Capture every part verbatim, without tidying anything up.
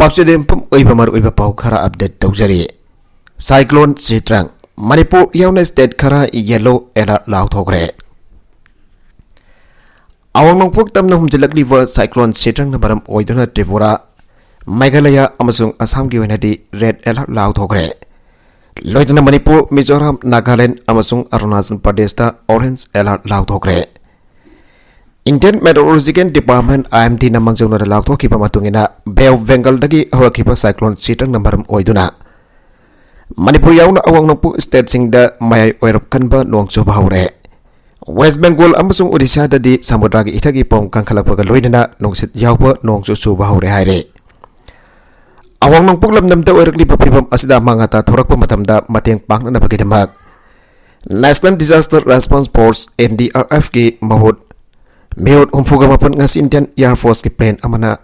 ꯄꯥꯎꯆꯦꯗꯦꯝꯐꯝ ꯑꯣꯏꯕ ꯃꯔꯨꯑꯣꯏꯕ ꯄꯥꯎ ꯈꯔ ꯑꯞꯗꯦꯠ ꯇꯧꯖꯔꯤ꯫ ꯁꯥꯏꯀ꯭ꯂꯣꯟ ꯆꯤꯇ꯭ꯔꯪ꯫ ꯃꯅꯤꯄꯨꯔ ꯌꯥꯎꯅ ꯁ꯭ꯇꯦꯠ ꯈꯔ ꯌꯦꯜꯂꯣ ꯑꯦꯂꯔꯠ ꯂꯥꯎꯊꯣꯛꯈ꯭ꯔꯦ꯫ ꯑꯋꯥꯡ ꯅꯣꯡꯄꯣꯛ ꯇꯝꯅ ꯍꯨꯝꯖꯤꯜꯂꯛꯂꯤꯕ ꯁꯥꯏꯀ꯭ꯂꯣꯟ ꯆꯤꯇ꯭ꯔꯪꯅ ꯃꯔꯝ ꯑꯣꯏꯗꯨꯅ ꯇ꯭ꯔꯤꯄꯨꯔꯥ, ꯃꯦꯘꯥꯂꯌꯥ ꯑꯃꯁꯨꯡ ꯑꯁꯥꯝꯒꯤ ꯑꯣꯏꯅꯗꯤ ꯔꯦꯗ ꯑꯦꯂꯔꯠ ꯂꯥꯎꯊꯣꯛꯈ꯭ꯔꯦ꯫ ꯂꯣꯏꯅꯅ ꯃꯅꯤꯄꯨꯔ, ꯃꯤꯖꯣꯔꯥꯝ, ꯅꯥꯒꯥꯂꯦꯟ ꯑꯃꯁꯨꯡ ꯑꯔꯨꯅꯥꯆꯜ ꯄ꯭ꯔꯗꯦꯁꯇ ꯑꯣꯔꯦꯟꯖ ꯑꯦꯂꯔꯠ ꯂꯥꯎꯊꯣꯛꯈ꯭ꯔꯦ꯫ Indian Meteorological Department, I M D ꯅ ꯃꯥꯡꯖꯧꯅꯅ ꯂꯥꯎꯊꯣꯛꯈꯤꯕ ꯃꯇꯨꯡ ꯏꯟꯅ, ꯕꯦ ꯑꯣꯐ ꯕꯦꯡꯒꯜꯗꯒꯤ ꯍꯧꯔꯛꯈꯤꯕ ꯁꯥꯏꯀ꯭ꯂꯣꯟ ꯆꯤꯇ꯭ꯔꯪꯅ ꯃꯔꯝ ꯑꯣꯏꯗꯨꯅ ꯃꯅꯤꯄꯨꯔ ꯌꯥꯎꯅ ꯑꯋꯥꯡ ꯅꯣꯡꯄꯣꯛ ꯁ꯭ꯇꯦꯠꯁꯤꯡꯗ ꯃꯌꯥꯏ ꯑꯣꯏꯔꯞ ꯀꯟꯕ ꯅꯣꯡ ꯆꯨꯕ ꯍꯧꯔꯦ꯫ ꯋꯦꯁ ꯕꯦꯡꯒꯣꯜ ꯑꯃꯁꯨꯡ ꯎꯗꯤꯁꯥꯗꯗꯤ ꯁꯃꯨꯗ꯭ꯔꯒꯤ ꯏꯊꯒꯤ ꯄꯣꯡ ꯀꯟꯈꯠꯂꯛꯄꯒ ꯂꯣꯏꯅꯅ ꯅꯨꯡꯁꯤꯠ ꯌꯥꯎꯕ ꯅꯣꯡꯁꯨ ꯆꯨꯕ ꯍꯧꯔꯦ ꯍꯥꯏꯔꯦ꯫ ꯑꯋꯥꯡ ꯅꯣꯡꯄꯣꯛ ꯂꯝꯗꯝꯗ ꯑꯣꯏꯔꯛꯂꯤꯕ ꯐꯤꯕꯝ ꯑꯁꯤꯗ ꯑꯃꯥꯡ ꯑꯇꯥ ꯊꯣꯔꯛꯄ ꯃꯇꯝꯗ ꯃꯇꯦꯡ ꯄꯥꯡꯅꯅꯕꯒꯤꯗꯃꯛ National Disaster Response Force, N D R F ꯀꯤ ꯃꯍꯨꯠ ꯃꯤꯑꯣꯠ ꯍꯨꯝꯐꯨꯒ ꯃꯥꯄꯟ ꯉꯁꯤ Indian Air Force ꯀꯤ plane ꯑꯃꯅ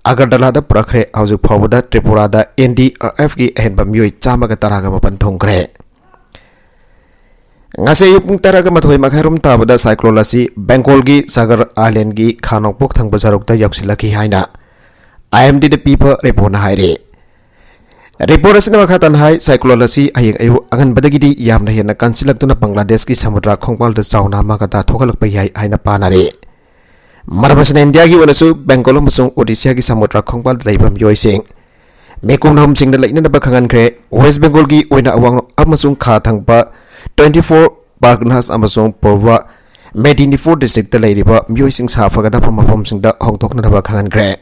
ꯑꯒꯔꯇꯂꯥꯗ ꯄꯨꯔꯛꯈ꯭ꯔꯦ꯫ ꯍꯧꯖꯤꯛ ꯐꯥꯎꯕꯗ ꯇ꯭ꯔꯤꯄꯨꯔꯥꯗ N D R F ꯀꯤ ꯑꯍꯦꯟꯕ ꯃꯤꯑꯣꯏ ꯆꯥꯝꯃꯒ ꯇꯔꯥꯒ ꯃꯥꯄꯟ ꯊꯨꯡꯈ꯭ꯔꯦ꯫ ꯉꯁꯤ ꯑꯌꯨꯛ ꯄꯨꯡ ꯇꯔꯥꯒ ꯃꯥꯊꯣꯏ ꯃꯈꯥꯏ ꯔꯣꯝ ꯇꯥꯕꯗ ꯁꯥꯏꯀ꯭ꯂꯣꯟ ꯑꯁꯤ ꯕꯦꯡꯒꯣꯜꯒꯤ ꯁꯥꯒꯔ ꯑꯥꯏꯂꯦꯟꯒꯤ ꯈꯥ ꯅꯣꯡꯄꯣꯛ ꯊꯪꯕ ꯁꯔꯨꯛꯇ ꯌꯧꯁꯤꯜꯂꯛꯈꯤ ꯍꯥꯏꯅ I M D ꯗ ꯄꯤꯕ ꯔꯤꯄꯣꯔꯠꯅ ꯍꯥꯏꯔꯤ꯫ ꯔꯤꯄꯣꯔꯠ ꯑꯁꯤꯅ ꯃꯈꯥ ꯇꯥꯅ ꯍꯥꯏ, ꯁꯥꯏꯀ꯭ꯂꯣꯟ ꯑꯁꯤ ꯍꯌꯦꯡ ꯑꯌꯨꯛ ꯑꯉꯟꯕꯗꯒꯤꯗꯤ ꯌꯥꯝꯅ ꯍꯦꯟꯅ ꯀꯟꯁꯤꯜꯂꯛꯇꯨꯅ ꯕꯪꯒ꯭ꯂꯥꯗꯦꯁꯀꯤ ꯁꯃꯨꯗ꯭ꯔ ꯈꯣꯡꯕꯥꯜꯗ ꯆꯥꯎꯅ ꯑꯃꯥꯡ ꯑꯇꯥ ꯊꯣꯛꯍꯜꯂꯛꯄ ꯌꯥꯏ ꯍꯥꯏꯅ ꯄꯥꯅꯔꯤ꯫ ꯃꯔꯝ ꯑꯁꯤꯅ ꯏꯟꯗꯤꯌꯥꯒꯤ ꯑꯣꯏꯅꯁꯨ ꯕꯦꯡꯒꯣꯜ ꯑꯃꯁꯨꯡ ꯑꯣꯗꯤꯁꯥꯒꯤ ꯁꯃꯨꯗ꯭ꯔ ꯈꯣꯡꯕꯥꯜꯗ ꯂꯩꯕ ꯃꯤꯑꯣꯏꯁꯤꯡ ꯃꯤꯀꯨꯝ ꯑꯍꯨꯝꯁꯤꯡꯗ ꯂꯩꯅꯅꯕ ꯈꯪꯍꯟꯈ꯭ꯔꯦ꯫ ꯋꯦꯁ ꯕꯦꯡꯒꯣꯜꯒꯤ ꯑꯣꯏꯅ ꯑꯋꯥꯡ ꯑꯃꯁꯨꯡ ꯈꯥ ꯊꯪꯕ twenty four Parganas ꯑꯃꯁꯨꯡ ꯄꯨꯔꯕ Medinipur district ꯇ ꯂꯩꯔꯤꯕ ꯃꯤꯑꯣꯏꯁꯤꯡ ꯁꯥꯐꯒꯗꯕ ꯃꯐꯝꯁꯤꯡꯗ ꯍꯣꯡꯗꯣꯛꯅꯅꯕ ꯈꯪꯍꯟꯈ꯭ꯔꯦ꯫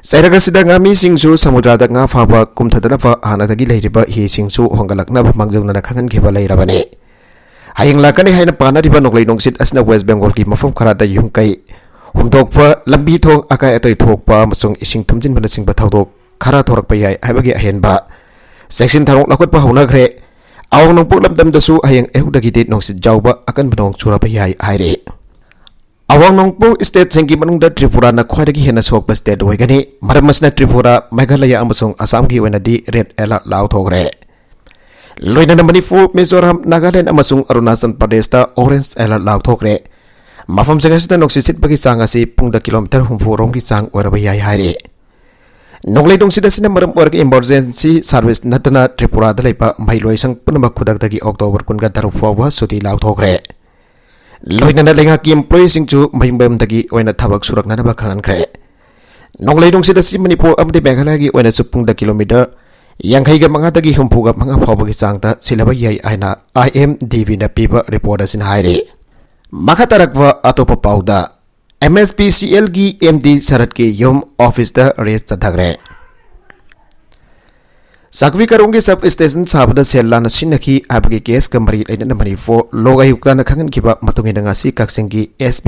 ꯆꯩꯔꯛ ꯑꯁꯤꯗ ꯉꯥꯃꯤꯁꯤꯡꯁꯨ ꯁꯃꯨꯗ꯭ꯔꯗ ꯉꯥ ꯐꯥꯕ ꯀꯨꯝꯊꯗꯅꯕ ꯍꯥꯟꯅꯗꯒꯤ ꯂꯩꯔꯤꯕ ꯍꯤꯁꯤꯡꯁꯨ ꯍꯣꯡꯒꯠꯂꯛꯅꯕ ꯃꯥꯡꯖꯧꯅꯅ ꯈꯪꯍꯟꯈꯤꯕ ꯂꯩꯔꯕꯅꯤ꯫ ꯍꯌꯦꯡ ꯂꯥꯛꯀꯅꯤ ꯍꯥꯏꯅ ꯄꯥꯅꯔꯤꯕ ꯅꯣꯡꯂꯩ ꯅꯨꯡꯁꯤꯠ ꯑꯁꯤꯅ ꯋꯦꯁ ꯕꯦꯡꯒꯣꯜꯒꯤ ꯃꯐꯝ ꯈꯔꯗ ꯌꯨꯝ ꯀꯩ ꯍꯨꯝꯗꯣꯛꯄ, ꯂꯝꯕꯤ ꯊꯣꯡ ꯑꯀꯥꯏ ꯑꯇꯣꯏ ꯊꯣꯛꯄ ꯑꯃꯁꯨꯡ ꯏꯁꯤꯡ ꯊꯨꯝꯖꯤꯟꯕꯅꯆꯤꯡꯕ ꯊꯧꯗꯣꯛ ꯈꯔ ꯊꯣꯔꯛꯄ ꯌꯥꯏ ꯍꯥꯏꯕꯒꯤ ꯑꯍꯦꯟꯕ ꯆꯦꯛꯁꯤꯟ ꯊꯧꯔꯥꯡ ꯂꯧꯈꯠꯄ ꯍꯧꯅꯈ꯭ꯔꯦ꯫ ꯑꯋꯥꯡ ꯅꯣꯡꯄꯣꯛ ꯂꯝꯗꯝꯗꯁꯨ ꯍꯌꯦꯡ ꯑꯌꯨꯛꯇꯒꯤꯗꯤ ꯅꯨꯡꯁꯤꯠ ꯌꯥꯎꯕ ꯑꯀꯟꯕ ꯅꯣꯡ ꯆꯨꯔꯕ ꯌꯥꯏ ꯍꯥꯏꯔꯤ꯫ ꯑꯋꯥꯡ ꯅꯣꯡꯄꯣꯛ ꯁ꯭ꯇꯦꯠꯁꯤꯡꯒꯤ ꯃꯅꯨꯡꯗ ꯇ꯭ꯔꯤꯄꯨꯔꯥꯅ ꯈ꯭ꯋꯥꯏꯗꯒꯤ ꯍꯦꯟꯅ ꯁꯣꯛꯄ ꯁ꯭ꯇꯦꯠ ꯑꯣꯏꯒꯅꯤ꯫ ꯃꯔꯝ ꯑꯁꯤꯅ ꯇ꯭ꯔꯤꯄꯨꯔꯥ, ꯃꯦꯘꯥꯂꯌꯥ ꯑꯃꯁꯨꯡ ꯑꯁꯥꯝꯒꯤ ꯑꯣꯏꯅꯗꯤ ꯔꯦꯗ ꯑꯦꯂꯔꯠ ꯂꯥꯎꯊꯣꯛꯈ꯭ꯔꯦ꯫ ꯂꯣꯏꯅꯅ ꯃꯅꯤꯄꯨꯔ, ꯃꯤꯖꯣꯔꯥꯝ, ꯅꯥꯒꯥꯂꯦꯟ ꯑꯃꯁꯨꯡ ꯑꯔꯨꯅꯥꯆꯜ ꯄ꯭ꯔꯗꯦꯁꯇ ꯑꯣꯔꯦꯟꯖ ꯑꯦꯂꯔꯠ ꯂꯥꯎꯊꯣꯛꯈ꯭ꯔꯦ꯫ ꯃꯐꯝꯁꯤꯡ ꯑꯁꯤꯗ ꯅꯨꯡꯁꯤꯠ ꯁꯤꯠꯄꯒꯤ ꯆꯥꯡ ꯑꯁꯤ ꯄꯨꯡꯗ ꯀꯤꯂꯣꯃꯤꯇꯔ ꯍꯨꯝꯐꯨ ꯔꯣꯝꯒꯤ ꯆꯥꯡ ꯑꯣꯏꯔꯕ ꯌꯥꯏ ꯍꯥꯏꯔꯤ꯫ ꯅꯣꯡꯂꯩ ꯅꯨꯡꯁꯤꯠ ꯑꯁꯤꯅ ꯃꯔꯝ ꯑꯣꯏꯔꯒ emergency service ꯅꯠꯇꯅ ꯇ꯭ꯔꯤꯄꯨꯔꯥꯗ ꯂꯩꯕ ꯃꯍꯩꯂꯣꯏꯁꯪ ꯄꯨꯝꯅꯃꯛ ꯈꯨꯗꯛꯇꯒꯤ October ꯀꯨꯟꯒ ꯇꯔꯨꯛ ꯐꯥꯎꯕ ꯁꯨꯇꯤ ꯂꯥꯎꯊꯣꯛꯈ꯭ꯔꯦ꯫ ꯂꯣꯏꯅꯅ ꯂꯩꯉꯥꯛꯀꯤ employeeꯁꯤꯡꯁꯨ ꯃꯌꯨꯝ ꯃꯌꯨꯝꯗꯒꯤ ꯑꯣꯏꯅ ꯊꯕꯛ ꯁꯨꯔꯛꯅꯅꯕ ꯈꯪꯍꯟꯈ꯭ꯔꯦ꯫ ꯅꯣꯡꯂꯩ ꯅꯨꯡꯁꯤꯠ ꯑꯁꯤ ꯃꯅꯤꯄꯨꯔ ꯑꯃꯗꯤ ꯃꯦꯘꯥꯂꯌꯒꯤ ꯑꯣꯏꯅꯁꯨ ꯄꯨꯡꯗ kilometre ꯌꯥꯡꯈꯩꯒ ꯃꯉꯥꯗꯒꯤ ꯍꯨꯝꯐꯨꯒ ꯃꯉꯥ ꯐꯥꯎꯕꯒꯤ ꯆꯥꯡꯗ ꯁꯤꯜꯂꯕ ꯌꯥꯏ ꯍꯥꯏꯅ IMDBꯅ ꯄꯤꯕ report ꯑꯁꯤꯅ ꯍꯥꯏꯔꯤ꯫ ꯃꯈꯥ ꯇꯥꯔꯛꯄ ꯑꯇꯣꯞꯄ ꯄꯥꯎꯗ, MSPCLꯒꯤ MD ꯁꯔꯠꯀꯤ ꯌꯨꯝ officeꯇ raid ꯆꯠꯊꯈ꯭ꯔꯦ꯫ ꯆꯥꯛꯄꯤ ꯀꯥꯔꯣꯡꯒꯤ sub station ꯁꯥꯕꯗ ꯁꯦꯜ ꯂꯥꯟꯅ ꯁꯤꯖꯤꯟꯅꯈꯤ ꯍꯥꯏꯕꯒꯤ caseꯀ ꯃꯔꯤ ꯂꯩꯅꯅ ꯃꯅꯤꯄꯨꯔ ꯂꯣꯛ ꯑꯌꯨꯛꯇꯅ ꯈꯪꯍꯟꯈꯤꯕ ꯃꯇꯨꯡ ꯏꯟꯅ ꯉꯁꯤ ꯀꯛꯆꯤꯡꯒꯤ SP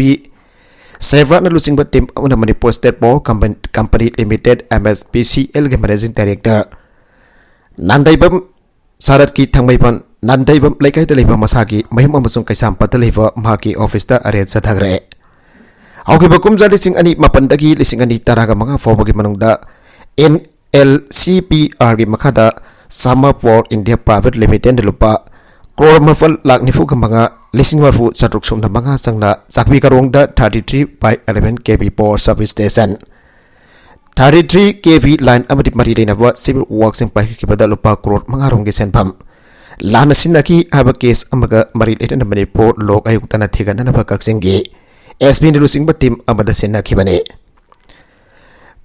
ꯁꯦꯕꯥꯠꯅ ꯂꯨꯆꯤꯡꯕ team ꯑꯃꯅ Manipur State Power Company Limited, MSPCLꯒꯤ managing director Nandeibam ꯁꯔꯠꯀꯤ ꯊꯥꯡꯃꯩꯕꯟ ꯅꯥꯟꯗꯩꯕꯝ ꯂꯩꯀꯥꯏꯗ ꯂꯩꯕ ꯃꯁꯥꯒꯤ ꯃꯌꯨꯝ ꯑꯃꯁꯨꯡ ꯀꯩꯁꯥꯝꯄꯥꯠꯇ ꯂꯩꯕ ꯃꯍꯥꯛꯀꯤ officeꯇ raid ꯆꯠꯊꯈ꯭ꯔꯦ꯫ ꯍꯧꯈꯤꯕ ꯀꯨꯝꯖꯥ ꯂꯤꯁꯤꯡ ꯑꯅꯤ ꯃꯥꯄꯟꯗꯒꯤ ꯂꯤꯁꯤꯡ ꯑꯅꯤ ꯇꯔꯥꯒ ꯃꯉꯥ ꯐꯥꯎꯕꯒꯤ ꯃꯅꯨꯡꯗ NLCPRꯒꯤ ꯃꯈꯥꯗ Sama Power India Private Limitedꯅ ꯂꯨꯄꯥ ꯀ꯭ꯔꯣꯔ ꯃꯥꯄꯜ ꯂꯥꯈ ꯅꯤꯐꯨꯒ ꯃꯉꯥ ꯂꯤꯁꯤꯡ ꯃꯔꯤꯐꯨ ꯆꯥꯇ꯭ꯔꯨꯛ ꯁꯨꯞꯅ ꯃꯉꯥ ꯆꯪꯅ ꯆꯥꯛꯄꯤ ꯀꯥꯔꯣꯡꯗ thirty three by eleven KV power substation, thirty three KV line ꯑꯃꯗꯤ ꯃꯔꯤ ꯂꯩꯅꯕ civil workꯁꯤꯡ ꯄꯥꯏꯈꯠꯈꯤꯕꯗ ꯂꯨꯄꯥ ꯀ꯭ꯔꯣꯔ ꯃꯉꯥ ꯔꯣꯝꯒꯤ ꯁꯦꯟꯐꯝ ꯂꯥꯟꯅ ꯁꯤꯖꯤꯟꯅꯈꯤ ꯍꯥꯏꯕ case ꯑꯃꯒ ꯃꯔꯤ ꯂꯩꯅꯅ ꯃꯅꯤꯄꯨꯔ ꯂꯣꯛ ꯑꯌꯨꯛꯇꯅ ꯊꯤꯒꯠꯅꯅꯕ ꯀꯛꯆꯤꯡꯒꯤ SPꯅ ꯂꯨꯆꯤꯡꯕ team ꯑꯃꯗ ꯁꯤꯟꯅꯈꯤꯕꯅꯤ꯫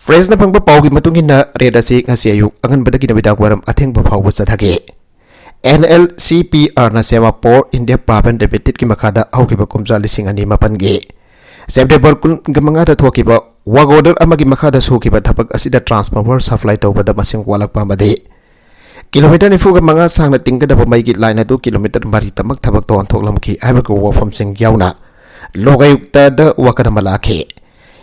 Pressꯅ ꯐꯪꯕ ꯄꯥꯎꯒꯤ ꯃꯇꯨꯡ ꯏꯟꯅ, raid ꯑꯁꯤ ꯉꯁꯤ ꯑꯌꯨꯛ ꯑꯉꯟꯕꯗꯒꯤ ꯅꯨꯃꯤꯗꯥꯡ ꯋꯥꯏꯔꯝ ꯑꯊꯦꯡꯕ ꯐꯥꯎꯕ ꯆꯠꯊꯈꯤ꯫ NLCPRꯅ Sama Power India Private Limitedꯀꯤ ꯃꯈꯥꯗ ꯍꯧꯈꯤꯕ ꯀꯨꯝꯖꯥ ꯂꯤꯁꯤꯡ ꯑꯅꯤ ꯃꯥꯄꯟꯒꯤ September ꯀꯨꯟꯒ ꯃꯉꯥꯗ ꯊꯣꯛꯈꯤꯕ work order ꯑꯃꯒꯤ ꯃꯈꯥꯗ ꯁꯨꯈꯤꯕ ꯊꯕꯛ ꯑꯁꯤꯗ transformer supply ꯇꯧꯕꯗ ꯃꯁꯤꯡ ꯋꯥꯠꯂꯛꯄ ꯑꯃꯗꯤ kilometre ꯅꯤꯐꯨꯒ ꯃꯉꯥ ꯁꯥꯡꯅ ꯇꯤꯡꯒꯗꯕ ꯃꯩꯒꯤ line ꯑꯗꯨ kilometre ꯃꯔꯤꯇꯃꯛ ꯊꯕꯛ ꯇꯧꯍꯟꯊꯣꯛꯂꯝꯈꯤ ꯍꯥꯏꯕꯒꯤ ꯋꯥꯐꯝꯁꯤꯡ ꯌꯥꯎꯅ ꯂꯣꯛ ꯑꯌꯨꯛꯇꯗ ꯋꯥꯀꯠ ꯑꯃ ꯂꯥꯛꯈꯤ꯫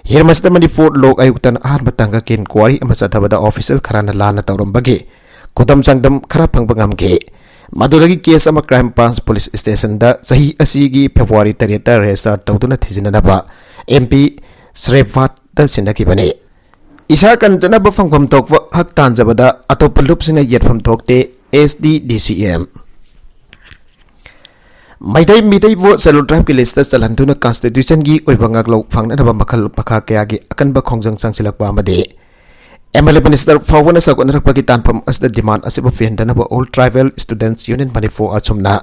ꯍꯤꯔꯝ ꯑꯁꯤꯗ ꯃꯅꯤꯄꯨꯔ ꯂꯣꯛ ꯑꯌꯨꯛꯇꯅ ꯑꯍꯥꯟꯕ ꯇꯥꯡꯀꯛꯀꯤ inquiry ꯑꯃ ꯆꯠꯊꯕꯗ official ꯈꯔꯅ ꯂꯥꯟꯅ ꯇꯧꯔꯝꯕꯒꯤ ꯈꯨꯗꯝ ꯆꯥꯡꯗꯝ ꯈꯔ ꯐꯪꯕ ꯉꯝꯈꯤ꯫ ꯃꯗꯨꯗꯒꯤ case ꯑꯃ Crime Branch Police Stationꯗ ꯆꯍꯤ ꯑꯁꯤꯒꯤ February ꯇꯔꯦꯠꯇ register ꯇꯧꯗꯨꯅ ꯊꯤꯖꯤꯟꯅꯅꯕ MP ꯁ꯭ꯔꯦꯐꯥꯠꯇ ꯁꯤꯟꯅꯈꯤꯕꯅꯤ꯫ ꯏꯁꯥ ꯀꯟꯖꯅꯕ ꯐꯪꯐꯝ ꯊꯣꯛꯄ ꯍꯛ ꯇꯥꯟꯖꯕꯗ ꯑꯇꯣꯞꯄ ꯂꯨꯞꯁꯤꯡꯅ ꯌꯦꯠꯐꯝ ꯊꯣꯛꯇꯦ, SDDCM꯫ ꯃꯩꯇꯩ ꯃꯤꯇꯩꯕꯨ Scheduled Tribeꯀꯤ listꯇ ꯆꯜꯍꯟꯗꯨꯅ constitutionꯒꯤ ꯑꯣꯏꯕ ꯉꯥꯛꯂꯧ ꯐꯪꯅꯅꯕ ꯃꯈꯜ ꯃꯈꯥ ꯀꯌꯥꯒꯤ ꯑꯀꯟꯕ ꯈꯣꯡꯖꯪ ꯆꯪꯁꯤꯜꯂꯛꯄ ꯑꯃꯗꯤ ꯑꯦꯝ ꯑꯦꯜ ꯑꯦ ꯃꯤꯅꯤꯁꯇꯔ ꯐꯥꯎꯕꯅ ꯁꯛ ꯎꯅꯔꯛꯄꯒꯤ ꯇꯥꯟꯐꯝ ꯑꯁꯤꯗ ꯗꯤꯃꯥꯟ ꯑꯁꯤꯕꯨ ꯄꯦꯟꯗꯅꯕ All Tribal Students Union Manipur ꯑꯁꯨꯝꯅ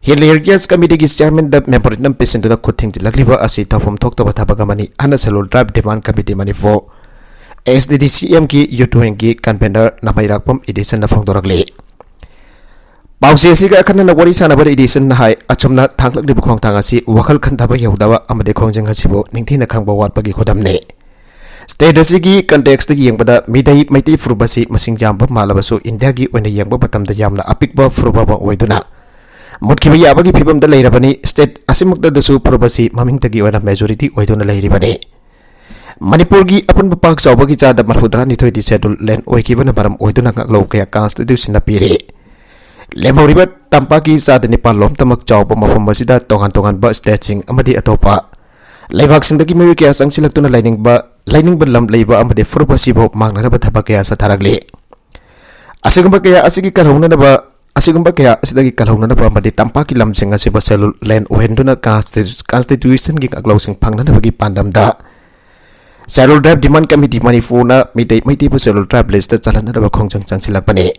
Hill Areas Committeeꯒꯤ ꯆꯤꯌꯔꯃꯦꯟꯗ ꯃꯦꯃꯣꯔꯦꯟꯗꯝ ꯄꯤꯁꯤꯟꯗꯨꯅ ꯈꯨꯠ ꯊꯤꯡꯖꯤꯜꯂꯛꯂꯤꯕ ꯑꯁꯤ ꯇꯧꯐꯝ ꯊꯣꯛꯇꯕ ꯊꯕꯛ ꯑꯃꯅꯤ ꯍꯥꯏꯅ Scheduled Tribe Demand Committee Manipur, S D D C M ꯒꯤ youth wingꯒꯤ convener ꯅꯃꯩꯔꯥꯛꯄꯝ ꯏꯗꯤꯁꯟꯅ ꯐꯣꯡꯗꯣꯔꯛꯂꯤ꯫ ꯄꯥꯎꯆꯦ ꯑꯁꯤꯒ ꯑꯈꯟꯅꯅ ꯋꯥꯔꯤ ꯁꯥꯟꯅꯕꯗ ꯏꯗꯤꯁꯟꯅ ꯍꯥꯏ, ꯑꯆꯨꯝꯅ ꯊꯥꯡꯂꯛꯂꯤꯕ ꯈꯣꯡꯊꯥꯡ ꯑꯁꯤ ꯋꯥꯈꯜ ꯈꯟꯊꯕ ꯌꯧꯗꯕ ꯑꯃꯗꯤ ꯈꯣꯡꯖꯪ ꯑꯁꯤꯕꯨ ꯅꯤꯡꯊꯤꯅ ꯈꯪꯕ ꯋꯥꯠꯄꯒꯤ ꯈꯨꯗꯝꯅꯤ꯫ State ꯑꯁꯤꯒꯤ context ꯌꯦꯡꯕꯗ ꯃꯤꯇꯩ ꯃꯩꯇꯩ ꯐꯨꯔꯨꯞ ꯑꯁꯤ ꯃꯁꯤꯡ ꯌꯥꯝꯕ ꯃꯥꯜꯂꯕꯁꯨ ꯏꯟꯗꯤꯌꯥꯒꯤ ꯑꯣꯏꯅ ꯌꯦꯡꯕ ꯃꯇꯝꯗ ꯌꯥꯝꯅ ꯑꯄꯤꯛꯄ ꯐꯨꯔꯨꯞ ꯑꯃ ꯑꯣꯏꯗꯨꯅ ꯃꯨꯠꯈꯤꯕ ꯌꯥꯕꯒꯤ ꯐꯤꯕꯝꯗ ꯂꯩꯔꯕꯅꯤ꯫ State ꯑꯁꯤꯃꯛꯇꯗꯁꯨ ꯐꯨꯔꯨꯞ ꯑꯁꯤ ꯃꯃꯤꯡꯇꯒꯤ ꯑꯣꯏꯅ majority ꯑꯣꯏꯗꯨꯅ ꯂꯩꯔꯤꯕꯅꯤ꯫ ꯃꯅꯤꯄꯨꯔꯒꯤ ꯑꯄꯨꯟꯕ ꯄꯥꯛ ꯆꯥꯎꯕꯒꯤ ꯆꯥꯗ ꯃꯔꯐꯨꯇꯔꯥꯅꯤꯊꯣꯏꯗꯤ Scheduled Land ꯑꯣꯏꯈꯤꯕꯅ ꯃꯔꯝ ꯑꯣꯏꯗꯨꯅ ꯉꯥꯛꯂꯧ ꯀꯌꯥ constitutionꯅ ꯄꯤꯔꯤ꯫ ꯂꯦꯝꯍꯧꯔꯤꯕ ꯇꯝꯄꯥꯛꯀꯤ ꯆꯥꯗ ꯅꯤꯄꯥꯜ ꯂꯣꯝꯇꯃꯛ ꯆꯥꯎꯕ ꯃꯐꯝ ꯑꯁꯤꯗ ꯇꯣꯉꯥꯟ ꯇꯣꯉꯥꯟꯕ stateꯁꯤꯡ ꯑꯃꯗꯤ ꯑꯇꯣꯞꯄ ꯂꯩꯕꯥꯛꯁꯤꯡꯗꯒꯤ ꯃꯤꯑꯣꯏ ꯀꯌꯥ ꯆꯪꯁꯤꯜꯂꯛꯇꯨꯅ ꯂꯩꯅꯤꯡꯕ, ꯂꯩꯅꯤꯡꯕ ꯂꯝ ꯂꯩꯕ ꯑꯃꯗꯤ ꯐꯨꯔꯨꯞ ꯑꯁꯤꯕꯨ ꯃꯥꯡꯅꯅꯕ ꯊꯕꯛ ꯀꯌꯥ ꯆꯠꯊꯔꯛꯂꯤ꯫ ꯑꯁꯤꯒꯨꯝꯕ ꯀꯌꯥ ꯑꯁꯤꯒꯤ ꯀꯜꯍꯧꯅꯅꯕ, ꯑꯁꯤꯒꯨꯝꯕ ꯀꯌꯥ ꯑꯁꯤꯗꯒꯤ ꯀꯜꯍꯧꯅꯅꯕ ꯑꯃꯗꯤ ꯇꯝꯄꯥꯛꯀꯤ ꯂꯝꯁꯤꯡ ꯑꯁꯤꯕꯨ Scheduled Land ꯑꯣꯏꯍꯟꯗꯨꯅ constitu-, constitutionꯒꯤ ꯉꯥꯛꯂꯧꯁꯤꯡ ꯐꯪꯅꯅꯕꯒꯤ ꯄꯥꯟꯗꯝꯗ Scheduled Tribe Demand Committee ꯃꯅꯤꯄꯨꯔꯅ ꯃꯤꯇꯩ ꯃꯩꯇꯩꯕꯨ Scheduled Tribe listꯇ ꯆꯜꯍꯟꯅꯅꯕ ꯈꯣꯡꯖꯪ ꯆꯪꯁꯤꯜꯂꯛꯄꯅꯤ꯫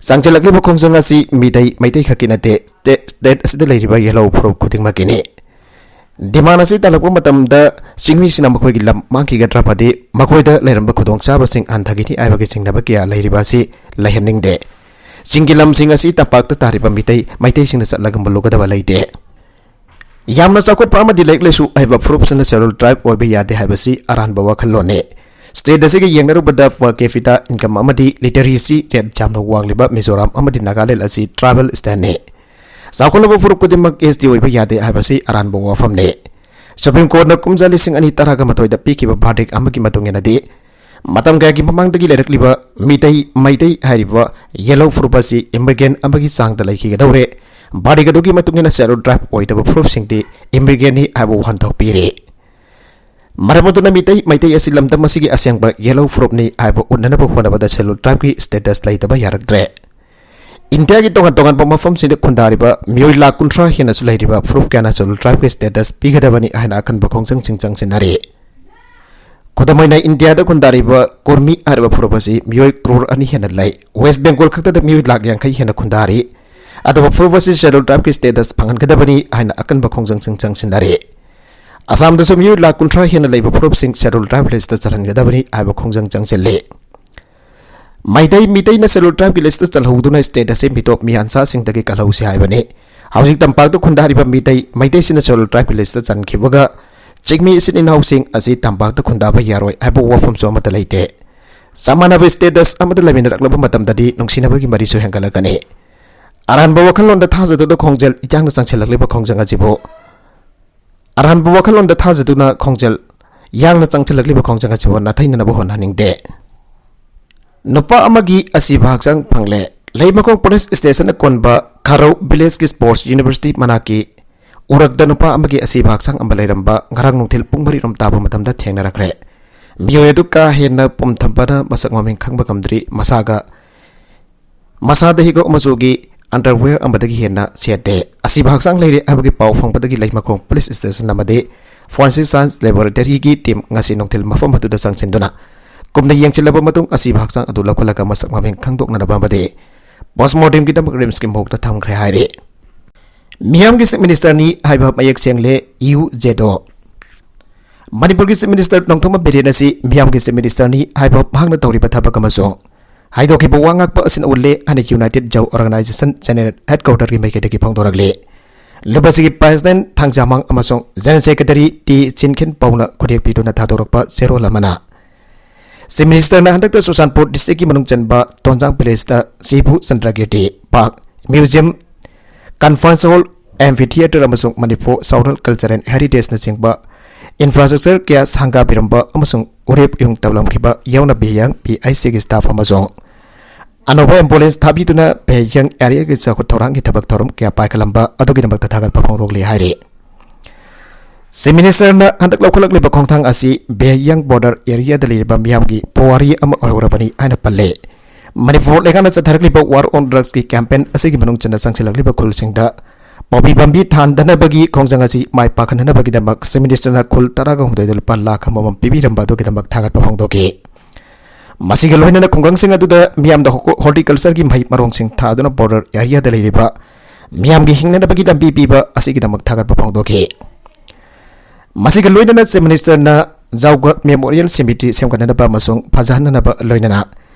ꯆꯪꯁꯤꯜꯂꯛꯂꯤꯕ ꯈꯣꯡꯖꯪ ꯑꯁꯤ ꯃꯤꯇꯩ ꯃꯩꯇꯩ ꯈꯛꯀꯤ ꯅꯠꯇꯦ, state, state ꯑꯁꯤꯗ ꯂꯩꯔꯤꯕ ꯌꯦꯜꯍꯧ ꯐꯨꯔꯨꯞ ꯈꯨꯗꯤꯡꯃꯛꯀꯤꯅꯤ꯫ Demand ꯑꯁꯤ ꯇꯥꯜꯂꯛꯄ ꯃꯇꯝꯗ ꯆꯤꯡꯃꯤꯁꯤꯡꯅ ꯃꯈꯣꯏꯒꯤ ꯂꯝ ꯃꯥꯡꯈꯤꯒꯗ꯭ꯔꯥ ꯑꯃꯗꯤ ꯃꯈꯣꯏꯗ ꯂꯩꯔꯝꯕ ꯈꯨꯗꯣꯡꯆꯥꯕꯁꯤꯡ ꯍꯟꯊꯈꯤꯅꯤ ꯍꯥꯏꯕꯒꯤ ꯆꯤꯡꯅꯕ ꯀꯌꯥ ꯂꯩꯔꯤꯕ ꯑꯁꯤ ꯂꯩꯍꯟꯅꯤꯡꯗꯦ꯫ ꯆꯤꯡꯒꯤ ꯂꯝꯁꯤꯡ ꯑꯁꯤ ꯇꯝꯄꯥꯛꯇ ꯇꯥꯔꯤꯕ ꯃꯤꯇꯩ, ꯃꯩꯇꯩꯁꯤꯡꯅ ꯆꯠꯂꯒ ꯃꯨꯜꯂꯨꯒꯗꯕ ꯂꯩꯇꯦ꯫ ꯌꯥꯝꯅ ꯆꯥꯎꯈꯠꯄ ꯑꯃꯗꯤ ꯂꯥꯏꯔꯤꯛ ꯂꯥꯏꯁꯨ ꯍꯩꯕ ꯐꯨꯔꯨꯞꯁꯤꯡꯅ Scheduled Tribe ꯑꯣꯏꯕ ꯌꯥꯗꯦ ꯍꯥꯏꯕꯁꯤ ꯑꯔꯥꯟꯕ ꯋꯥꯈꯜꯂꯣꯟꯅꯤ꯫ State ꯑꯁꯤꯒ ꯌꯦꯡꯅꯔꯨꯕꯗ per capita income ꯑꯃꯗꯤ literacy rate ꯌꯥꯝꯅ ꯋꯥꯡꯂꯤꯕ ꯃꯤꯖꯣꯔꯥꯝ ꯑꯃꯗꯤ ꯅꯥꯒꯥꯂꯦꯟ ꯑꯁꯤ tribal stateꯅꯤ꯫ ꯆꯥꯎꯈꯠꯂꯕ ꯐꯨꯔꯨꯞ ꯈꯨꯗꯤꯡꯃꯛ S T ꯑꯣꯏꯕ ꯌꯥꯗꯦ ꯍꯥꯏꯕꯁꯤ ꯑꯔꯥꯟꯕ ꯋꯥꯐꯝꯅꯤ꯫ Supreme Courtꯅ ꯀꯨꯝꯖꯥ ꯂꯤꯁꯤꯡ ꯑꯅꯤ ꯇꯔꯥꯒ ꯃꯥꯊꯣꯏꯗ ꯄꯤꯈꯤꯕ verdict ꯑꯃꯒꯤ ꯃꯇꯨꯡ ꯏꯟꯅꯗꯤ, ꯃꯇꯝ ꯀꯌꯥꯒꯤ ꯃꯃꯥꯡꯗꯒꯤ ꯂꯩꯔꯛꯂꯤꯕ ꯃꯤꯇꯩ, ꯃꯩꯇꯩ ꯍꯥꯏꯔꯤꯕ ꯌꯦꯜꯍꯧ ꯐꯨꯔꯨꯞ ꯑꯁꯤ immigrant ꯑꯃꯒꯤ ꯆꯥꯡꯗ ꯂꯩꯈꯤꯒꯗꯧꯔꯦ꯫ Verdict ꯑꯗꯨꯒꯤ ꯃꯇꯨꯡ ꯏꯟꯅ Scheduled Tribe ꯑꯣꯏꯗꯕ ꯐꯨꯔꯨꯞꯁꯤꯡꯗꯤ immigrantꯅꯤ ꯍꯥꯏꯕ ꯋꯥꯍꯟꯊꯣꯛ ꯄꯤꯔꯤ꯫ ꯃꯔꯝ ꯑꯗꯨꯅ ꯃꯤꯇꯩ, ꯃꯩꯇꯩ ꯑꯁꯤ ꯂꯝꯗꯝ ꯑꯁꯤꯒꯤ ꯑꯁꯦꯡꯕ ꯌꯦꯜꯍꯧ ꯐꯨꯔꯨꯞꯅꯤ ꯍꯥꯏꯕ ꯎꯠꯅꯅꯕ ꯍꯣꯠꯅꯕꯗ Scheduled Tribeꯀꯤ status ꯂꯩꯇꯕ ꯌꯥꯔꯛꯇ꯭ꯔꯦ꯫ ꯏꯟꯗꯤꯌꯥꯒꯤ ꯇꯣꯉꯥꯟ ꯇꯣꯉꯥꯟꯕ ꯃꯐꯝꯁꯤꯡꯗ ꯈꯨꯟꯗꯥꯔꯤꯕ ꯃꯤꯑꯣꯏ ꯂꯥꯈ ꯀꯨꯟꯊ꯭ꯔꯥ ꯍꯦꯟꯅꯁꯨ ꯂꯩꯔꯤꯕ ꯐꯨꯔꯨꯞ ꯀꯌꯥꯅ Scheduled Tribeꯀꯤ status ꯄꯤꯒꯗꯕꯅꯤ ꯍꯥꯏꯅ ꯑꯀꯟꯕ ꯈꯣꯡꯖꯪꯁꯤꯡ ꯆꯪꯁꯤꯟꯅꯔꯤ꯫ ꯈꯨꯗꯝ ꯑꯣꯏꯅ, ꯏꯟꯗꯤꯌꯥꯗ ꯈꯨꯟꯗꯥꯔꯤꯕ ꯀꯨꯔꯃꯤ ꯍꯥꯏꯔꯤꯕ ꯐꯨꯔꯨꯞ ꯑꯁꯤ ꯃꯤꯑꯣꯏ ꯀ꯭ꯔꯣꯔ ꯑꯅꯤ ꯍꯦꯟꯅ ꯂꯩ꯫ ꯋꯦꯁ ꯕꯦꯡꯒꯣꯜ ꯈꯛꯇꯗ ꯃꯤꯑꯣꯏ ꯂꯥꯈ ꯌꯥꯡꯈꯩ ꯍꯦꯟꯅ ꯈꯨꯟꯗꯥꯔꯤ꯫ ꯑꯗꯨꯕꯨ ꯐꯨꯔꯨꯞ ꯑꯁꯤ ꯁꯦꯗꯨꯜ ꯇ꯭ꯔꯥꯏꯕꯀꯤ ꯁ꯭ꯇꯦꯇꯁ ꯐꯪꯍꯟꯒꯗꯕꯅꯤ ꯍꯥꯏꯅ ꯑꯀꯟꯕ ꯈꯣꯡꯖꯪꯁꯤꯡ ꯆꯪꯁꯤꯟꯅꯔꯤ꯫ ꯑꯁꯥꯝꯗꯁꯨ ꯃꯤꯑꯣꯏ ꯂꯥꯈ ꯀꯨꯟꯊ꯭ꯔꯥ ꯍꯦꯟꯅ ꯂꯩꯕ ꯐꯨꯔꯨꯞꯁꯤꯡ ꯁꯦꯗꯨꯜ ꯇ꯭ꯔꯥꯏꯕ ꯂꯤꯁꯇ ꯆꯜꯍꯟꯒꯗꯕꯅꯤ ꯍꯥꯏꯕ ꯈꯣꯡꯖꯪ ꯆꯪꯁꯤꯜꯂꯤ꯫ ꯃꯩꯇꯩ, ꯃꯤꯇꯩꯅ ꯁꯦꯗꯨꯜ ꯇ꯭ꯔꯥꯏꯕꯀꯤ ꯂꯤꯁꯇ ꯆꯜꯍꯧꯗꯨꯅ ꯁ꯭ꯇꯦꯠ ꯑꯁꯤ ꯃꯤꯇꯣꯞ ꯃꯤꯌꯥꯟꯆꯥꯁꯤꯡꯗꯒꯤ ꯀꯜꯍꯧꯁꯤ ꯍꯥꯏꯕꯅꯤ꯫ ꯍꯧꯖꯤꯛ ꯇꯝꯄꯥꯛꯇ ꯈꯨꯟꯗꯥꯔꯤꯕ ꯃꯤꯇꯩ, ꯃꯩꯇꯩꯁꯤꯡꯅ ꯁꯦꯗꯨꯜ ꯇ꯭ꯔꯥꯏꯕꯀꯤ ꯂꯤꯁꯇ ꯆꯟꯈꯤꯕꯒ ꯆꯤꯡꯃꯤ ꯏꯆꯤꯟ ꯏꯅꯥꯎꯁꯤꯡ ꯑꯁꯤ ꯇꯝꯄꯥꯛꯇ ꯈꯨꯟꯗꯥꯕ ꯌꯥꯔꯣꯏ ꯍꯥꯏꯕ ꯋꯥꯐꯝꯁꯨ ꯑꯃꯠꯇ ꯂꯩꯇꯦ꯫ ꯆꯞ ꯃꯥꯟꯅꯕ ꯁ꯭ꯇꯦꯇꯁ ꯑꯃꯗ ꯂꯩꯃꯤꯟꯅꯔꯛꯂꯕ ꯃꯇꯝꯗꯗꯤ ꯅꯨꯡꯁꯤꯅꯕꯒꯤ ꯃꯔꯤꯁꯨ ꯍꯦꯟꯒꯠꯂꯛꯀꯅꯤ꯫ ꯑꯔꯥꯟꯕ ꯋꯥꯈꯜꯂꯣꯟꯗ ꯊꯥꯖꯗꯨꯅ ꯈꯣꯡꯖꯦꯜ ꯌꯥꯡꯅ ꯆꯪꯁꯤꯜꯂꯛꯂꯤꯕ ꯈꯣꯡꯖꯪ ꯑꯁꯤꯕꯨ ꯑꯔꯥꯟꯕ ꯋꯥꯈꯜꯂꯣꯟꯗ ꯊꯥꯖꯗꯨꯅ ꯈꯣꯡꯖꯦꯜ ꯌꯥꯡꯅ ꯆꯪꯁꯤꯜꯂꯛꯂꯤꯕ ꯈꯣꯡꯖꯪ ꯑꯁꯤꯕꯨ ꯅꯥꯊꯩꯅꯅꯕ ꯍꯣꯠꯅꯍꯟꯅꯤꯡꯗꯦ꯫ ꯅꯨꯄꯥ ꯑꯃꯒꯤ ꯑꯁꯤꯕ ꯍꯛꯆꯥꯡ ꯐꯪꯂꯦ꯫ ꯂꯩꯃꯈꯣꯡ ꯄꯨꯂꯤꯁ ꯁ꯭ꯇꯦꯁꯟ ꯑꯀꯣꯟꯕ ꯈꯥꯔꯧ ꯚꯤꯂꯦꯖꯀꯤ ꯁ꯭ꯄꯣꯔꯠꯁ ꯌꯨꯅꯤꯚꯔꯁꯤꯇꯤ ꯃꯅꯥꯛꯀꯤ ꯎꯔꯛꯇ ꯅꯨꯄꯥ ꯑꯃꯒꯤ ꯑꯁꯤꯕ ꯍꯛꯆꯥꯡ ꯑꯃ ꯂꯩꯔꯝꯕ ꯉꯔꯥꯡ ꯅꯨꯡꯊꯤꯜ ꯄꯨꯡ ꯃꯔꯤ ꯔꯣꯝ ꯇꯥꯕ ꯃꯇꯝꯗ ꯊꯦꯡꯅꯔꯛꯈ꯭ꯔꯦ꯫ ꯃꯤꯑꯣꯏ ꯑꯗꯨ ꯀꯥ ꯍꯦꯟꯅ ꯄꯨꯝꯊꯝꯕꯅ ꯃꯁꯛ ꯃꯃꯤꯡ ꯈꯪꯕ ꯉꯝꯗ꯭ꯔꯤ꯫ ꯃꯁꯥꯒ ꯃꯁꯥꯗ ꯍꯤꯒꯣꯛ ꯃꯆꯨꯒꯤ underwear ꯑꯃꯗꯒꯤ ꯍꯦꯟꯅ ꯁꯦꯠꯇꯦ꯫ ꯑꯁꯤꯕ ꯍꯛꯆꯥꯡ ꯂꯩꯔꯦ ꯍꯥꯏꯕꯒꯤ ꯄꯥꯎ ꯐꯪꯕꯗꯒꯤ ꯂꯩꯃꯈꯣꯡ ꯄꯨꯂꯤꯁ ꯁ꯭ꯇꯦꯁꯟ ꯑꯃꯗꯤ forensic science laboratoryꯒꯤ ꯇꯤꯝ ꯉꯁꯤ ꯅꯨꯡꯊꯤꯜ ꯃꯐꯝ ꯑꯗꯨꯗ ꯆꯪꯁꯤꯟꯗꯨꯅ ꯀꯨꯞꯅ ꯌꯦꯡꯁꯤꯜꯂꯕ ꯃꯇꯨꯡ ꯑꯁꯤꯕ ꯍꯛꯆꯥꯡ ꯑꯗꯨ ꯂꯧꯈꯠꯂꯒ ꯃꯁꯛ ꯃꯃꯤꯡ ꯈꯪꯗꯣꯛꯅꯅꯕ ꯑꯃꯗꯤ ꯄꯣꯁꯃꯣꯔꯇꯦꯝꯒꯤꯗꯃꯛ ꯔꯤꯝꯁꯀꯤ ꯃꯣꯔꯒꯇ ꯊꯝꯈ꯭ꯔꯦ ꯍꯥꯏꯔꯤ꯫ ꯃꯤꯌꯥꯝꯒꯤ ꯆꯤꯐ ꯃꯤꯅꯤꯁꯇꯔꯅꯤ ꯍꯥꯏꯕ ꯃꯌꯦꯛ ꯁꯦꯡꯂꯦ ꯌꯨ ꯖꯦꯗꯣ꯫ ꯃꯅꯤꯄꯨꯔꯒꯤ ꯆꯤꯐ ꯃꯤꯅꯤꯁꯇꯔ ꯅꯣꯡꯊꯣꯝꯕꯝ ꯕꯤꯔꯦꯟ ꯑꯁꯤ ꯃꯤꯌꯥꯝꯒꯤ ꯆꯤꯐ ꯃꯤꯅꯤꯁꯇꯔꯅꯤ ꯍꯥꯏꯕ ꯃꯍꯥꯛꯅ ꯇꯧꯔꯤꯕ ꯊꯕꯛ ꯑꯃꯁꯨꯡ ꯍꯥꯏꯗꯣꯛꯈꯤꯕ ꯋꯥ ꯉꯥꯛꯄ ꯑꯁꯤꯅ ꯎꯠꯂꯦ ꯍꯥꯏꯅ ꯌꯨꯅꯥꯏꯇꯦꯗ ꯖꯧ ꯑꯣꯔꯒꯅꯥꯏꯖꯦꯁꯟ ꯖꯦꯅꯔꯦꯜ ꯍꯦꯗꯀ꯭ꯋꯥꯇꯔꯒꯤ ꯃꯥꯏꯀꯩꯗꯒꯤ ꯐꯣꯡꯗꯣꯔꯛꯂꯤ꯫ ꯂꯨꯞ ꯑꯁꯤꯒꯤ ꯄ꯭ꯔꯦꯁꯤꯗꯦꯟ ꯊꯥꯡꯖꯥꯃꯥꯡ ꯑꯃꯁꯨꯡ ꯖꯦꯅꯔꯦꯜ ꯁꯦꯀ꯭ꯔꯦꯇꯔꯤ ꯇꯤ ꯆꯤꯟꯈꯤꯟ ꯄꯧꯅ ꯈꯨꯠꯌꯦꯛ ꯄꯤꯗꯨꯅ ꯊꯥꯗꯣꯔꯛꯄ ꯆꯦꯔꯣꯜ ꯑꯃꯅ ꯆꯤꯐ ꯃꯤꯅꯤꯁꯇꯔꯅ ꯍꯟꯗꯛꯇ ꯆꯨꯔꯆꯥꯟꯄꯨꯔ ꯗꯤꯁꯇ꯭ꯔꯤꯛꯀꯤ ꯃꯅꯨꯡ ꯆꯟꯕ ꯇꯣꯟꯖꯥꯡ ꯚꯤꯂꯦꯖꯇ ꯁꯤꯕꯨ Chandrakirti park, museum, conference hall, amphitheatre ꯑꯃꯁꯨꯡ ꯃꯅꯤꯄꯨꯔ ꯆꯥꯎꯔꯦꯜ ꯀꯜꯆꯔꯦꯜ ꯍꯦꯔꯤꯇꯦꯖꯅꯆꯤꯡꯕ ꯏꯟꯐ꯭ꯔꯥꯁ꯭ꯇ꯭ꯔꯛꯆꯔ ꯀꯌꯥ ꯁꯪꯒꯥꯕꯤꯔꯝꯕ ꯑꯃꯁꯨꯡ ꯎꯔꯦꯞ ꯏꯍꯨꯝ ꯇꯧꯂꯝꯈꯤꯕ ꯌꯥꯎꯅ ꯕꯤꯍꯥꯡ ꯄꯤ ꯑꯩꯆ ꯁꯤꯒꯤ ꯁ꯭ꯇꯥꯐ ꯑꯃꯁꯨꯡ ꯑꯅꯧꯕ ꯑꯦꯝꯕꯨꯂꯦꯟꯁ ꯊꯥꯕꯤꯗꯨꯅ ꯕꯤꯍꯥꯡ ꯑꯦꯔꯤꯌꯥꯒꯤ ꯆꯥꯎꯈꯠ ꯊꯧꯔꯥꯡꯒꯤ ꯊꯕꯛ ꯊꯧꯔꯝ ꯀꯌꯥ ꯄꯥꯏꯈꯠꯂꯝꯕ ꯑꯗꯨꯒꯤꯗꯃꯛꯇ ꯊꯥꯒꯠꯄ ꯐꯣꯡꯗꯣꯛꯂꯤ ꯍꯥꯏꯔꯤ꯫ ꯆꯤꯐ ꯃꯤꯅꯤꯁꯇꯔꯅ ꯍꯟꯗꯛ ꯂꯧꯈꯠꯂꯛꯂꯤꯕ ꯈꯣꯡꯊꯥꯡ ꯑꯁꯤ ꯕꯤꯍꯥꯡ ꯕꯣꯔꯗꯔ ꯑꯦꯔꯤꯌꯥꯗ ꯂꯩꯔꯤꯕ ꯃꯤꯌꯥꯝꯒꯤ ꯄꯨꯋꯥꯔꯤ ꯑꯃ ꯑꯣꯏꯍꯧꯔꯕꯅꯤ ꯍꯥꯏꯅ ꯄꯜꯂꯦ꯫ ꯃꯅꯤꯄꯨꯔ ꯂꯩꯉꯥꯛꯅ ꯆꯠꯊꯔꯛꯂꯤꯕ War on Drugsꯀꯤ campaign ꯑꯁꯤꯒꯤ ꯃꯅꯨꯡ ꯆꯟꯅ ꯆꯪꯁꯤꯜꯂꯛꯂꯤꯕ ꯈꯨꯜꯁꯤꯡꯗ ꯄꯥꯝꯕꯤ ꯄꯥꯝꯕꯤ ꯊꯥꯟꯗꯅꯕꯒꯤ ꯈꯣꯡꯖꯪ ꯑꯁꯤ ꯃꯥꯏ ꯄꯥꯛꯍꯟꯅꯕꯒꯤꯗꯃꯛ Chief Minister ꯅ ꯈꯨꯜ ꯇꯔꯥꯒ ꯍꯨꯝꯗꯣꯏꯗ ꯂꯨꯄꯥ ꯂꯥꯈ ꯑꯃꯃꯝ ꯄꯤꯕꯤꯔꯝꯕ ꯑꯗꯨꯒꯤꯗꯃꯛ ꯊꯥꯒꯠꯄ ꯐꯣꯡꯗꯣꯛꯈꯤ꯫ ꯃꯁꯤꯒ ꯂꯣꯏꯅꯅ ꯈꯨꯡꯒꯪꯁꯤꯡ ꯑꯗꯨꯗ ꯃꯤꯌꯥꯝꯗ ꯍꯣ-, horticulture ꯒꯤ ꯃꯍꯩ ꯃꯔꯣꯡꯁꯤꯡ ꯊꯥꯗꯨꯅ border area ꯗ ꯂꯩꯔꯤꯕ ꯃꯤꯌꯥꯝꯒꯤ ꯍꯤꯡꯅꯅꯕꯒꯤ ꯂꯝꯕꯤ ꯄꯤꯕ ꯑꯁꯤꯒꯤꯗꯃꯛ ꯊꯥꯒꯠꯄ ꯐꯣꯡꯗꯣꯛꯈꯤ꯫ ꯃꯁꯤꯒ ꯂꯣꯏꯅꯅ Chief Minister ꯅ ꯖꯥꯎꯒ Memorial Cemetery ꯁꯦꯝꯒꯠꯅꯅꯕ ꯑꯃꯁꯨꯡ ꯐꯖꯍꯟꯅꯅꯕ ꯂꯣꯏꯅꯅ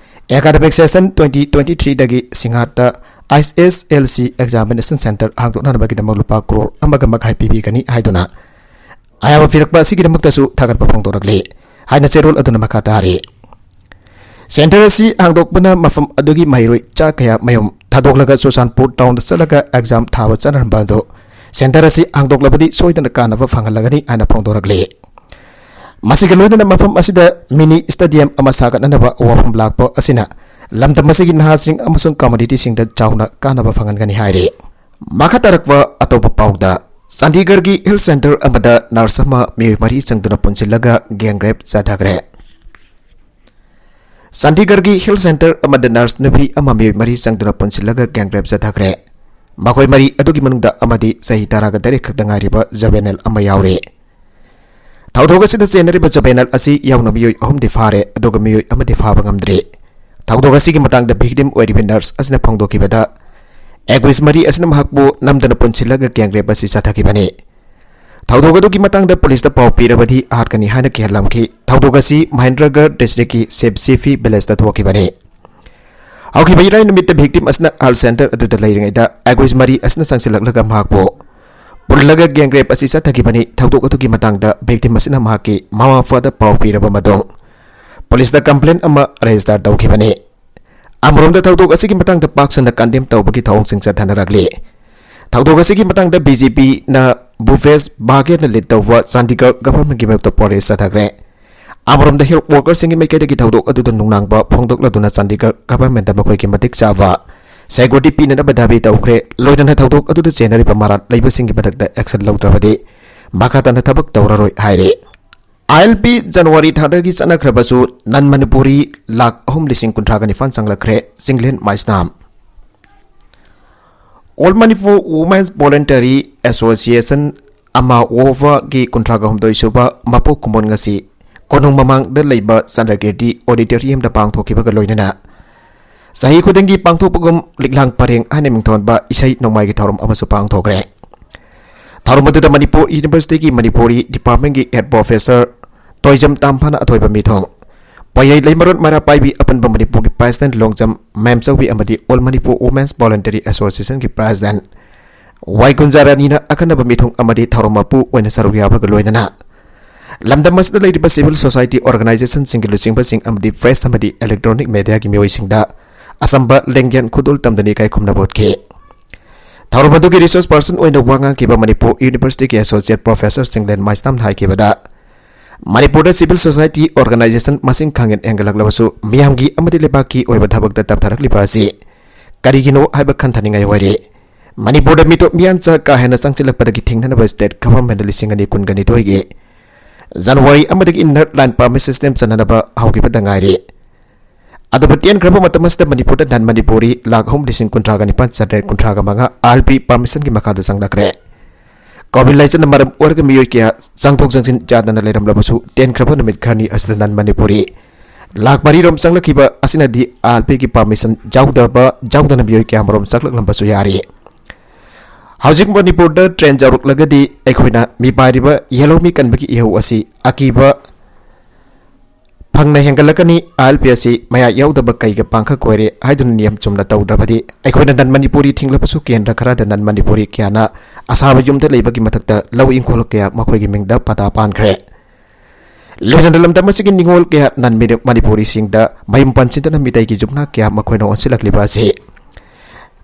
academic session twenty twenty-three ꯗꯒꯤ ꯁꯤꯡꯍꯥꯠꯇ I S S L C examination centre ꯍꯥꯡꯗꯣꯛꯅꯅꯕꯒꯤꯗꯃꯛ ꯂꯨꯄꯥ ꯀ꯭ꯔꯣꯔ ꯑꯃꯒ ꯃꯈꯥꯏ ꯄꯤꯕꯤꯒꯅꯤ ꯍꯥꯏꯗꯨꯅ ꯑꯌꯥꯕ ꯄꯤꯔꯛꯄ ꯑꯁꯤꯒꯤꯗꯃꯛꯇꯁꯨ ꯊꯥꯒꯠꯄ ꯐꯣꯡꯗꯣꯔꯛꯂꯤ ꯍꯥꯏꯅ ꯆꯦꯔꯣꯜ ꯑꯗꯨꯅ ꯃꯈꯥ ꯇꯥꯔꯤ꯫ Centre ꯑꯁꯤ ꯍꯥꯡꯗꯣꯛꯄꯅ ꯃꯐꯝ ꯑꯗꯨꯒꯤ ꯃꯍꯩꯔꯣꯏ ꯆꯥ ꯀꯌꯥ ꯃꯌꯨꯝ ꯊꯥꯗꯣꯛꯂꯒ ꯆꯨꯔꯆꯥꯟꯄꯨꯔ town ꯗ ꯆꯠꯂꯒ exam ꯊꯥꯕ ꯆꯠꯅꯔꯝꯕ ꯑꯗꯨ centre ꯑꯁꯤ ꯍꯥꯡꯗꯣꯛꯂꯕꯗꯤ ꯁꯣꯏꯗꯅ ꯀꯥꯟꯅꯕ ꯐꯪꯍꯜꯂꯒꯅꯤ ꯍꯥꯏꯅ ꯐꯣꯡꯗꯣꯔꯛꯂꯤ꯫ ꯃꯁꯤꯒ ꯂꯣꯏꯅꯅ ꯃꯐꯝ ꯑꯁꯤꯗ mini stadium ꯑꯃ ꯁꯥꯒꯠꯅꯅꯕ ꯋꯥꯐꯝ ꯂꯥꯛꯄ ꯑꯁꯤꯅ ꯂꯝꯗꯝ ꯑꯁꯤꯒꯤ ꯅꯍꯥꯁꯤꯡ ꯑꯃꯁꯨꯡ community ꯁꯤꯡꯗ ꯆꯥꯎꯅ ꯀꯥꯟꯅꯕ ꯐꯪꯍꯟꯒꯅꯤ ꯍꯥꯏꯔꯤ꯫ ꯃꯈꯥ ꯇꯥꯔꯛꯄ ꯑꯇꯣꯞꯄ ꯄꯥꯎꯗ, ꯆꯥꯟꯗꯤꯒꯔꯒꯤ health centre ꯑꯃꯗ nurse ꯑꯃ ꯃꯤꯑꯣꯏ ꯃꯔꯤ ꯆꯪꯗꯨꯅ ꯄꯨꯟꯁꯤꯜꯂꯒ gang rape ꯆꯠꯊꯈ꯭ꯔꯦ꯫ ꯆꯥꯟꯗꯤꯒꯔꯒꯤ health centre ꯑꯃꯗ nurse ꯅꯨꯄꯤ ꯑꯃ ꯃꯤꯑꯣꯏ ꯃꯔꯤ ꯆꯪꯗꯨꯅ ꯄꯨꯟꯁꯤꯜꯂꯒ gang rape ꯆꯠꯊꯈ꯭ꯔꯦ꯫ ꯃꯈꯣꯏ ꯃꯔꯤ ꯑꯗꯨꯒꯤ ꯃꯅꯨꯡꯗ ꯑꯃꯗꯤ ꯆꯍꯤ ꯇꯔꯥꯒ ꯇꯔꯦꯠ ꯈꯛꯇ ꯉꯥꯏꯔꯤꯕ juvenile ꯑꯃ ꯌꯥꯎꯔꯤ꯫ ꯊꯧꯗꯣꯛ ꯑꯁꯤꯗ ꯆꯦꯟꯅꯔꯤꯕ juvenile ꯑꯁꯤ ꯌꯥꯎꯅ ꯃꯤꯑꯣꯏ ꯑꯍꯨꯝꯗꯤ ꯐꯥꯔꯦ, ꯑꯗꯨꯒ ꯃꯤꯑꯣꯏ ꯑꯃꯗꯤ ꯐꯥꯕ ꯉꯝꯗ꯭ꯔꯤ꯫ ꯊꯧꯗꯣꯛ ꯑꯁꯤꯒꯤ ꯃꯇꯥꯡꯗ victim ꯑꯣꯏꯔꯤꯕ nurse ꯑꯁꯤꯅ ꯐꯣꯡꯗꯣꯛꯈꯤꯕꯗ, ꯑꯦꯒ꯭ꯋꯤꯁ ꯃꯔꯤ ꯑꯁꯤꯅ ꯃꯍꯥꯛꯄꯨ ꯅꯝꯗꯅ ꯄꯨꯟꯁꯤꯜꯂꯒ gang rape ꯑꯁꯤ ꯆꯠꯊꯈꯤꯕꯅꯤ꯫ ꯊꯧꯗꯣꯛ ꯑꯗꯨꯒꯤ ꯃꯇꯥꯡꯗ ꯄꯨꯂꯤꯁꯇ ꯄꯥꯎ ꯄꯤꯔꯕꯗꯤ ꯍꯥꯠꯀꯅꯤ ꯍꯥꯏꯅ ꯀꯤꯍꯜꯂꯝꯈꯤ꯫ ꯊꯧꯗꯣꯛ ꯑꯁꯤ ꯃꯍꯦꯟꯗ꯭ꯔꯒꯔ district ꯀꯤ ꯁꯦꯞ ꯁꯤꯐꯤ village ꯇ ꯊꯣꯛꯈꯤꯕꯅꯤ꯫ ꯍꯧꯈꯤꯕ ꯏꯔꯥꯏ ꯅꯨꯃꯤꯠꯇ victim ꯑꯁꯤꯅ health centre ꯑꯗꯨꯗ ꯂꯩꯔꯤꯉꯩꯗ ꯑꯦꯒ꯭ꯋꯤꯁ ꯃꯔꯤ ꯑꯁꯤꯅ ꯆꯪꯁꯤꯜꯂꯛꯂꯒ ꯃꯍꯥꯛꯄꯨ ꯄꯨꯜꯂꯒ gang rape ꯑꯁꯤ ꯆꯠꯊꯈꯤꯕꯅꯤ꯫ ꯊꯧꯗꯣꯛ ꯑꯗꯨꯒꯤ ꯃꯇꯥꯡꯗ victim ꯑꯁꯤꯅ ꯃꯍꯥꯛꯀꯤ ꯃꯃꯥ ꯃꯄꯥꯗ ꯄꯥꯎ ꯄꯤꯔꯕ ꯃꯇꯨꯡ ꯄꯨꯂꯤꯁꯇ complaint ꯑꯃ register ꯇꯧꯈꯤꯕꯅꯤ꯫ ꯑꯃꯔꯣꯝꯗ ꯊꯧꯗꯣꯛ ꯑꯁꯤꯒꯤ ꯃꯇꯥꯡꯗ ꯄꯥꯛ ꯁꯟꯅ condemn ꯇꯧꯕꯒꯤ ꯊꯧꯑꯣꯡꯁꯤꯡ ꯆꯠꯊꯅꯔꯛꯂꯤ꯫ ꯊꯧꯗꯣꯛ ꯑꯁꯤꯒꯤ ꯃꯇꯥꯡꯗ B J P ꯅ ꯚꯨꯄꯦꯁ ꯕꯥꯘꯦꯜꯅ lead ꯇꯧꯕ ꯆꯥꯟꯗꯤꯒꯔ government ꯀꯤ ꯃꯥꯌꯣꯛꯇ protest ꯆꯠꯊꯈ꯭ꯔꯦ꯫ ꯑꯃꯔꯣꯝꯗ health worker ꯁꯤꯡꯒꯤ ꯃꯥꯏꯀꯩꯗꯒꯤ ꯊꯧꯗꯣꯛ ꯑꯗꯨꯗ ꯅꯨꯡꯅꯥꯡꯕ ꯐꯣꯡꯗꯣꯛꯂꯗꯨꯅ ꯆꯥꯟꯗꯤꯒꯔ government ꯇ ꯃꯈꯣꯏꯒꯤ ꯃꯇꯤꯛ ꯆꯥꯕ security ꯄꯤꯅꯅꯕ ꯗꯥꯕꯤ ꯇꯧꯈ꯭ꯔꯦ꯫ ꯂꯣꯏꯅꯅ ꯊꯧꯗꯣꯛ ꯑꯗꯨꯗ ꯆꯦꯟꯅꯔꯤꯕ ꯃꯔꯥꯜ ꯂꯩꯕꯁꯤꯡꯒꯤ ꯃꯊꯛꯇ action ꯂꯧꯗ꯭ꯔꯕꯗꯤ ꯃꯈꯥ ꯇꯥꯅ ꯊꯕꯛ ꯇꯧꯔꯔꯣꯏ ꯍꯥꯏꯔꯤ꯫ I L P January ꯊꯥꯗꯒꯤ ꯆꯠꯅꯈ꯭ꯔꯕꯁꯨ non Manipuri lakh ꯑꯍꯨꯝ ꯂꯤꯁꯤꯡ ꯀꯨꯟꯊ꯭ꯔꯥꯒ ꯅꯤꯄꯥꯟ ꯆꯪꯂꯛꯈ꯭ꯔꯦ, Chinglen ꯃꯥꯏꯁꯅꯥꯝ꯫ All Manipur Women's Voluntary Association, ꯑꯃ ꯑꯣꯚꯥꯒꯤ ꯀꯨꯟꯊ꯭ꯔꯥꯒ ꯍꯨꯝꯗꯣꯏ ꯁꯨꯕ ꯃꯄꯣꯛ ꯀꯨꯝꯑꯣꯟ ꯉꯁꯤ ꯀꯣꯅꯨꯡ ꯃꯃꯥꯡꯗ ꯂꯩꯕ ꯆꯟꯗ꯭ꯔꯀꯤꯔꯇꯤ ꯑꯣꯗꯤꯇꯣꯔꯤꯌꯝꯗ ꯄꯥꯡꯊꯣꯛꯈꯤꯕꯒ ꯂꯣꯏꯅꯅ ꯆꯍꯤ ꯈꯨꯗꯤꯡꯒꯤ ꯄꯥꯡꯊꯣꯛꯄꯒꯨꯝ ꯂꯤꯛꯂꯥꯡ ꯄꯔꯦꯡ ꯍꯥꯏꯅ ꯃꯤꯡꯊꯣꯟꯕ ꯏꯁꯩ ꯅꯣꯡꯃꯥꯏꯒꯤ ꯊꯧꯔꯝ ꯑꯃꯁꯨ ꯄꯥꯡꯊꯣꯛꯈ꯭ꯔꯦ꯫ ꯊꯧꯔꯝ ꯑꯗꯨꯗ ꯃꯅꯤꯄꯨꯔ ꯌꯨꯅꯤꯚꯔꯁꯤꯇꯤꯒꯤ ꯃꯅꯤꯄꯨꯔꯤ ꯗꯤꯄꯥꯔꯠꯃꯦꯟꯒꯤ ꯍꯦꯗ ꯄ꯭ꯔꯣꯐꯦꯁꯔ ꯇꯣꯏꯖꯝ ꯇꯥꯝꯐꯥꯅ ꯑꯊꯣꯏꯕ ꯃꯤꯊꯣꯡ, ꯄꯣꯏꯔꯩ ꯂꯩꯃꯔꯣꯠ ꯃꯩꯔꯥꯄꯥꯏꯕꯤ ꯑꯄꯨꯟꯕ ꯃꯅꯤꯄꯨꯔꯒꯤ ꯄ꯭ꯔꯦꯁꯤꯗꯦꯟꯠ ꯂꯣꯡꯖꯝ ꯃꯦꯝꯆꯧꯕꯤ ꯑꯃꯗꯤ All Manipur Women's Voluntary Associationꯒꯤ ꯄ꯭ꯔꯦꯁꯤꯗꯦꯟꯠ ꯋꯥꯏ ꯒꯨꯟꯖꯥꯔꯥꯅꯤꯅ ꯑꯈꯟꯅꯕ ꯃꯤꯊꯨꯡ ꯑꯃꯗꯤ ꯊꯧꯔꯝ ꯃꯄꯨ ꯑꯣꯏꯅ ꯁꯔꯨꯛ ꯌꯥꯕꯒ ꯂꯣꯏꯅꯅ ꯂꯝꯗꯝ ꯑꯁꯤꯗ ꯂꯩꯔꯤꯕ ꯁꯤꯚꯤꯜ ꯁꯣꯁꯥꯏꯇꯤ ꯑꯣꯔꯒꯅꯥꯏꯖꯦꯁꯟꯁꯤꯡꯒꯤ ꯂꯨꯆꯤꯡꯕꯁꯤꯡ ꯑꯃꯗꯤ ꯄ꯭ꯔꯦꯁ ꯑꯃꯗꯤ ꯏꯂꯦꯛꯇ꯭ꯔꯣꯅꯤꯛ ꯃꯦꯗꯤꯌꯥꯒꯤ ꯃꯤꯑꯣꯏꯁꯤꯡꯗ ꯑꯆꯝꯕ ꯂꯦꯡꯌꯥꯟ ꯈꯨꯗꯣꯜ ꯇꯝꯗꯨꯅ ꯏꯀꯥꯏ ꯈꯨꯝꯅꯕ ꯎꯠꯈꯤ꯫ ꯊꯧꯔꯝ ꯑꯗꯨꯒꯤ ꯔꯤꯁꯣꯔꯁ ꯄꯔꯁꯟ ꯑꯣꯏꯅ ꯋꯥ ꯉꯥꯡꯈꯤꯕ ꯃꯅꯤꯄꯨꯔ ꯌꯨꯅꯤꯚꯔꯁꯤꯇꯤꯒꯤ ꯑꯦꯁꯣꯁꯤꯌꯦꯠ ꯄ꯭ꯔꯣꯐꯦꯁꯔ ꯆꯤꯡꯂꯦꯟ ꯃꯥꯏꯁꯅꯥꯝꯅ ꯍꯥꯏꯈꯤꯕꯗ, ꯃꯅꯤꯄꯨꯔꯗ ꯁꯤꯚꯤꯜ ꯁꯣꯁꯥꯏꯇꯤ ꯑꯣꯔꯒꯅꯥꯏꯖꯦꯁꯟ ꯃꯁꯤꯡ ꯈꯪꯍꯦꯟ ꯍꯦꯟꯒꯠꯂꯛꯂꯕꯁꯨ ꯃꯤꯌꯥꯝꯒꯤ ꯑꯃꯗꯤ ꯂꯩꯕꯥꯛꯀꯤ ꯑꯣꯏꯕ ꯊꯕꯛꯇ ꯇꯞꯊꯔꯛꯂꯤꯕ ꯑꯁꯤ ꯀꯔꯤꯒꯤꯅꯣ ꯍꯥꯏꯕ ꯈꯟꯊꯅꯤꯡꯉꯥꯏ ꯑꯣꯏꯔꯤ꯫ ꯃꯅꯤꯄꯨꯔꯗ ꯃꯤꯇꯣꯞ ꯃꯤꯌꯥꯟꯆꯥ ꯀꯥ ꯍꯦꯟꯅ ꯆꯪꯁꯤꯜꯂꯛꯄꯗꯒꯤ ꯊꯤꯡꯅꯅꯕ ꯁ꯭ꯇꯦꯠ ꯒꯚꯔꯟꯃꯦꯟꯠꯅ ꯂꯤꯁꯤꯡ ꯑꯅꯤ ꯀꯨꯟꯒ ꯅꯤꯊꯣꯏꯒꯤ ꯖꯅꯋꯥꯔꯤ ꯑꯃꯗꯒꯤ ꯏꯟꯅꯔ ꯂꯥꯏꯟ ꯄꯔꯃꯤꯠ ꯁꯤꯁꯇꯦꯝ ꯆꯠꯅꯅꯕ ꯍꯧꯈꯤꯕꯗ ꯉꯥꯏꯔꯤ꯫ ꯑꯗꯨꯕꯨ ꯇꯦꯟꯈ꯭ꯔꯕ ꯃꯇꯝ ꯑꯁꯤꯗ ꯃꯅꯤꯄꯨꯔꯗ ꯅꯟ ꯃꯅꯤꯄꯨꯔꯤ ꯂꯥꯈ ꯑꯍꯨꯝ ꯂꯤꯁꯤꯡ ꯀꯨꯟꯊ꯭ꯔꯥꯒ ꯅꯤꯄꯥꯟ ꯆꯥꯇ꯭ꯔꯦꯠ ꯀꯨꯟꯊ꯭ꯔꯥꯒ ꯃꯉꯥ ꯑꯥꯔ ꯄꯤ ꯄꯔꯃꯤꯁꯟꯒꯤ ꯃꯈꯥꯗ ꯆꯪꯂꯛꯈ꯭ꯔꯦ꯫ ꯀꯣꯚꯤꯗ ꯂꯥꯏꯆꯠꯅ ꯃꯔꯝ ꯑꯣꯏꯔꯒ ꯃꯤꯑꯣꯏ ꯀꯌꯥ ꯆꯪꯊꯣꯛ ꯆꯪꯁꯤꯟ ꯌꯥꯗꯅ ꯂꯩꯔꯝꯂꯕꯁꯨ, ꯇꯦꯟꯈ꯭ꯔꯕ ꯅꯨꯃꯤꯠ ꯈꯔꯅꯤ ꯑꯁꯤꯗ ꯅꯟ ꯃꯅꯤꯄꯨꯔꯤ ꯂꯥꯈ ꯃꯔꯤꯔꯣꯝ ꯆꯪꯂꯛꯈꯤꯕ ꯑꯁꯤꯅꯗꯤ ꯑꯥꯔ ꯄꯤꯒꯤ ꯄꯔꯃꯤꯁꯟ ꯌꯥꯎꯗꯕ, ꯌꯥꯎꯗꯅ ꯃꯤꯑꯣꯏ ꯀꯌꯥꯃꯔꯣꯝ ꯆꯪꯂꯛꯂꯝꯕꯁꯨ ꯌꯥꯔꯤ꯫ ꯍꯧꯖꯤꯛ ꯃꯅꯤꯄꯨꯔꯗ ꯇ꯭ꯔꯦꯟ ꯌꯧꯔꯛꯂꯒꯗꯤ ꯑꯩꯈꯣꯏꯅ ꯃꯤꯄꯥꯏꯔꯤꯕ ꯌꯦꯜꯍꯧꯃꯤ ꯀꯟꯕꯒꯤ ꯏꯍꯧ ꯑꯁꯤ ꯑꯀꯤꯕ ꯐꯪꯅ ꯍꯦꯟꯒꯠꯂꯛꯀꯅꯤ꯫ ꯑꯥꯔ ꯄꯤ ꯑꯁꯤ ꯃꯌꯥ ꯌꯥꯎꯗꯕ ꯀꯩꯒ ꯄꯥꯡꯈꯛ ꯑꯣꯏꯔꯦ ꯍꯥꯏꯗꯨꯅ ꯅꯤꯌꯝ ꯆꯨꯝꯅ ꯇꯧꯗ꯭ꯔꯕꯗꯤ ꯑꯩꯈꯣꯏꯅ ꯅꯟ ꯃꯅꯤꯄꯨꯔꯤ ꯊꯤꯡꯂꯕꯁꯨ ꯀꯦꯟꯗ꯭ꯔ ꯈꯔꯗ ꯅꯟ ꯃꯅꯤꯄꯨꯔꯤ ꯀꯌꯥꯅ ꯑꯁꯥꯕ ꯌꯨꯝꯗ ꯂꯩꯕꯒꯤ ꯃꯊꯛꯇ ꯂꯧ ꯏꯪꯈꯣꯜ ꯀꯌꯥ ꯃꯈꯣꯏꯒꯤ ꯃꯤꯡꯗ ꯄꯇꯥ ꯄꯥꯟꯈ꯭ꯔꯦ꯫ ꯂꯣꯏꯅꯅ ꯂꯝꯗꯝ ꯑꯁꯤꯒꯤ ꯅꯤꯉꯣꯜ ꯀꯌꯥ ꯅꯟ ꯃꯅꯤ-, ꯃꯅꯤꯄꯨꯔꯤꯁꯤꯡꯗ ꯃꯌꯨꯝ ꯄꯥꯟꯁꯤꯟꯗꯨꯅ ꯃꯤꯇꯩꯒꯤ ꯌꯨꯝꯅꯥꯛ ꯀꯌꯥ ꯃꯈꯣꯏꯅ ꯑꯣꯟꯁꯤꯜꯂꯛꯂꯤꯕ ꯑꯁꯤ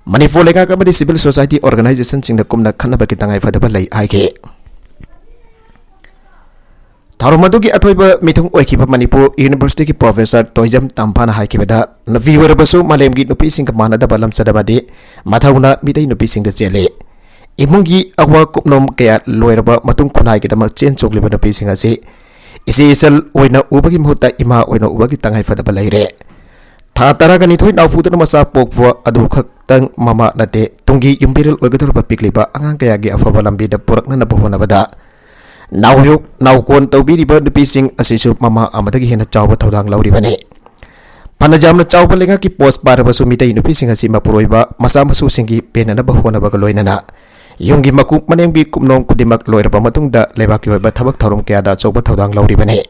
ꯃꯅꯤꯄꯨꯔ ꯂꯩꯉꯥꯛ ꯑꯃꯗꯤ ꯁꯤꯚꯤꯜ ꯁꯣꯁꯥꯏꯇꯤ ꯑꯣꯔꯒꯅꯥꯏꯖꯦꯁꯟꯁꯤꯡꯅ ꯀꯨꯞꯅ ꯈꯟꯅꯕꯒꯤ ꯇꯉꯥꯏꯐꯗꯕ ꯂꯩ ꯍꯥꯏꯈꯤ꯫ ꯊꯧꯔꯝ ꯑꯗꯨꯒꯤ ꯑꯊꯣꯏꯕ ꯃꯤꯊꯨꯡ ꯑꯣꯏꯈꯤꯕ ꯃꯅꯤꯄꯨꯔ ꯌꯨꯅꯤꯚꯔꯁꯤꯇꯤꯒꯤ ꯄ꯭ꯔꯣꯐꯦꯁꯔ ꯇꯣꯏꯖꯝ ꯇꯥꯝꯐꯥꯅ ꯍꯥꯏꯈꯤꯕꯗ, ꯅꯨꯄꯤ ꯑꯣꯏꯔꯕꯁꯨ ꯃꯥꯂꯦꯝꯒꯤ ꯅꯨꯄꯤꯁꯤꯡꯒ ꯃꯥꯟꯅꯗꯕ ꯂꯝꯆꯠ ꯑꯃꯗꯤ ꯃꯊꯧꯅꯥ ꯃꯤꯇꯩ ꯅꯨꯄꯤꯁꯤꯡꯗ ꯆꯦꯜꯂꯤ꯫ ꯏꯃꯨꯡꯒꯤ ꯑꯋꯥ ꯀꯨꯞꯅꯣꯝ ꯀꯌꯥ ꯂꯣꯏꯔꯕ ꯃꯇꯨꯡ ꯈꯨꯟꯅꯥꯏꯒꯤꯗꯃꯛ ꯆꯦꯟ ꯆꯣꯡꯂꯤꯕ ꯅꯨꯄꯤꯁꯤꯡ ꯑꯁꯤ ꯏꯆꯦ ꯏꯆꯜ ꯑꯣꯏꯅ ꯎꯕꯒꯤ ꯃꯍꯨꯠꯇ ꯏꯃꯥ ꯑꯣꯏꯅ ꯎꯕꯒꯤ ꯇꯉꯥꯏꯐꯗꯕ ꯂꯩꯔꯦ꯫ ꯊꯥ ꯇꯔꯥꯒ ꯅꯤꯊꯣꯏ ꯅꯥꯎꯐꯨꯗꯨꯅ ꯃꯆꯥ ꯄꯣꯛꯄ ꯑꯗꯨ ꯈꯛꯇꯪ ꯃꯃꯥ ꯅꯠꯇꯦ, ꯇꯨꯡꯒꯤ ꯌꯨꯝꯕꯤꯔꯦꯜ ꯑꯣꯏꯒꯗꯧꯔꯤꯕ ꯄꯤꯛꯂꯤꯕ ꯑꯉꯥꯡ ꯀꯌꯥꯒꯤ ꯑꯐꯕ ꯂꯝꯕꯤꯗ ꯄꯨꯔꯛꯅꯅꯕ ꯍꯣꯠꯅꯕꯗ ꯅꯥꯎꯌꯣꯛ ꯅꯥꯎꯀꯣꯟ ꯇꯧꯕꯤꯔꯤꯕ ꯅꯨꯄꯤꯁꯤꯡ ꯑꯁꯤꯁꯨ ꯃꯃꯥ ꯑꯃꯗꯒꯤ ꯍꯦꯟꯅ ꯆꯥꯎꯕ ꯊꯧꯗꯥꯡ ꯂꯧꯔꯤꯕꯅꯤ꯫ ꯐꯅ ꯌꯥꯝꯅ ꯆꯥꯎꯕ ꯂꯩꯉꯥꯛꯀꯤ ꯄꯣꯁ ꯄꯥꯏꯔꯕꯁꯨ ꯃꯤꯇꯩ ꯅꯨꯄꯤꯁꯤꯡ ꯑꯁꯤ ꯃꯄꯨꯔꯣꯏꯕ ꯃꯆꯥ ꯃꯁꯨꯁꯤꯡꯒꯤ ꯄꯦꯟꯅꯅꯕ ꯍꯣꯠꯅꯕꯒ ꯂꯣꯏꯅꯅ ꯌꯨꯝꯒꯤ ꯃꯀꯨꯞ ꯃꯅꯦꯝꯒꯤ ꯀꯨꯞꯅꯣꯝ ꯈꯨꯗꯤꯡꯃꯛ ꯂꯣꯏꯔꯕ ꯃꯇꯨꯡꯗ ꯂꯩꯕꯥꯛꯀꯤ ꯑꯣꯏꯕ ꯊꯕꯛ ꯊꯧꯔꯝ ꯀꯌꯥꯗ ꯑꯆꯧꯕ ꯊꯧꯗꯥꯡ ꯂꯧꯔꯤꯕꯅꯤ꯫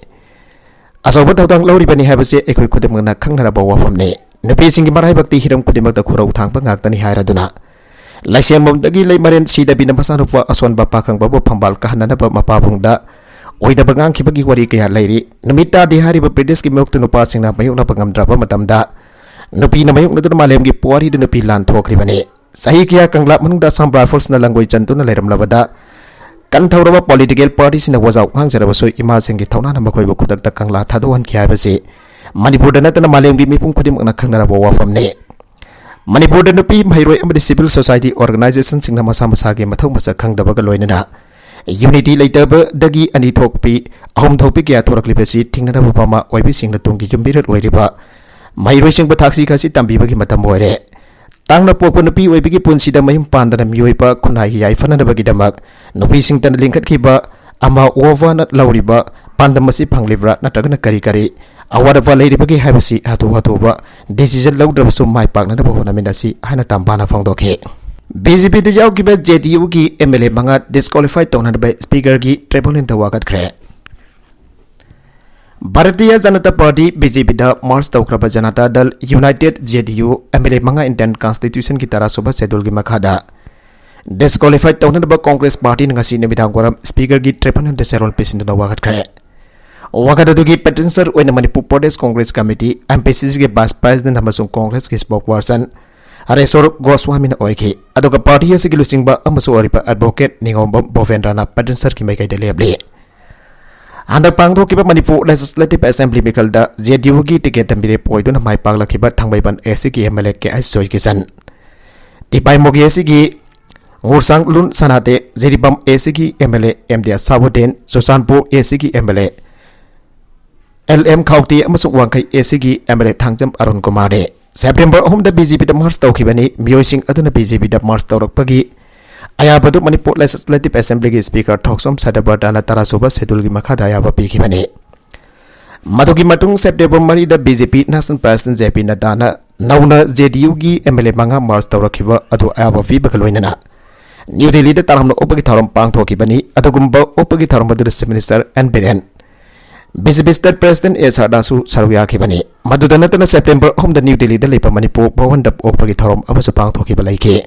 ꯑꯆꯧꯕ ꯊꯧꯗꯥꯡ ꯂꯧꯔꯤꯕꯅꯤ ꯍꯥꯏꯕꯁꯤ ꯑꯩꯈꯣꯏ ꯈꯨꯗꯤꯡꯃꯛꯅ ꯈꯪꯅꯔꯕ ꯋꯥꯐꯝꯅꯤ꯫ ꯅꯨꯄꯤꯁꯤꯡꯒꯤ ꯃꯔꯥꯏꯕꯛꯇꯤ ꯍꯤꯔꯝ ꯈꯨꯗꯤꯡꯃꯛꯇ ꯈꯨꯔꯧ ꯊꯥꯡꯕ ꯉꯥꯛꯇꯅꯤ ꯍꯥꯏꯔꯗꯨꯅ ꯂꯥꯏꯁꯦꯟꯕꯝꯗꯒꯤ ꯂꯩꯃꯔꯦꯟ ꯁꯤꯗꯕꯤꯅ ꯃꯆꯥꯅꯨꯄꯥ ꯑꯁꯣꯟꯕ ꯄꯥꯈꯪꯕꯕꯨ ꯐꯝꯕꯥꯜ ꯀꯥꯍꯟꯅꯅꯕ ꯃꯄꯥꯕꯨꯡꯗ ꯑꯣꯏꯗꯕ ꯉꯥꯡꯈꯤꯕꯒꯤ ꯋꯥꯔꯤ ꯀꯌꯥ ꯂꯩꯔꯤ꯫ ꯅꯨꯃꯤꯠ ꯇꯥꯗꯦ ꯍꯥꯏꯔꯤꯕ ꯕ꯭ꯔꯤꯇꯤꯁꯀꯤ ꯃꯥꯌꯣꯛꯇ ꯅꯨꯄꯥꯁꯤꯡꯅ ꯃꯥꯌꯣꯛꯅꯕ ꯉꯝꯗ꯭ꯔꯕ ꯃꯇꯝꯗ ꯅꯨꯄꯤꯅ ꯃꯥꯌꯣꯛꯅꯗꯨꯅ ꯃꯥꯂꯦꯝꯒꯤ ꯄꯨꯋꯥꯔꯤꯗ ꯅꯨꯄꯤ ꯂꯥꯟ ꯊꯣꯛꯈ꯭ꯔꯤꯕꯅꯤ꯫ ꯆꯍꯤ ꯀꯌꯥ ꯀꯪꯂꯥ ꯃꯅꯨꯡꯗ ꯑꯁꯥꯝ ꯔꯥꯏꯐꯜꯁꯅ ꯂꯪꯒꯣꯏ ꯆꯟꯗꯨꯅ ꯂꯩꯔꯝꯂꯕꯗ ꯀꯟꯊꯧꯔꯕ ꯄꯣꯂꯤꯇꯤꯀꯦꯜ ꯄꯥꯔꯇꯤꯁꯤꯡꯅ ꯋꯥꯖꯥꯎ ꯉꯥꯡꯖꯔꯕꯁꯨ ꯏꯃꯥꯁꯤꯡꯒꯤ ꯊꯧꯅꯥꯅ ꯃꯈꯣꯏꯕꯨ ꯈꯨꯗꯛꯇ ꯀꯪꯂꯥ ꯊꯥꯗꯣꯛꯍꯟꯈꯤ ꯍꯥꯏꯕꯁꯤ ꯃꯅꯤꯄꯨꯔꯗ ꯅꯠꯇꯅ ꯃꯥꯂꯦꯝꯒꯤ ꯃꯤꯄꯨꯝ ꯈꯨꯗꯤꯡꯃꯛꯅ ꯈꯪꯅꯔꯕ ꯋꯥꯐꯝꯅꯤ꯫ ꯃꯅꯤꯄꯨꯔꯗ ꯅꯨꯄꯤ ꯃꯍꯩꯔꯣꯏ ꯑꯃꯗꯤ civil society organizationꯁꯤꯡꯅ ꯃꯁꯥ ꯃꯁꯥꯒꯤ ꯃꯊꯧ ꯃꯁꯛ ꯈꯪꯗꯕꯒ ꯂꯣꯏꯅꯅ unity ꯂꯩꯇꯕꯗꯒꯤ ꯑꯅꯤ ꯊꯣꯛꯄꯤ, ꯑꯍꯨꯝ ꯊꯣꯛꯄꯤ ꯀꯌꯥ ꯊꯣꯔꯛꯂꯤꯕꯁꯤ ꯊꯤꯡꯅꯅꯕ ꯃꯃꯥ ꯑꯣꯏꯕꯤꯁꯤꯡꯅ ꯇꯨꯡꯒꯤ ꯌꯨꯝꯕꯤꯔꯦꯜ ꯑꯣꯏꯔꯤꯕ ꯃꯍꯩꯔꯣꯏꯁꯤꯡꯕꯨ ꯊꯥꯛꯁꯤ ꯈꯥꯁꯤ ꯇꯝꯕꯤꯕꯒꯤ ꯃꯇꯝ ꯑꯣꯏꯔꯦ꯫ ꯇꯥꯡꯅ ꯄꯣꯛꯄ ꯅꯨꯄꯤ ꯑꯣꯏꯕꯒꯤ ꯄꯨꯟꯁꯤꯗ ꯃꯌꯨꯝ ꯄꯥꯟꯗꯅ ꯃꯤꯑꯣꯏꯕ ꯈꯨꯟꯅꯥꯏꯒꯤ ꯌꯥꯏꯐꯅꯅꯕꯒꯤꯗꯃꯛ ꯅꯨꯄꯤꯁꯤꯡꯇꯅ ꯂꯤꯡꯈꯠꯈꯤꯕ ꯑꯃ ꯑꯣꯚꯅ ꯂꯧꯔꯤꯕ ꯄꯥꯟꯗꯝ ꯑꯁꯤ ꯐꯪꯂꯤꯕ꯭ꯔꯥ ꯅꯠꯇ꯭ꯔꯒꯅ ꯀꯔꯤ ꯀꯔꯤ ꯑꯋꯥꯠ ꯑꯄꯥ ꯂꯩꯔꯤꯕꯒꯦ ꯍꯥꯏꯕꯁꯤ ꯍꯥꯊꯨ ꯍꯥꯊꯨꯕ decision ꯂꯧꯗ꯭ꯔꯕꯁꯨ ꯃꯥꯏ ꯄꯥꯛꯅꯅꯕ ꯍꯣꯠꯅꯃꯤꯟꯅꯁꯤ ꯍꯥꯏꯅ ꯇꯝꯕꯥꯅ ꯐꯣꯡꯗꯣꯛꯈꯤ꯫ BJPꯗ ꯌꯥꯎꯈꯤꯕ JDUꯒꯤ MLA ꯃꯉꯥ disqualify ꯇꯧꯅꯅꯕ Speakerꯒꯤ tribunalꯗ ꯋꯥꯀꯠꯈ꯭ꯔꯦ꯫ ꯚꯥꯔꯇꯤꯌ ꯖꯅꯇꯥ ꯄꯥꯔꯇꯤ, BJPꯗ merge ꯇꯧꯈ꯭ꯔꯕ ꯖꯅꯇꯥ ꯗꯜ ꯌꯨꯅꯥꯏꯇꯦꯗ, JDU, MLA ꯃꯉꯥ Indian Constitutionꯒꯤ ꯇꯔꯥꯁꯨꯕ scheduleꯒꯤ ꯃꯈꯥꯗ disqualify ꯇꯧꯅꯅꯕ ꯀꯣꯡꯒ꯭ꯔꯦꯁ ꯄꯥꯔꯇꯤꯅ ꯉꯁꯤ ꯅꯨꯃꯤꯗꯥꯡ ꯋꯥꯏꯔꯝ Speakerꯒꯤ tribunalꯗ ꯆꯦꯔꯣꯜ ꯄꯤꯁꯤꯟꯗꯨꯅ ꯋꯥꯀꯠꯈ꯭ꯔꯦ꯫ ꯋꯥꯀꯠ ꯑꯗꯨꯒꯤ petitioner ꯑꯣꯏꯅ ꯃꯅꯤꯄꯨꯔ ꯄ꯭ꯔꯗꯦꯁ ꯀꯣꯡꯒ꯭ꯔꯦꯁ ꯀꯃꯤꯇꯤ, MPCCꯒꯤ vice president ꯑꯃꯁꯨꯡ ꯀꯣꯡꯒ꯭ꯔꯦꯁꯀꯤ spokesperson ꯍꯔꯦꯁꯣꯔ ꯒꯣꯁ꯭ꯋꯥꯃꯤꯅ ꯑꯣꯏꯈꯤ꯫ ꯑꯗꯨꯒ ꯄꯥꯔꯇꯤ ꯑꯁꯤꯒꯤ ꯂꯨꯆꯤꯡꯕ ꯑꯃꯁꯨ ꯑꯣꯏꯔꯤꯕ advocate ꯅꯤꯉꯣꯝꯕꯝ ꯚꯣꯕꯦꯟꯗ꯭ꯔꯅ petitionerꯒꯤ ꯃꯥꯏꯀꯩꯗ ꯂꯦꯞꯂꯤ꯫ ꯍꯟꯗꯛ ꯄꯥꯡꯊꯣꯛꯈꯤꯕ ꯃꯅꯤꯄꯨꯔ Legislative Assembly ꯃꯤꯈꯜꯗ JDUꯒꯤ ticketꯇ ꯃꯤꯔꯦꯞ ꯑꯣꯏꯗꯨꯅ ꯃꯥꯏ ꯄꯥꯛꯂꯛꯈꯤꯕ ꯊꯥꯡꯃꯩꯕꯟ ACꯒꯤ MLA K H Joykishan, Tipaimukh ACꯒꯤ ꯉꯨꯔꯁꯥꯡꯂꯨꯟ ꯁꯅꯥꯇꯦ, ꯖꯤꯔꯤꯕꯥꯝ ACꯒꯤ MLA M D Ashabuddin, Churachandpur ACꯒꯤ MLA ꯑꯦꯜ ꯑꯦꯝ ꯈꯥꯎꯇꯦ ꯑꯃꯁꯨꯡ ꯋꯥꯡꯈꯩ ꯑꯦ ꯁꯤꯒꯤ M L A Thangjam Arun ꯀꯨꯃꯥꯔꯅꯤ꯫ ꯁꯦꯞꯇꯦꯝꯕꯔ ꯑꯍꯨꯝꯗ ꯕꯤ ꯖꯦ ꯄꯤꯗ ꯃꯥꯔꯆ ꯇꯧꯈꯤꯕꯅꯤ꯫ ꯃꯤꯑꯣꯏꯁꯤꯡ ꯑꯗꯨꯅ ꯕꯤ ꯖꯦ ꯄꯤꯗ ꯃꯥꯔꯆ ꯇꯧꯔꯛꯄꯒꯤ ꯑꯌꯥꯕꯗꯨ ꯃꯅꯤꯄꯨꯔ ꯂꯦꯖꯤꯁꯂꯦꯇꯤꯚ ꯑꯦꯁꯦꯝꯕ꯭ꯂꯤꯒꯤ ꯁ꯭ꯄꯤꯀꯔ ꯊꯣꯛꯆꯣꯝ ꯁꯗꯕꯔꯗꯅ ꯇꯔꯥꯁꯨꯕ ꯁꯦꯗꯨꯜꯒꯤ ꯃꯈꯥꯗ ꯑꯌꯥꯕ ꯄꯤꯈꯤꯕꯅꯤ꯫ ꯃꯗꯨꯒꯤ ꯃꯇꯨꯡ ꯁꯦꯞꯇꯦꯝꯕꯔ ꯃꯔꯤꯗ ꯕꯤ ꯖꯦ ꯄꯤ ꯅꯦꯁꯅꯦꯜ ꯄ꯭ꯔꯦꯁꯤꯗꯦꯟꯠ ꯖꯦ ꯄꯤ ꯅꯗ꯭ꯗꯥꯅ ꯅꯧꯅ ꯖꯦ ꯗꯤ ꯌꯨꯒꯤ ꯑꯦꯝ ꯑꯦꯜ ꯑꯦ ꯃꯉꯥ ꯃꯥꯔꯆ ꯇꯧꯔꯛꯈꯤꯕ ꯑꯗꯨ ꯑꯌꯥꯕ ꯄꯤꯕꯒ ꯂꯣꯏꯅꯅ ꯅ꯭ꯌꯨ ꯗꯤꯜꯂꯤꯗ ꯇꯔꯥꯝꯅ ꯑꯣꯛꯄꯒꯤ ꯊꯧꯔꯝ ꯄꯥꯡꯊꯣꯛꯈꯤꯕꯅꯤ꯫ ꯑꯗꯨꯒꯨꯝꯕ ꯑꯣꯛꯄꯒꯤ ꯊꯧꯔꯝ ꯑꯗꯨꯗ chief minister N Biren, B J P state president A ꯁꯔꯗꯥꯁꯨ ꯁꯔꯨꯛ ꯌꯥꯈꯤꯕꯅꯤ꯫ ꯃꯗꯨꯗ ꯅꯠꯇꯅ ꯁꯦꯞꯇꯦꯝꯕꯔ ꯑꯍꯨꯝꯗ ꯅ꯭ꯌꯨ ꯗꯤꯜꯂꯤꯗ ꯂꯩꯕ ꯃꯅꯤꯄꯨꯔ ꯚꯋꯟꯗ ꯑꯣꯛꯄꯒꯤ ꯊꯧꯔꯝ ꯑꯃꯁꯨ ꯄꯥꯡꯊꯣꯛꯈꯤꯕ ꯂꯩꯈꯤ꯫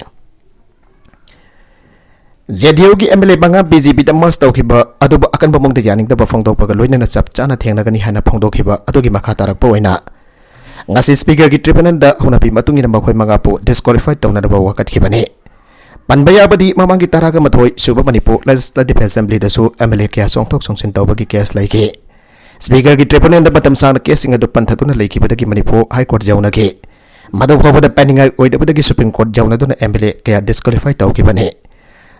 ꯖꯦ ꯗꯤ ꯌꯨꯒꯤ ꯑꯦꯝ ꯑꯦꯜ ꯑꯦ ꯃꯉꯥ ꯕꯤ ꯖꯦ ꯄꯤꯗ ꯃꯥꯔꯆ ꯇꯧꯈꯤꯕ ꯑꯗꯨꯕꯨ ꯑꯀꯟꯕ ꯃꯑꯣꯡꯗ ꯌꯥꯅꯤꯡꯗꯕ ꯐꯣꯡꯗꯣꯛꯄꯒ ꯂꯣꯏꯅꯅ ꯆꯞ ꯆꯥꯅ ꯊꯦꯡꯅꯒꯅꯤ ꯍꯥꯏꯅ ꯐꯣꯡꯗꯣꯛꯈꯤꯕ ꯑꯗꯨꯒꯤ ꯃꯈꯥ ꯇꯥꯔꯛꯄ ꯑꯣꯏꯅ ꯉꯁꯤ ꯁ꯭ꯄꯤꯀꯔꯒꯤ ꯇ꯭ꯔꯤꯕꯨꯅꯦꯜꯗ ꯍꯧꯅꯕꯤ ꯃꯇꯨꯡ ꯏꯟꯅ ꯃꯈꯣꯏ ꯃꯉꯥꯕꯨ ꯗꯤꯁꯀ꯭ꯋꯥꯂꯤꯐꯥꯏ ꯇꯧꯅꯅꯕ ꯋꯥꯀꯠꯈꯤꯕꯅꯤ꯫ ꯄꯟꯕ ꯌꯥꯕꯗꯤ ꯃꯃꯥꯡꯒꯤ ꯇꯔꯥꯒ ꯃꯥꯊꯣꯏ ꯁꯨꯕ ꯃꯅꯤꯄꯨꯔ ꯂꯦꯖꯤꯁꯂꯦꯇꯤꯚ ꯑꯦꯁꯦꯝꯕ꯭ꯂꯤꯗꯁꯨ ꯑꯦꯝ ꯑꯦꯜ ꯑꯦ ꯀꯌꯥ ꯆꯣꯡꯊꯣꯛ ꯆꯣꯡꯁꯤꯟ ꯇꯧꯕꯒꯤ ꯀꯦꯁ ꯂꯩꯈꯤ꯫ ꯁ꯭ꯄꯤꯀꯔꯒꯤ ꯇ꯭ꯔꯤꯕꯨꯅꯦꯜꯗ ꯃꯇꯝ ꯁꯥꯡꯅ ꯀꯦꯁꯁꯤꯡ ꯑꯗꯨ ꯄꯟꯊꯗꯨꯅ ꯂꯩꯈꯤꯕꯗꯒꯤ ꯃꯅꯤꯄꯨꯔ ꯍꯥꯏ ꯀꯣꯔꯠ ꯌꯧꯅꯈꯤ꯫ ꯃꯗꯨ ꯐꯥꯎꯕꯗ ꯄꯥꯏꯅꯤꯡꯉꯥꯏ ꯑꯣꯏꯗꯕꯗꯒꯤ ꯁꯨꯄ꯭ꯔꯤꯝ ꯀꯣꯔꯠ ꯌꯧꯅꯗꯨꯅ ꯑꯦꯝ ꯑꯦꯜ ꯑꯦ ꯀꯌꯥ ꯗꯤꯁꯀ꯭ꯋꯥꯂꯤꯐꯥꯏ ꯇꯧꯈꯤꯕꯅꯤ꯫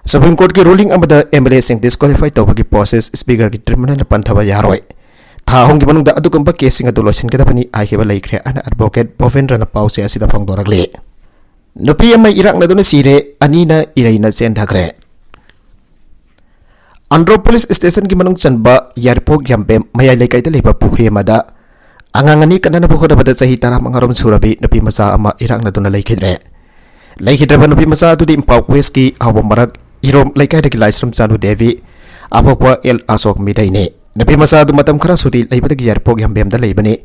ꯁꯨꯄ꯭ꯔꯤꯝ ꯀꯣꯔꯠꯀꯤ ꯔꯨꯂꯤꯡ ꯑꯃꯗ ꯑꯦꯝ ꯑꯦꯜ ꯑꯦꯁꯤꯡ ꯗꯤꯁꯀ꯭ꯋꯥꯂꯤꯐꯥꯏ ꯇꯧꯕꯒꯤ ꯄ꯭ꯔꯣꯁꯦꯁ ꯁ꯭ꯄꯤꯀꯔꯒꯤ ꯇ꯭ꯔꯤꯕꯨꯅꯦꯜꯅ ꯄꯟꯊꯕ ꯌꯥꯔꯣꯏ꯫ ꯊꯥ ꯑꯍꯨꯝꯒꯤ ꯃꯅꯨꯡꯗ ꯑꯗꯨꯒꯨꯝꯕ ꯀꯦꯁꯁꯤꯡ ꯑꯗꯨ ꯂꯣꯏꯁꯤꯟꯒꯗꯕꯅꯤ ꯍꯥꯏꯈꯤꯕ ꯂꯩꯈ꯭ꯔꯦ ꯍꯥꯏꯅ ꯑꯦꯗꯚꯣꯀꯦꯠ ꯚꯣꯕꯦꯟꯗ꯭ꯔꯅ ꯄꯥꯎꯆꯦ ꯑꯁꯤꯗ ꯐꯣꯡꯗꯣꯔꯛꯂꯤ꯫ ꯅꯨꯄꯤ ꯑꯃ ꯏꯔꯥꯛꯅꯗꯨꯅ ꯁꯤꯔꯦ, ꯑꯅꯤꯅ ꯏꯔꯩꯅ ꯆꯦꯟꯊꯈ꯭ꯔꯦ꯫ ꯑꯟꯗ꯭ꯔꯣ ꯄꯨꯂꯤꯁ ꯁ꯭ꯇꯦꯁꯟꯒꯤ ꯃꯅꯨꯡ ꯆꯟꯕ ꯌꯥꯏꯔꯤꯄꯣꯛ ꯌꯥꯝꯕꯦꯝ ꯃꯌꯥꯏ ꯂꯩꯀꯥꯏꯗ ꯂꯩꯕ ꯄꯨꯈ꯭ꯔꯤ ꯑꯃꯗ ꯑꯉꯥꯡ ꯑꯅꯤ ꯀꯟꯅꯅꯕ ꯍꯣꯠꯅꯕꯗ ꯆꯍꯤ ꯇꯔꯥꯃꯉꯥꯔꯣꯝ ꯁꯨꯔꯕꯤ ꯅꯨꯄꯤ ꯃꯆꯥ ꯑꯃ ꯏꯔꯥꯛꯅꯗꯨꯅ ꯂꯩꯈꯤꯗ꯭ꯔꯦ꯫ ꯂꯩꯈꯤꯗ꯭ꯔꯕ ꯅꯨꯄꯤ ꯃꯆꯥ ꯑꯗꯨꯗꯤ ꯏꯝꯐꯥꯜ ꯋꯦꯁꯀꯤ ꯍꯥꯎꯕ ꯃꯔꯛ ꯏꯔꯣꯝ ꯂꯩꯀꯥꯏꯗꯒꯤ ꯂꯥꯏꯁ꯭ꯔꯝ ꯆꯥꯅꯨ ꯗꯦꯕꯤ, ꯑꯄꯣꯛꯄ ꯑꯦꯜ ꯑꯁꯣꯛ ꯃꯤꯇꯩꯅꯤ꯫ ꯅꯨꯄꯤ ꯃꯆꯥ ꯑꯗꯨ ꯃꯇꯝ ꯈꯔ ꯁꯨꯇꯤ ꯂꯩꯕꯗꯒꯤ ꯌꯥꯏꯔꯤꯄꯣꯛ ꯌꯥꯝꯕꯦꯝꯗ ꯂꯩꯕꯅꯤ꯫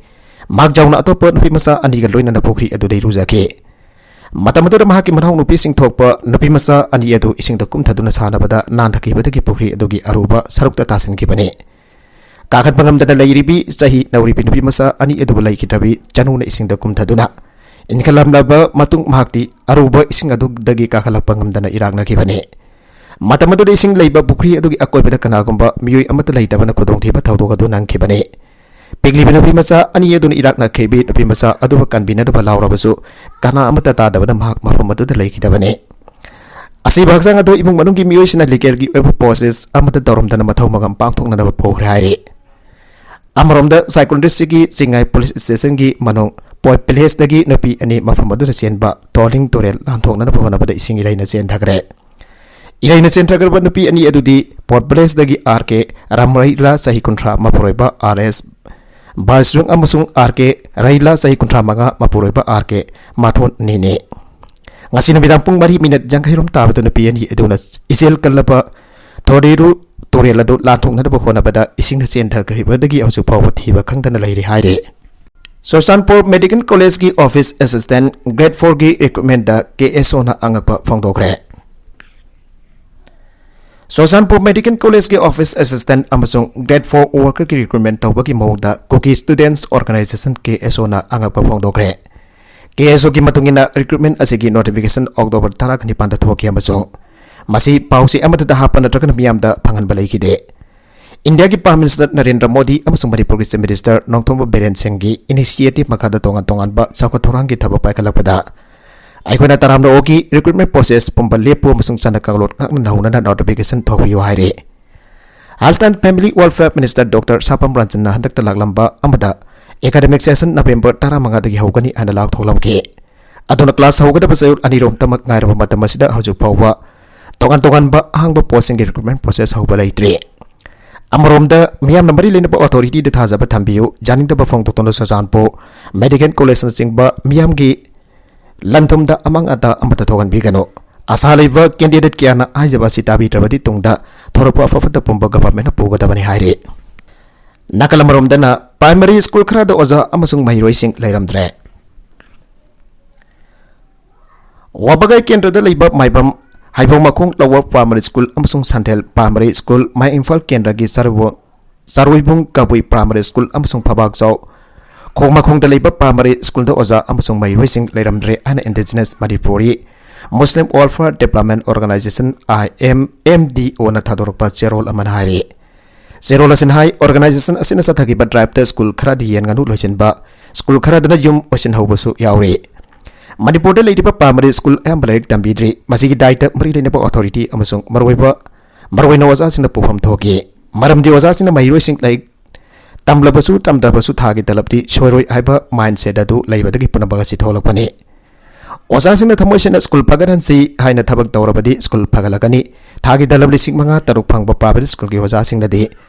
ꯃꯍꯥꯛ ꯌꯥꯎꯅ ꯑꯇꯣꯞꯄ ꯅꯨꯄꯤ ꯃꯆꯥ ꯑꯅꯤꯒ ꯂꯣꯏꯅꯅ ꯄꯨꯈ꯭ꯔꯤ ꯑꯗꯨꯗ ꯏꯔꯨꯖꯈꯤ꯫ ꯃꯇꯝ ꯑꯗꯨꯗ ꯃꯍꯥꯛꯀꯤ ꯃꯅꯥꯎꯅꯨꯄꯤꯁꯤꯡ ꯊꯣꯛꯄ ꯅꯨꯄꯤ ꯃꯆꯥ ꯑꯅꯤ ꯑꯗꯨ ꯏꯁꯤꯡꯗ ꯀꯨꯝꯊꯗꯨꯅ ꯁꯥꯟꯅꯕꯗ ꯅꯥꯟꯊꯈꯤꯕꯗꯒꯤ ꯄꯨꯈ꯭ꯔꯤ ꯑꯗꯨꯒꯤ ꯑꯔꯨꯕ ꯁꯔꯨꯛꯇ ꯇꯥꯁꯤꯟꯈꯤꯕꯅꯤ꯫ ꯀꯥꯈꯠꯄ ꯉꯝꯗꯅ ꯂꯩꯔꯤꯕꯤ ꯆꯍꯤ ꯅꯧꯔꯤꯕꯤ ꯅꯨꯄꯤ ꯃꯆꯥ ꯑꯅꯤ ꯑꯗꯨꯕꯨ ꯂꯩꯈꯤꯗ꯭ꯔꯕꯤ ꯆꯅꯨꯅ ꯏꯁꯤꯡꯗ ꯀꯨꯝꯊꯗꯨꯅ ꯏꯟꯈꯠꯂꯝꯂꯕ ꯃꯇꯨꯡ ꯃꯍꯥꯛꯇꯤ ꯑꯔꯨꯕ ꯏꯁꯤꯡ ꯑꯗꯨꯗꯒꯤ ꯀꯥꯈꯠꯂꯛꯄ ꯉꯝꯗꯅ ꯏꯔꯥꯛꯅꯈꯤꯕꯅꯤ꯫ ꯃꯇꯝ ꯑꯗꯨꯗ ꯏꯁꯤꯡ ꯂꯩꯕ ꯄꯨꯈ꯭ꯔꯤ ꯑꯗꯨꯒꯤ ꯑꯀꯣꯏꯕꯗ ꯀꯅꯥꯒꯨꯝꯕ ꯃꯤꯑꯣꯏ ꯑꯃꯠꯇ ꯂꯩꯇꯕꯅ ꯈꯨꯗꯣꯡꯊꯤꯕ ꯊꯧꯗꯣꯛ ꯑꯗꯨ ꯅꯪꯈꯤꯕꯅꯤ꯫ ꯄꯤꯛꯂꯤꯕ ꯅꯨꯄꯤ ꯃꯆꯥ ꯑꯅꯤ ꯑꯗꯨꯅ ꯏꯔꯥꯛꯅꯈ꯭ꯔꯤꯕꯤ ꯅꯨꯄꯤ ꯃꯆꯥ ꯑꯗꯨꯕꯨ ꯀꯟꯕꯤꯅꯅꯕ ꯂꯥꯎꯔꯕꯁꯨ ꯀꯅꯥ ꯑꯃꯠꯇ ꯇꯥꯗꯕꯅ ꯃꯍꯥꯛ ꯃꯐꯝ ꯑꯗꯨꯗ ꯂꯩꯈꯤꯗꯕꯅꯤ꯫ ꯑꯁꯤꯕ ꯍꯛꯆꯥꯡ ꯑꯗꯨ ꯏꯃꯨꯡ ꯃꯅꯨꯡꯒꯤ ꯃꯤꯑꯣꯏꯁꯤꯡꯅ ꯂꯤꯒꯦꯜꯒꯤ ꯑꯣꯏꯕ ꯄ꯭ꯔꯣꯁꯦꯁ ꯑꯃꯠꯇ ꯇꯧꯔꯝꯗꯅ ꯃꯊꯧ ꯃꯉꯝ ꯄꯥꯡꯊꯣꯛꯅꯅꯕ ꯄꯨꯈ꯭ꯔꯦ ꯍꯥꯏꯔꯤ꯫ ꯑꯃꯔꯣꯝꯗ, ꯆꯥꯏꯀꯣꯟ ꯗꯤꯁꯇ꯭ꯔꯤꯛꯀꯤ ꯆꯤꯡꯉꯥꯏ ꯄꯨꯂꯤꯁ ꯁ꯭ꯇꯦꯁꯟꯒꯤ ꯃꯅꯨꯡ ꯄꯣꯠ ꯚꯤꯂꯦꯖꯇꯒꯤ ꯅꯨꯄꯤ ꯑꯅꯤ ꯃꯐꯝ ꯑꯗꯨꯗ ꯆꯦꯟꯕ ꯇꯣꯂꯤꯡ ꯇꯨꯔꯦꯜ ꯂꯥꯟꯊꯣꯛꯅꯅꯕ ꯍꯣꯠꯅꯕꯗ ꯏꯁꯤꯡ ꯏꯔꯩꯅ ꯆꯦꯟꯊꯈ꯭ꯔꯦ꯫ ꯏꯔꯩꯅ ꯆꯦꯟꯊꯈ꯭ꯔꯕ ꯅꯨꯄꯤ ꯑꯅꯤ ꯑꯗꯨꯗꯤ ꯄꯣꯠ ꯚꯤꯂꯦꯖꯇꯒꯤ ꯑꯥꯔ ꯀꯦ ꯔꯥꯝꯔꯩꯂꯥ, ꯆꯍꯤ ꯀꯨꯟꯊ꯭ꯔꯥ, ꯃꯄꯨꯔꯣꯏꯕ ꯑꯥꯔ ꯑꯦꯁ ꯕꯥꯜꯁ꯭ꯔꯨꯡ, ꯑꯃꯁꯨꯡ ꯑꯥꯔ ꯀꯦ ꯔꯩꯂꯥ, ꯆꯍꯤ ꯀꯨꯟꯊ꯭ꯔꯥ ꯃꯉꯥ, ꯃꯄꯨꯔꯣꯏꯕ ꯑꯥꯔ ꯀꯦ ꯃꯥꯊꯣꯟ ꯑꯅꯤꯅꯤ꯫ ꯉꯁꯤ ꯅꯨꯃꯤꯗꯥꯡ ꯄꯨꯡ ꯃꯔꯤ ꯃꯤꯅꯠ ꯌꯥꯡꯈꯩꯔꯣꯝ ꯇꯥꯕꯗ ꯅꯨꯄꯤ ꯑꯅꯤ ꯑꯗꯨꯅ ꯏꯆꯦꯜ ꯀꯜꯂꯕ ꯊꯣꯔꯤꯔꯨ ꯇꯨꯔꯦꯜ ꯑꯗꯨ ꯂꯥꯟꯊꯣꯛꯅꯅꯕ ꯍꯣꯠꯅꯕꯗ ꯏꯁꯤꯡꯅ ꯆꯦꯟꯊꯈ꯭ꯔꯤꯕꯗꯒꯤ ꯍꯧꯖꯤꯛ ꯐꯥꯎꯕ ꯊꯤꯕ ꯈꯪꯗꯅ ꯂꯩꯔꯤ ꯍꯥꯏꯔꯤ꯫ ꯆꯨꯔꯆꯥꯟꯄꯨꯔ ꯃꯦꯗꯤꯀꯦꯜ ꯀꯣꯂꯦꯖꯀꯤ ꯑꯣꯐꯤꯁ ꯑꯦꯁꯤꯁꯇꯦꯟꯠ ꯒ꯭ꯔꯦꯗ ꯐꯣꯔꯒꯤ ꯔꯤꯀ꯭ꯔꯨꯠꯃꯦꯟꯠꯇ ꯀꯦ ꯑꯦꯁ ꯑꯣꯅ ꯑꯉꯛꯄ ꯐꯣꯡꯗꯣꯛꯈ꯭ꯔꯦ꯫ ꯆꯨꯔꯆꯥꯟꯄꯨꯔ ꯃꯦꯗꯤꯀꯦꯜ ꯀꯣꯂꯦꯖꯀꯤ ꯑꯣꯐꯤꯁ ꯑꯦꯁꯤꯁꯇꯦꯟꯠ ꯑꯃꯁꯨꯡ ꯒ꯭ꯔꯦꯗ ꯐꯣꯔ ꯋꯥꯔꯀꯔꯒꯤ ꯔꯤꯀ꯭ꯔꯨꯠꯃꯦꯟꯠ ꯇꯧꯕꯒꯤ ꯃꯑꯣꯡꯗ ꯀꯨꯀꯤ ꯁ꯭ꯇꯨꯗꯦꯟꯠꯁ ꯑꯣꯔꯒꯅꯥꯏꯖꯦꯁꯟ, ꯀꯦ ꯑꯦꯁ ꯑꯣꯅ ꯑꯉꯛꯄ ꯐꯣꯡꯗꯣꯛꯈ꯭ꯔꯦ꯫ ꯀꯦ ꯑꯦꯁ ꯑꯣꯒꯤ ꯃꯇꯨꯡ ꯏꯟꯅ, ꯔꯤꯀ꯭ꯔꯨꯠꯃꯦꯟꯠ ꯑꯁꯤꯒꯤ ꯅꯣꯇꯤꯐꯤꯀꯦꯁꯟ ꯑꯣꯛꯇꯣꯕꯔ ꯇꯔꯥꯅꯤꯄꯥꯟꯗ ꯊꯣꯛꯈꯤ ꯑꯃꯁꯨꯡ ꯃꯁꯤ ꯄꯥꯎꯆꯦ ꯑꯃꯠꯇꯗ ꯍꯥꯞꯄ ꯅꯠꯇ꯭ꯔꯒꯅ ꯃꯤꯌꯥꯝꯗ ꯐꯪꯍꯟꯕ ꯂꯩꯈꯤꯗꯦ꯫ ꯏꯟꯗꯤꯌꯥꯒꯤ ꯄ꯭ꯔꯥꯏꯝ ꯃꯤꯅꯤꯁꯇꯔ ꯅꯔꯦꯟꯗ꯭ꯔ ꯃꯣꯗꯤ ꯑꯃꯁꯨꯡ ꯃꯅꯤꯄꯨꯔꯒꯤ ꯆꯤꯐ ꯃꯤꯅꯤꯁꯇꯔ ꯅꯣꯡꯊꯣꯝꯕꯝ ꯕꯤꯔꯦꯟ ꯁꯤꯡꯒꯤ ꯏꯅꯤꯁꯤꯌꯦꯇꯤꯚ ꯃꯈꯥꯗ ꯇꯣꯉꯥꯟ ꯇꯣꯉꯥꯟꯕ ꯆꯥꯎꯈꯠ ꯊꯧꯔꯥꯡꯒꯤ ꯊꯕꯛ ꯄꯥꯏꯈꯠꯂꯛꯄꯗ ꯑꯩꯈꯣꯏꯅ ꯇꯔꯥꯝꯅ ꯑꯣꯛꯏ, ꯔꯤꯀ꯭ꯔꯨꯠꯃꯦꯟꯠ ꯄ꯭ꯔꯣꯁꯦꯁ ꯄꯨꯝꯕ ꯂꯦꯞꯄꯨ ꯑꯃꯁꯨꯡ ꯆꯠꯅ ꯀꯥꯡꯂꯣꯟ ꯉꯥꯛꯅ ꯅꯧꯅꯅ ꯅꯣꯇꯤꯐꯤꯀꯦꯁꯟ ꯊꯣꯛꯄꯤꯌꯨ ꯍꯥꯏꯔꯤ꯫ Health and family welfare minister doctor Sapam ꯔꯟꯖꯟꯅ ꯍꯟꯗꯛꯇ ꯂꯥꯛꯂꯝꯕ ꯑꯃꯗ ꯑꯦꯀꯥꯗꯃꯤꯛ ꯁꯦꯁꯟ ꯅꯕꯦꯝꯕꯔ ꯇꯔꯥꯃꯉꯥꯗꯒꯤ ꯍꯧꯒꯅꯤ ꯍꯥꯏꯅ ꯂꯥꯎꯊꯣꯛꯂꯝꯈꯤ꯫ ꯑꯗꯨꯅ ꯀ꯭ꯂꯥꯁ ꯍꯧꯒꯗꯕ ꯆꯌꯣꯜ ꯑꯅꯤꯔꯣꯝꯇꯃꯛ ꯉꯥꯏꯔꯕ ꯃꯇꯝ ꯑꯁꯤꯗ ꯍꯧꯖꯤꯛ ꯐꯥꯎꯕ ꯇꯣꯉꯥꯟ ꯇꯣꯉꯥꯟꯕ ꯑꯍꯥꯡꯕ ꯄꯣꯁꯁꯤꯡꯒꯤ ꯔꯤꯀ꯭ꯔꯨꯠꯃꯦꯟꯠ ꯄ꯭ꯔꯣꯁꯦꯁ ꯍꯧꯕ ꯂꯩꯇ꯭ꯔꯤ꯫ ꯑꯃꯔꯣꯝꯗ, ꯃꯤꯌꯥꯝꯅ ꯃꯔꯤ ꯂꯩꯅꯕ ꯑꯣꯊꯣꯔꯤꯇꯤꯗ ꯊꯥꯖꯕ ꯊꯝꯕꯤꯌꯨ, ꯌꯥꯅꯤꯡꯗꯕ ꯐꯣꯡꯗꯣꯛꯇꯨꯅ ꯆꯨꯔꯆꯥꯟꯄꯨꯔ ꯃꯦꯗꯤꯀꯦꯜ ꯀꯣꯂꯦꯖꯅꯆꯤꯡꯕ ꯃꯤꯌꯥꯝꯒꯤ ꯂꯟ-ꯊꯨꯝꯗ ꯑꯃꯥꯡ-ꯑꯇꯥ ꯑꯃꯠꯇ ꯊꯣꯛꯍꯟꯕꯤꯒꯅꯨ꯫ ꯑꯁꯥ ꯂꯩꯕ ꯀꯦꯟꯗꯤꯗꯦꯠ ꯀꯌꯥꯅ ꯍꯥꯏꯖꯕ ꯑꯁꯤ ꯇꯥꯕꯤꯗ꯭ꯔꯕꯗꯤ ꯇꯨꯡꯗ ꯊꯣꯔꯛꯄ ꯑꯐ ꯐꯠꯇ ꯄꯨꯝꯕ ꯒꯚꯔꯟꯃꯦꯟꯠꯅ ꯄꯨꯒꯗꯕꯅꯤ ꯍꯥꯏꯔꯤ꯫ ꯅꯥꯀꯜ ꯑꯃꯔꯣꯝꯗꯅ, ꯄ꯭ꯔꯥꯏꯃꯥꯔꯤ ꯁ꯭ꯀꯨꯜ ꯈꯔꯗ ꯑꯣꯖꯥ ꯑꯃꯁꯨꯡ ꯃꯍꯩꯔꯣꯏꯁꯤꯡ ꯂꯩꯔꯝꯗ꯭ꯔꯦ꯫ ꯋꯥꯕꯒꯥꯏ ꯀꯦꯟꯗ꯭ꯔꯗ ꯂꯩꯕ ꯃꯥꯏꯕꯝ ꯍꯩꯕꯣꯡ ꯃꯈꯣꯡ ꯂꯋꯔ ꯄ꯭ꯔꯥꯏꯃꯥꯔꯤ ꯁ꯭ꯀꯨꯜ ꯑꯃꯁꯨꯡ ꯁꯟꯊꯦꯜ ꯄ꯭ꯔꯥꯏꯃꯥꯔꯤ ꯁ꯭ꯀꯨꯜ, ꯃꯌꯥꯏ ꯏꯝꯐꯥꯜ ꯀꯦꯟꯗ꯭ꯔꯒꯤ ꯆꯥꯔꯨꯕꯣ-, ꯆꯥꯔꯣꯏꯕꯨꯡ ꯀꯕꯨꯏ ꯄ꯭ꯔꯥꯏꯃꯥꯔꯤ ꯁ꯭ꯀꯨꯜ ꯑꯃꯁꯨꯡ ꯐꯕꯥꯛꯆꯥꯎ ꯈꯣꯡꯃꯈꯣꯡꯗ ꯂꯩꯕ ꯄ꯭ꯔꯥꯏꯃꯥꯔꯤ ꯁ꯭ꯀꯨꯜꯗ ꯑꯣꯖꯥ ꯑꯃꯁꯨꯡ ꯃꯍꯩꯔꯣꯏꯁꯤꯡ ꯂꯩꯔꯝꯗ꯭ꯔꯦ ꯍꯥꯏꯅ ꯏꯟꯗꯤꯖꯤꯅꯁ ꯃꯅꯤꯄꯨꯔꯤ ꯃꯨꯁꯂꯤꯝ ꯋꯦꯜꯐꯤꯌꯔ ꯗꯤꯕ꯭ꯂꯞꯃꯦꯟꯠ ꯑꯣꯔꯒꯅꯥꯏꯖꯦꯁꯟ, ꯑꯥꯏ ꯑꯦꯝ ꯑꯦꯝ ꯗꯤ ꯑꯣꯅ ꯊꯥꯗꯣꯔꯛꯄ ꯆꯦꯔꯣꯜ ꯑꯃꯅ ꯍꯥꯏꯔꯤ꯫ ꯆꯦꯔꯣꯜ ꯑꯁꯤꯅ ꯍꯥꯏ, ꯑꯣꯔꯒꯅꯥꯏꯖꯦꯁꯟ ꯑꯁꯤꯅ ꯆꯠꯊꯈꯤꯕ ꯗ꯭ꯔꯥꯏꯚꯇ ꯁ꯭ꯀꯨꯜ ꯈꯔꯗꯤ ꯌꯦꯟ ꯉꯥꯅꯨ ꯂꯣꯏꯁꯤꯟꯕ, ꯁ꯭ꯀꯨꯜ ꯈꯔꯗꯅ ꯌꯨꯝ ꯑꯣꯏꯁꯤꯟꯍꯧꯕꯁꯨ ꯌꯥꯎꯔꯤ꯫ ꯃꯅꯤꯄꯨꯔꯗ ꯂꯩꯔꯤꯕ ꯄ꯭ꯔꯥꯏꯃꯥꯔꯤ ꯁ꯭ꯀꯨꯜ ꯑꯌꯥꯝꯕ ꯂꯥꯏꯔꯤꯛ ꯇꯝꯕꯤꯗ꯭ꯔꯤ꯫ ꯃꯁꯤꯒꯤ ꯗꯥꯏꯇ ꯃꯔꯤ ꯂꯩꯅꯕ ꯑꯣꯊꯣꯔꯤꯇꯤ ꯑꯃꯁꯨꯡ ꯃꯔꯨꯑꯣꯏꯕ, ꯃꯔꯨꯑꯣꯏꯅ ꯑꯣꯖꯥꯁꯤꯡꯅ ꯄꯨꯐꯝ ꯊꯣꯛꯈꯤ꯫ ꯃꯔꯝꯗꯤ ꯑꯣꯖꯥꯁꯤꯡꯅ ꯃꯍꯩꯔꯣꯏꯁꯤꯡ ꯂꯥꯏꯔꯤꯛ ꯇꯝꯂꯕꯁꯨ ꯇꯝꯗ꯭ꯔꯕꯁꯨ ꯊꯥꯒꯤ ꯇꯂꯕꯇꯤ ꯁꯣꯏꯔꯣꯏ ꯍꯥꯏꯕ mindset ꯑꯗꯨ ꯂꯩꯕꯗꯒꯤ ꯄꯨꯝꯅꯃꯛ ꯑꯁꯤ ꯊꯣꯛꯂꯛꯄꯅꯤ꯫ ꯑꯣꯖꯥꯁꯤꯡꯅ ꯊꯃꯣꯏ ꯁꯦꯡꯅ ꯁ꯭ꯀꯨꯜ ꯐꯒꯠꯍꯟꯁꯤ ꯍꯥꯏꯅ ꯊꯕꯛ ꯇꯧꯔꯕꯗꯤ ꯁ꯭ꯀꯨꯜ ꯐꯒꯠꯂꯛꯀꯅꯤ꯫ ꯊꯥꯒꯤ ꯇꯂꯕ ꯂꯤꯁꯤꯡ ꯃꯉꯥ ꯇꯔꯨꯛ ꯐꯪꯕ private ꯁ꯭ꯀꯨꯜꯒꯤ ꯑꯣꯖꯥꯁꯤꯡꯅꯗꯤ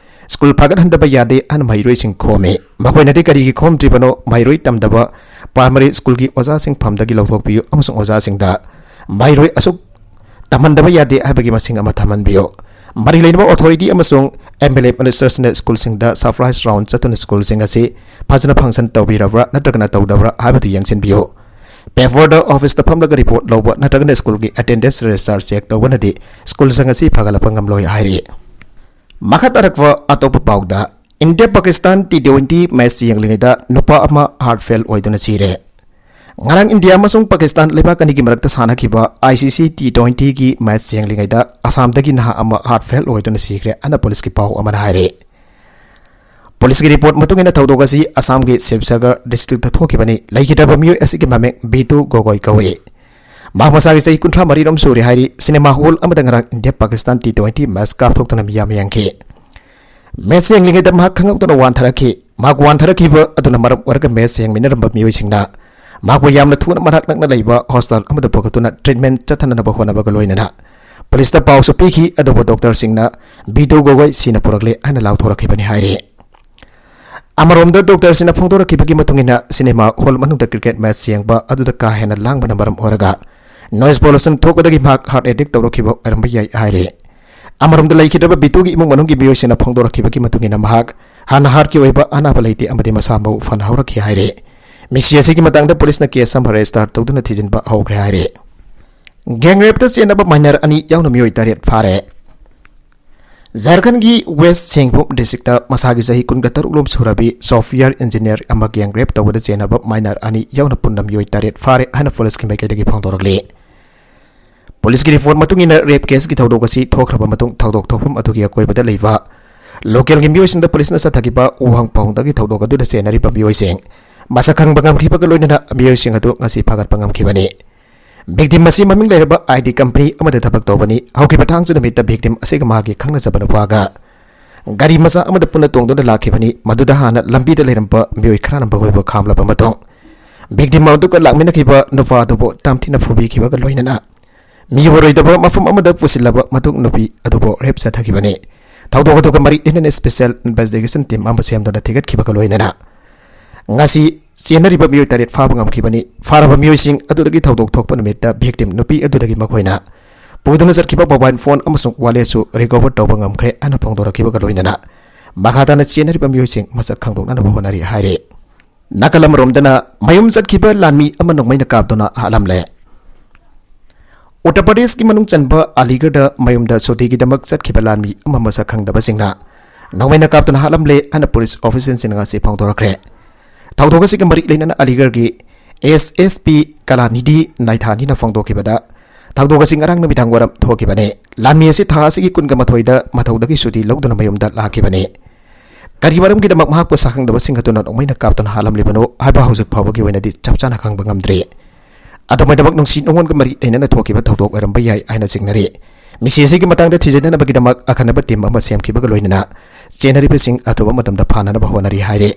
ꯁ꯭ꯀꯨꯜ ꯐꯒꯠꯍꯟꯗꯕ ꯌꯥꯗꯦ ꯍꯥꯏꯅ ꯃꯍꯩꯔꯣꯏꯁꯤꯡ ꯈꯣꯝꯃꯤ꯫ ꯃꯈꯣꯏꯅꯗꯤ ꯀꯔꯤꯒꯤ ꯈꯣꯝꯗ꯭ꯔꯤꯕꯅꯣ? ꯃꯍꯩꯔꯣꯏ ꯇꯝꯗꯕ primary ꯁ꯭ꯀꯨꯜꯒꯤ ꯑꯣꯖꯥꯁꯤꯡ ꯐꯝꯗꯒꯤ ꯂꯧꯊꯣꯛꯄꯤꯌꯨ ꯑꯃꯁꯨꯡ ꯑꯣꯖꯥꯁꯤꯡꯗ ꯃꯍꯩꯔꯣꯏ ꯑꯁꯨꯛ ꯇꯝꯍꯟꯗꯕ ꯌꯥꯗꯦ ꯍꯥꯏꯕꯒꯤ ꯃꯁꯤꯡ ꯑꯃ ꯊꯝꯍꯟꯕꯤꯌꯨ꯫ ꯃꯔꯤ ꯂꯩꯅꯕ authority ꯑꯃꯁꯨꯡ MLA ministerꯁꯤꯡꯅ ꯁ꯭ꯀꯨꯜꯁꯤꯡꯗ surprise round ꯆꯠꯇꯨꯅ ꯁ꯭ꯀꯨꯜꯁꯤꯡ ꯑꯁꯤ ꯐꯖꯅ function ꯇꯧꯕꯤꯔꯕ꯭ꯔꯥ ꯅꯠꯇ꯭ꯔꯒꯅ ꯇꯧꯗꯕ꯭ꯔꯥ ꯍꯥꯏꯕꯗꯨ ꯌꯦꯡꯁꯤꯟꯕꯤꯌꯨ꯫ Paperꯗ officeꯇ ꯐꯝꯂꯒ report ꯂꯧꯕ ꯅꯠꯇ꯭ꯔꯒꯅ ꯁ꯭ꯀꯨꯜꯒꯤ attendance register check ꯇꯧꯕꯅꯗꯤ ꯁ꯭ꯀꯨꯜꯁꯤꯡ ꯑꯁꯤ ꯐꯒꯠꯂꯛꯄ ꯉꯝꯂꯣꯏ ꯍꯥꯏꯔꯤ꯫ ꯃꯈꯥ ꯇꯥꯔꯛꯄ ꯑꯇꯣꯞꯄ ꯄꯥꯎꯗ, India Pakistan T twenty match ꯌꯦꯡꯂꯤꯉꯩꯗ ꯅꯨꯄꯥ ꯑꯃ heart fail ꯑꯣꯏꯗꯨꯅ ꯁꯤꯔꯦ꯫ ꯉꯔꯥꯡ ꯏꯟꯗꯤꯌꯥ ꯑꯃꯁꯨꯡ ꯄꯥꯀꯤꯁꯇꯥꯟ ꯂꯩꯕꯥꯛ ꯑꯅꯤꯒꯤ ꯃꯔꯛꯇ ꯁꯥꯟꯅꯈꯤꯕ ICC T twentyꯒꯤ match ꯌꯦꯡꯂꯤꯉꯩꯗ ꯑꯁꯥꯝꯗꯒꯤ ꯅꯍꯥ ꯑꯃ heart fail ꯑꯣꯏꯗꯨꯅ ꯁꯤꯈ꯭ꯔꯦ ꯍꯥꯏꯅ ꯄꯨꯂꯤꯁꯀꯤ ꯄꯥꯎ ꯑꯃꯅ ꯍꯥꯏꯔꯤ꯫ ꯄꯨꯂꯤꯁꯀꯤ report ꯃꯇꯨꯡ ꯏꯟꯅ ꯊꯧꯗꯣꯛ ꯑꯁꯤ ꯑꯁꯥꯝꯒꯤ ꯁꯤꯕꯁꯥꯒꯔ districtꯇ ꯊꯣꯛꯈꯤꯕꯅꯤ꯫ ꯂꯩꯈꯤꯗ꯭ꯔꯕ ꯃꯤꯑꯣꯏ ꯑꯁꯤꯒꯤ ꯃꯃꯤꯡ ꯕꯤꯇꯨ ꯒꯣꯒꯣꯏ ꯀꯧꯏ꯫ ꯃꯍꯥꯛ ꯃꯁꯥꯒꯤ ꯆꯍꯤ ꯀꯨꯟꯊ꯭ꯔꯥ ꯃꯔꯤ ꯔꯣꯝ ꯁꯨꯔꯦ ꯍꯥꯏꯔꯤ꯫ Cinema hall ꯑꯃꯗ ꯉꯔꯥꯡ India Pakistan T twenty match ꯀꯥꯞꯊꯣꯛꯇꯨꯅ ꯃꯤꯌꯥꯝ ꯌꯦꯡꯈꯤ꯫ Match ꯌꯦꯡꯂꯤꯉꯩꯗ ꯃꯍꯥꯛ ꯈꯪꯍꯧꯗꯅ ꯋꯥꯟꯊꯔꯛꯈꯤ꯫ ꯃꯍꯥꯛ ꯋꯥꯟꯊꯔꯛꯈꯤꯕ ꯑꯗꯨꯅ ꯃꯔꯝ ꯑꯣꯏꯔꯒ match ꯌꯦꯡꯃꯤꯟꯅꯔꯝꯕ ꯃꯤꯑꯣꯏꯁꯤꯡꯅ ꯃꯍꯥꯛꯄꯨ ꯌꯥꯝꯅ ꯊꯨꯅ ꯃꯅꯥꯛ ꯅꯛꯅ ꯂꯩꯕ hospital ꯑꯃꯗ ꯄꯨꯈꯠꯇꯨꯅ treatment ꯆꯠꯊꯅꯅꯕ ꯍꯣꯠꯅꯕꯒ ꯂꯣꯏꯅꯅ ꯄꯨꯂꯤꯁꯇ ꯄꯥꯎꯁꯨ ꯄꯤꯈꯤ, ꯑꯗꯨꯕꯨ doctorꯁꯤꯡꯅ ꯕꯤꯇꯨ ꯒꯣꯒꯣꯏ ꯁꯤꯅ ꯄꯨꯔꯛꯂꯦ ꯍꯥꯏꯅ ꯂꯥꯎꯊꯣꯔꯛꯈꯤꯕꯅꯤ ꯍꯥꯏꯔꯤ꯫ ꯑꯃꯔꯣꯝꯗ doctorꯁꯤꯡꯅ ꯐꯣꯡꯗꯣꯔꯛꯈꯤꯕꯒꯤ ꯃꯇꯨꯡ ꯏꯟꯅ cinema hall ꯃꯅꯨꯡꯗ cricket match ꯌꯦꯡꯕ ꯑꯗꯨꯗ ꯀꯥ ꯍꯦꯟꯅ ꯂꯥꯡꯕꯅ ꯃꯔꯝ ꯑꯣꯏꯔꯒ noise pollution ꯊꯣꯛꯄꯗꯒꯤ ꯃꯍꯥꯛ heart attack ꯇꯧꯔꯛꯈꯤꯕ ꯑꯣꯏꯔꯝꯕ ꯌꯥꯏ ꯍꯥꯏꯔꯤ꯫ ꯑꯃꯔꯣꯝꯗ ꯂꯩꯈꯤꯗ꯭ꯔꯕ ꯕꯤꯇꯨꯒꯤ ꯏꯃꯨꯡ ꯃꯅꯨꯡꯒꯤ ꯃꯤꯑꯣꯏꯁꯤꯡꯅ ꯐꯣꯡꯗꯣꯔꯛꯈꯤꯕꯒꯤ ꯃꯇꯨꯡ ꯏꯟꯅ ꯃꯍꯥꯛ ꯍꯥꯟꯅ heartꯀꯤ ꯑꯣꯏꯕ ꯑꯅꯥꯕ ꯂꯩꯇꯦ ꯑꯃꯗꯤ ꯃꯁꯥ ꯃꯎ ꯐꯅ ꯍꯧꯔꯛꯈꯤ ꯍꯥꯏꯔꯤ꯫ ꯃꯤꯁꯤ ꯑꯁꯤꯒꯤ ꯃꯇꯥꯡꯗ ꯄꯨꯂꯤꯁꯅ case ꯑꯃ register ꯇꯧꯗꯨꯅ ꯊꯤꯖꯤꯟꯕ ꯍꯧꯈ꯭ꯔꯦ ꯍꯥꯏꯔꯤ꯫ Gang rapeꯇ ꯆꯦꯟꯅꯕ minor ꯑꯅꯤ ꯌꯥꯎꯅ ꯃꯤꯑꯣꯏ ꯇꯔꯦꯠ ꯐꯥꯔꯦ꯫ ꯖꯥꯔꯈꯟꯒꯤ West Singphum districtꯇ ꯃꯁꯥꯒꯤ ꯆꯍꯤ ꯀꯨꯟꯒ ꯇꯔꯨꯛ ꯂꯣꯝ ꯁꯨꯔꯕꯤ software engineer ꯑꯃ gang rape ꯇꯧꯕꯗ ꯆꯦꯟꯅꯕ minor ꯑꯅꯤ ꯌꯥꯎꯅ ꯄꯨꯟꯅ ꯃꯤꯑꯣꯏ ꯇꯔꯦꯠ ꯐꯥꯔꯦ ꯍꯥꯏꯅ ꯄꯨꯂꯤꯁꯀꯤ ꯃꯥꯏꯀꯩꯗꯒꯤ ꯐꯣꯡꯗꯣꯔꯛꯂꯤ꯫ ꯄꯨꯂꯤꯁꯀꯤ report ꯃꯇꯨꯡ ꯏꯟꯅ rape caseꯀꯤ ꯊꯧꯗꯣꯛ ꯑꯁꯤ ꯊꯣꯛꯈ꯭ꯔꯕ ꯃꯇꯨꯡ ꯊꯧꯗꯣꯛ ꯊꯣꯛꯐꯝ ꯑꯗꯨꯒꯤ ꯑꯀꯣꯏꯕꯗ ꯂꯩꯕ localꯒꯤ ꯃꯤꯑꯣꯏꯁꯤꯡꯗ ꯄꯨꯂꯤꯁꯅ ꯆꯠꯊꯈꯤꯕ ꯎꯍꯪ ꯐꯥꯎꯍꯪꯗꯒꯤ ꯊꯧꯗꯣꯛ ꯑꯗꯨꯗ ꯆꯦꯟꯅꯔꯤꯕ ꯃꯤꯑꯣꯏꯁꯤꯡ ꯃꯁꯛ ꯈꯪꯕ ꯉꯝꯈꯤꯕꯒ ꯂꯣꯏꯅꯅ ꯃꯤꯑꯣꯏꯁꯤꯡ ꯑꯗꯨ ꯉꯁꯤ ꯐꯥꯒꯠꯄ ꯉꯝꯈꯤꯕꯅꯤ꯫ Victim ꯑꯁꯤ ꯃꯃꯤꯡ ꯂꯩꯔꯕ IT company ꯑꯃꯗ ꯊꯕꯛ ꯇꯧꯕꯅꯤ꯫ ꯍꯧꯈꯤꯕ ꯊꯥꯡꯖ ꯅꯨꯃꯤꯠꯇ victim ꯑꯁꯤꯒ ꯃꯍꯥꯛꯀꯤ ꯈꯪꯅꯖꯕ ꯅꯨꯄꯥꯒ ꯒꯥꯔꯤ ꯃꯆꯥ ꯑꯃꯗ ꯄꯨꯟꯅ ꯇꯣꯡꯗꯨꯅ ꯂꯥꯛꯈꯤꯕꯅꯤ꯫ ꯃꯗꯨꯗ ꯍꯥꯟꯅ ꯂꯝꯕꯤꯗ ꯂꯩꯔꯝꯕ ꯃꯤꯑꯣꯏ ꯈꯔꯅ ꯃꯈꯣꯏꯕꯨ ꯈꯥꯝꯂꯕ ꯃꯇꯨꯡ, victim ꯑꯗꯨꯒ ꯂꯥꯛꯃꯤꯟꯅꯈꯤꯕ ꯅꯨꯄꯥ ꯑꯗꯨꯕꯨ ꯇꯝꯊꯤꯅ ꯐꯨꯕꯤꯈꯤꯕꯒ ꯂꯣꯏꯅꯅ ꯃꯤꯑꯣꯏꯔꯣꯏꯗꯕ ꯃꯐꯝ ꯑꯃꯗ ꯄꯨꯁꯤꯜꯂꯕ ꯃꯇꯨꯡ ꯅꯨꯄꯤ ꯑꯗꯨꯕꯨ rape ꯆꯠꯊꯈꯤꯕꯅꯤ꯫ ꯊꯧꯗꯣꯛ ꯑꯗꯨꯒ ꯃꯔꯤ ꯂꯩꯅꯅ special investigation team ꯑꯃ ꯁꯦꯝꯗꯨꯅ ꯊꯤꯒꯠꯈꯤꯕꯒ ꯂꯣꯏꯅꯅ ꯉꯁꯤ ꯆꯦꯟꯅꯔꯤꯕ ꯃꯤꯑꯣꯏ ꯇꯔꯦꯠ ꯐꯥꯕ ꯉꯝꯈꯤꯕꯅꯤ꯫ ꯐꯥꯔꯕ ꯃꯤꯑꯣꯏꯁꯤꯡ ꯑꯗꯨꯗꯒꯤ ꯊꯧꯗꯣꯛ ꯊꯣꯛꯄ ꯅꯨꯃꯤꯠꯇ victim ꯅꯨꯄꯤ ꯑꯗꯨꯗꯒꯤ ꯃꯈꯣꯏꯅ ꯄꯨꯗꯨꯅ ꯆꯠꯈꯤꯕ mobile phone ꯑꯃꯁꯨꯡ walletꯁꯨ recover ꯇꯧꯕ ꯉꯝꯈ꯭ꯔꯦ ꯍꯥꯏꯅ ꯐꯣꯡꯗꯣꯔꯛꯈꯤꯕꯒ ꯂꯣꯏꯅꯅ ꯃꯈꯥ ꯇꯥꯅ ꯆꯦꯟꯅꯔꯤꯕ ꯃꯤꯑꯣꯏꯁꯤꯡ ꯃꯁꯛ ꯈꯪꯗꯣꯛꯅꯅꯕ ꯍꯣꯠꯅꯔꯤ ꯍꯥꯏꯔꯤ꯫ ꯅꯥꯀꯜ ꯑꯃꯔꯣꯝꯗꯅ ꯃꯌꯨꯝ ꯆꯠꯈꯤꯕ ꯂꯥꯟꯃꯤ ꯑꯃ ꯅꯣꯡꯃꯩꯅ ꯀꯥꯞꯇꯨꯅ ꯍꯥꯠꯂꯝꯂꯦ꯫ ꯎꯠꯇꯔ ꯄ꯭ꯔꯗꯦꯁꯀꯤ ꯃꯅꯨꯡ ꯆꯟꯕ ꯑꯂꯤꯒꯔꯗ ꯃꯌꯨꯝꯗ ꯁꯨꯇꯤꯒꯤꯗꯃꯛ ꯆꯠꯈꯤꯕ ꯂꯥꯟꯃꯤ ꯑꯃ ꯃꯁꯛ ꯈꯪꯗꯕꯁꯤꯡꯅ ꯅꯣꯡꯃꯩꯅ ꯀꯥꯞꯇꯨꯅ ꯍꯥꯠꯂꯝꯂꯦ ꯍꯥꯏꯅ police officialꯁꯤꯡꯅ ꯉꯁꯤ ꯐꯣꯡꯗꯣꯔꯛꯈ꯭ꯔꯦ꯫ ꯊꯧꯗꯣꯛ ꯑꯁꯤꯒ ꯃꯔꯤ ꯂꯩꯅꯅ ꯑꯂꯤꯒꯔꯒꯤ S S P ꯀꯂꯥꯅꯤꯙꯤ ꯅꯥꯏꯊꯥꯅꯤꯅ ꯐꯣꯡꯗꯣꯛꯈꯤꯕꯗ, ꯊꯧꯗꯣꯛ ꯑꯁꯤ ꯉꯔꯥꯡ ꯅꯨꯃꯤꯗꯥꯡ ꯋꯥꯏꯔꯝ ꯊꯣꯛꯈꯤꯕꯅꯤ꯫ ꯂꯥꯟꯃꯤ ꯑꯁꯤ ꯊꯥ ꯑꯁꯤꯒꯤ ꯀꯨꯟꯒ ꯃꯥꯊꯣꯏꯗ ꯃꯊꯧꯗꯒꯤ ꯁꯨꯇꯤ ꯂꯧꯗꯨꯅ ꯃꯌꯨꯝꯗ ꯂꯥꯛꯈꯤꯕꯅꯤ꯫ ꯀꯔꯤ ꯃꯔꯝꯒꯤꯗꯃꯛ ꯃꯍꯥꯛꯄꯨ ꯁꯛꯈꯪꯗꯕꯁꯤꯡ ꯑꯗꯨꯅ ꯅꯣꯡꯃꯩꯅ ꯀꯥꯞꯇꯨꯅ ꯍꯥꯠꯂꯝꯂꯤꯕꯅꯣ ꯍꯥꯏꯕ ꯍꯧꯖꯤꯛ ꯐꯥꯎꯕꯒꯤ ꯑꯣꯏꯅꯗꯤ ꯆꯞ ꯆꯥꯅ ꯈꯪꯕ ꯉꯝꯗ꯭ꯔꯤ꯫ ꯑꯗꯨꯃꯥꯏꯅꯃꯛ ꯅꯨꯡꯁꯤ ꯅꯨꯡꯉꯣꯟꯒ ꯃꯔꯤ ꯂꯩꯅꯅ ꯊꯣꯛꯈꯤꯕ ꯊꯧꯗꯣꯛ ꯑꯣꯏꯔꯝꯕ ꯌꯥꯏ ꯍꯥꯏꯅ ꯆꯤꯡꯅꯔꯤ꯫ ꯃꯤꯁꯤ ꯑꯁꯤꯒꯤ ꯃꯇꯥꯡꯗ ꯊꯤꯖꯤꯟꯅꯅꯕꯒꯤꯗꯃꯛ ꯑꯈꯟꯅꯕ team ꯑꯃ ꯁꯦꯝꯈꯤꯕꯒ ꯂꯣꯏꯅꯅ ꯆꯦꯟꯅꯔꯤꯕꯁꯤꯡ ꯑꯊꯨꯕ ꯃꯇꯝꯗ ꯐꯥꯅꯅꯕ ꯍꯣꯠꯅꯔꯤ ꯍꯥꯏꯔꯤ꯫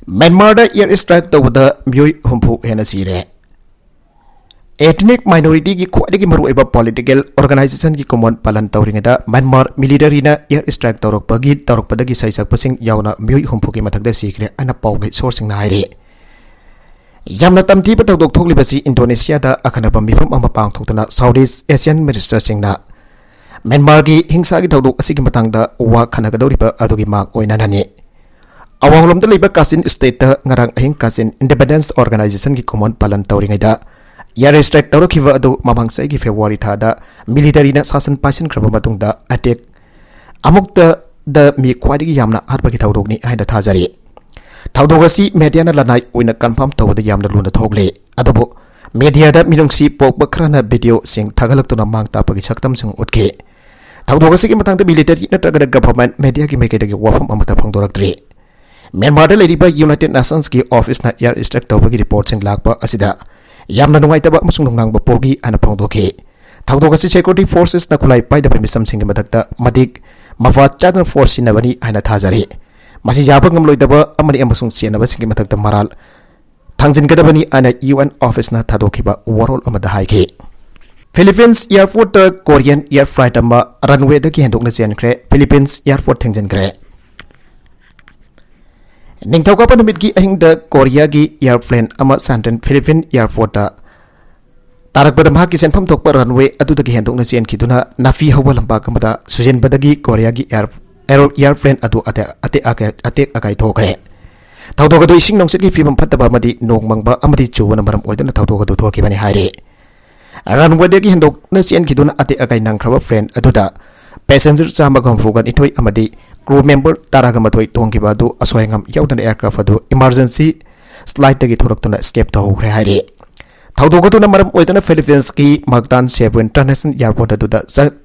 ꯃ꯭ꯌꯥꯟꯃꯥꯔꯗ air strike ꯇꯧꯕꯗ ꯃꯤꯑꯣꯏ ꯍꯨꯝꯐꯨ ꯍꯦꯟꯅ ꯁꯤꯔꯦ꯫ Ethnic minorityꯒꯤ ꯈ꯭ꯋꯥꯏꯗꯒꯤ ꯃꯔꯨꯑꯣꯏꯕ political organizationꯒꯤ ꯀꯨꯃꯣꯟ ꯄꯥꯂꯟ ꯇꯧꯔꯤꯉꯩꯗ ꯃ꯭ꯌꯥꯟꯃꯥꯔ militaryꯅ air strike ꯇꯧꯔꯛꯄꯒꯤ, ꯇꯧꯔꯛꯄꯗꯒꯤ ꯁꯩꯁꯛꯄꯁꯤꯡ ꯌꯥꯎꯅ ꯃꯤꯑꯣꯏ ꯍꯨꯝꯐꯨꯒꯤ ꯃꯊꯛꯇ ꯁꯤꯈ꯭ꯔꯦ ꯍꯥꯏꯅ ꯄꯥꯎꯒꯤ sourceꯁꯤꯡꯅ ꯍꯥꯏꯔꯤ꯫ ꯌꯥꯝꯅ ꯇꯝꯊꯤꯕ ꯊꯧꯗꯣꯛ ꯊꯣꯛꯂꯤꯕꯁꯤ ꯏꯟꯗꯣꯅꯦꯁꯤꯌꯥꯗ ꯑꯈꯟꯅꯕ ꯃꯤꯐꯝ ꯑꯃ ꯄꯥꯡꯊꯣꯛꯇꯨꯅ Southeast Asian ministerꯁꯤꯡꯅ ꯃ꯭ꯌꯥꯟꯃꯥꯔꯒꯤ ꯍꯤꯡꯁꯥꯒꯤ ꯊꯧꯗꯣꯛ ꯑꯁꯤꯒꯤ ꯃꯇꯥꯡꯗ ꯋꯥ ꯈꯟꯅꯒꯗꯧꯔꯤꯕ ꯑꯗꯨꯒꯤ ꯃꯥꯡ ꯑꯣꯏꯅꯅꯅꯤ꯫ ꯑꯋꯥꯡꯂꯣꯝꯗ ꯂꯩꯕ ꯀꯥꯆꯤꯟ stateꯇ ꯉꯔꯥꯡ ꯑꯍꯤꯡ ꯀꯥꯆꯤꯟ Independence Organizationꯒꯤ ꯀꯨꯃꯣꯟ ꯄꯥꯂꯟ ꯇꯧꯔꯤꯉꯩꯗ air strike ꯇꯧꯔꯛꯈꯤꯕ ꯑꯗꯨ ꯃꯃꯥꯡ ꯆꯍꯤꯒꯤ February ꯊꯥꯗ militaryꯅ ꯁꯥꯁꯟ ꯄꯥꯏꯁꯤꯟꯈ꯭ꯔꯕ ꯃꯇꯨꯡꯗ attack ꯑꯃꯨꯛꯇꯗ ꯃꯤ ꯈ꯭ꯋꯥꯏꯗꯒꯤ ꯌꯥꯝꯅ ꯍꯥꯠꯄꯒꯤ ꯊꯧꯗꯣꯛꯅꯤ ꯍꯥꯏꯅ ꯊꯥꯖꯔꯤ꯫ ꯊꯧꯗꯣꯛ ꯑꯁꯤ mediaꯅ ꯂꯅꯥꯏ ꯑꯣꯏꯅ confirm ꯇꯧꯕꯗ ꯌꯥꯝꯅ ꯂꯨꯅ ꯊꯣꯛꯂꯦ꯫ ꯑꯗꯨꯕꯨ mediaꯗ ꯃꯤꯅꯨꯡꯁꯤ ꯄꯣꯛꯄ ꯈꯔꯅ videoꯁꯤꯡ ꯊꯥꯒꯠꯂꯛꯇꯨꯅ ꯃꯥꯡ ꯇꯥꯛꯄꯒꯤ ꯁꯛꯇꯝꯁꯤꯡ ꯎꯠꯈꯤ꯫ ꯊꯧꯗꯣꯛ ꯑꯁꯤꯒꯤ ꯃꯇꯥꯡꯗ military ꯅꯠꯇ꯭ꯔꯒꯅ government mediaꯒꯤ ꯃꯥꯏꯀꯩꯗꯒꯤ ꯋꯥꯐꯝ ꯑꯃꯠꯇ ꯐꯣꯡꯗꯣꯔꯛꯇ꯭ꯔꯤ꯫ ꯃ꯭ꯌꯥꯟꯃꯥꯔꯗ ꯂꯩꯔꯤꯕ United Nationsꯀꯤ officeꯅ air strike ꯇꯧꯕꯒꯤ reportꯁꯤꯡ ꯂꯥꯛꯄ ꯑꯁꯤꯗ ꯌꯥꯝꯅ ꯅꯨꯡꯉꯥꯏꯇꯕ ꯑꯃꯁꯨꯡ ꯅꯨꯡꯅꯥꯡꯕ ꯄꯣꯛꯏ ꯍꯥꯏꯅ ꯐꯣꯡꯗꯣꯛꯈꯤ꯫ ꯊꯧꯗꯣꯛ ꯑꯁꯤ security forcesꯅ ꯈꯨꯠꯂꯥꯏ ꯄꯥꯏꯗꯕ ꯃꯤꯆꯝꯁꯤꯡꯒꯤ ꯃꯊꯛꯇ ꯃꯇꯤꯛ ꯃꯐꯥ ꯆꯥꯗꯅ ꯐꯣꯔꯁ ꯁꯤꯖꯤꯟꯅꯕꯅꯤ ꯍꯥꯏꯅ ꯊꯥꯖꯔꯤ꯫ ꯃꯁꯤ ꯌꯥꯕ ꯉꯝꯂꯣꯏꯗꯕ ꯑꯃꯗꯤ ꯑꯃꯁꯨꯡ ꯆꯦꯟꯅꯕꯁꯤꯡꯒꯤ ꯃꯊꯛꯇ ꯃꯔꯥꯜ ꯊꯥꯡꯖꯤꯟꯒꯗꯕꯅꯤ ꯍꯥꯏꯅ ꯌꯨ ꯑꯦꯟ ꯑꯣꯐꯤꯁꯅ ꯊꯥꯗꯣꯛꯈꯤꯕ ꯋꯥꯔꯣꯜ ꯑꯃꯗ ꯍꯥꯏꯈꯤ꯫ ꯐꯤꯂꯤꯄꯤꯟꯁ airportꯇ Korean air flight ꯑꯃ runwayꯗꯒꯤ ꯍꯦꯟꯗꯣꯛꯅ ꯆꯦꯟꯈ꯭ꯔꯦ꯫ Philippines airport ꯊꯤꯡꯖꯤꯟꯈ꯭ꯔꯦ꯫ ꯅꯤꯡꯊꯧꯀꯥꯕ ꯅꯨꯃꯤꯠꯀꯤ ꯑꯍꯤꯡꯗ ꯀꯣꯔꯤꯌꯥꯒꯤ airplane ꯑꯃ Shanghai Philippine airportꯇ ꯇꯥꯔꯛꯄꯗ ꯃꯍꯥꯛꯀꯤ ꯆꯦꯟꯐꯝ ꯊꯣꯛꯄ runway ꯑꯗꯨꯗꯒꯤ ꯍꯦꯟꯗꯣꯛꯅ ꯆꯦꯟꯈꯤꯗꯨꯅ ꯅꯥꯄꯤ ꯍꯧꯕ ꯂꯝꯄꯥꯛ ꯑꯃꯗ ꯁꯨꯖꯤꯟꯕꯗꯒꯤ ꯀꯣꯔꯤꯌꯥꯒꯤ air-, air-, airplane ꯑꯗꯨ ꯑꯇꯦꯛ, ꯑꯇꯦꯛ, ꯑꯇꯦꯛ ꯑꯀꯥꯏ ꯊꯣꯛꯈ꯭ꯔꯦ꯫ ꯊꯧꯗꯣꯛ ꯑꯗꯨ ꯏꯁꯤꯡ ꯅꯨꯡꯁꯤꯠꯀꯤ ꯐꯤꯕꯝ ꯐꯠꯇꯕ ꯑꯃꯗꯤ ꯅꯣꯡ ꯃꯪꯕ ꯑꯃꯗꯤ ꯆꯨꯕꯅ ꯃꯔꯝ ꯑꯣꯏꯗꯨꯅ ꯊꯧꯗꯣꯛ ꯑꯗꯨ ꯊꯣꯛꯈꯤꯕꯅꯤ ꯍꯥꯏꯔꯤ꯫ Runwayꯗꯒꯤ ꯍꯦꯟꯗꯣꯛꯅ ꯆꯦꯟꯈꯤꯗꯨꯅ ꯑꯇꯦꯛ ꯑꯀꯥꯏ ꯅꯪꯈ꯭ꯔꯕ plane ꯑꯗꯨꯗ passenger ꯆꯥꯝꯃꯒ ꯍꯨꯝꯐꯨꯒ ꯅꯤꯊꯣꯏ ꯑꯃꯗꯤ crew member ꯇꯔꯥꯒ ꯃꯥꯊꯣꯏ ꯇꯣꯡꯈꯤꯕ ꯑꯗꯨ ꯑꯁꯣꯏ ꯑꯉꯥꯝ ꯌꯥꯎꯗꯅ aircraft ꯑꯗꯨ emergency slide ꯊꯣꯛꯂꯛꯇꯨꯅ escape ꯇꯧꯍꯧꯈ꯭ꯔꯦ ꯍꯥꯏꯔꯤ꯫ ꯊꯧꯗꯣꯛ ꯑꯗꯨꯅ ꯃꯔꯝ ꯑꯣꯏꯗꯨꯅ Philippines ꯀꯤ Mactan Cebu International Airport ꯑꯗꯨꯗ ꯆ-,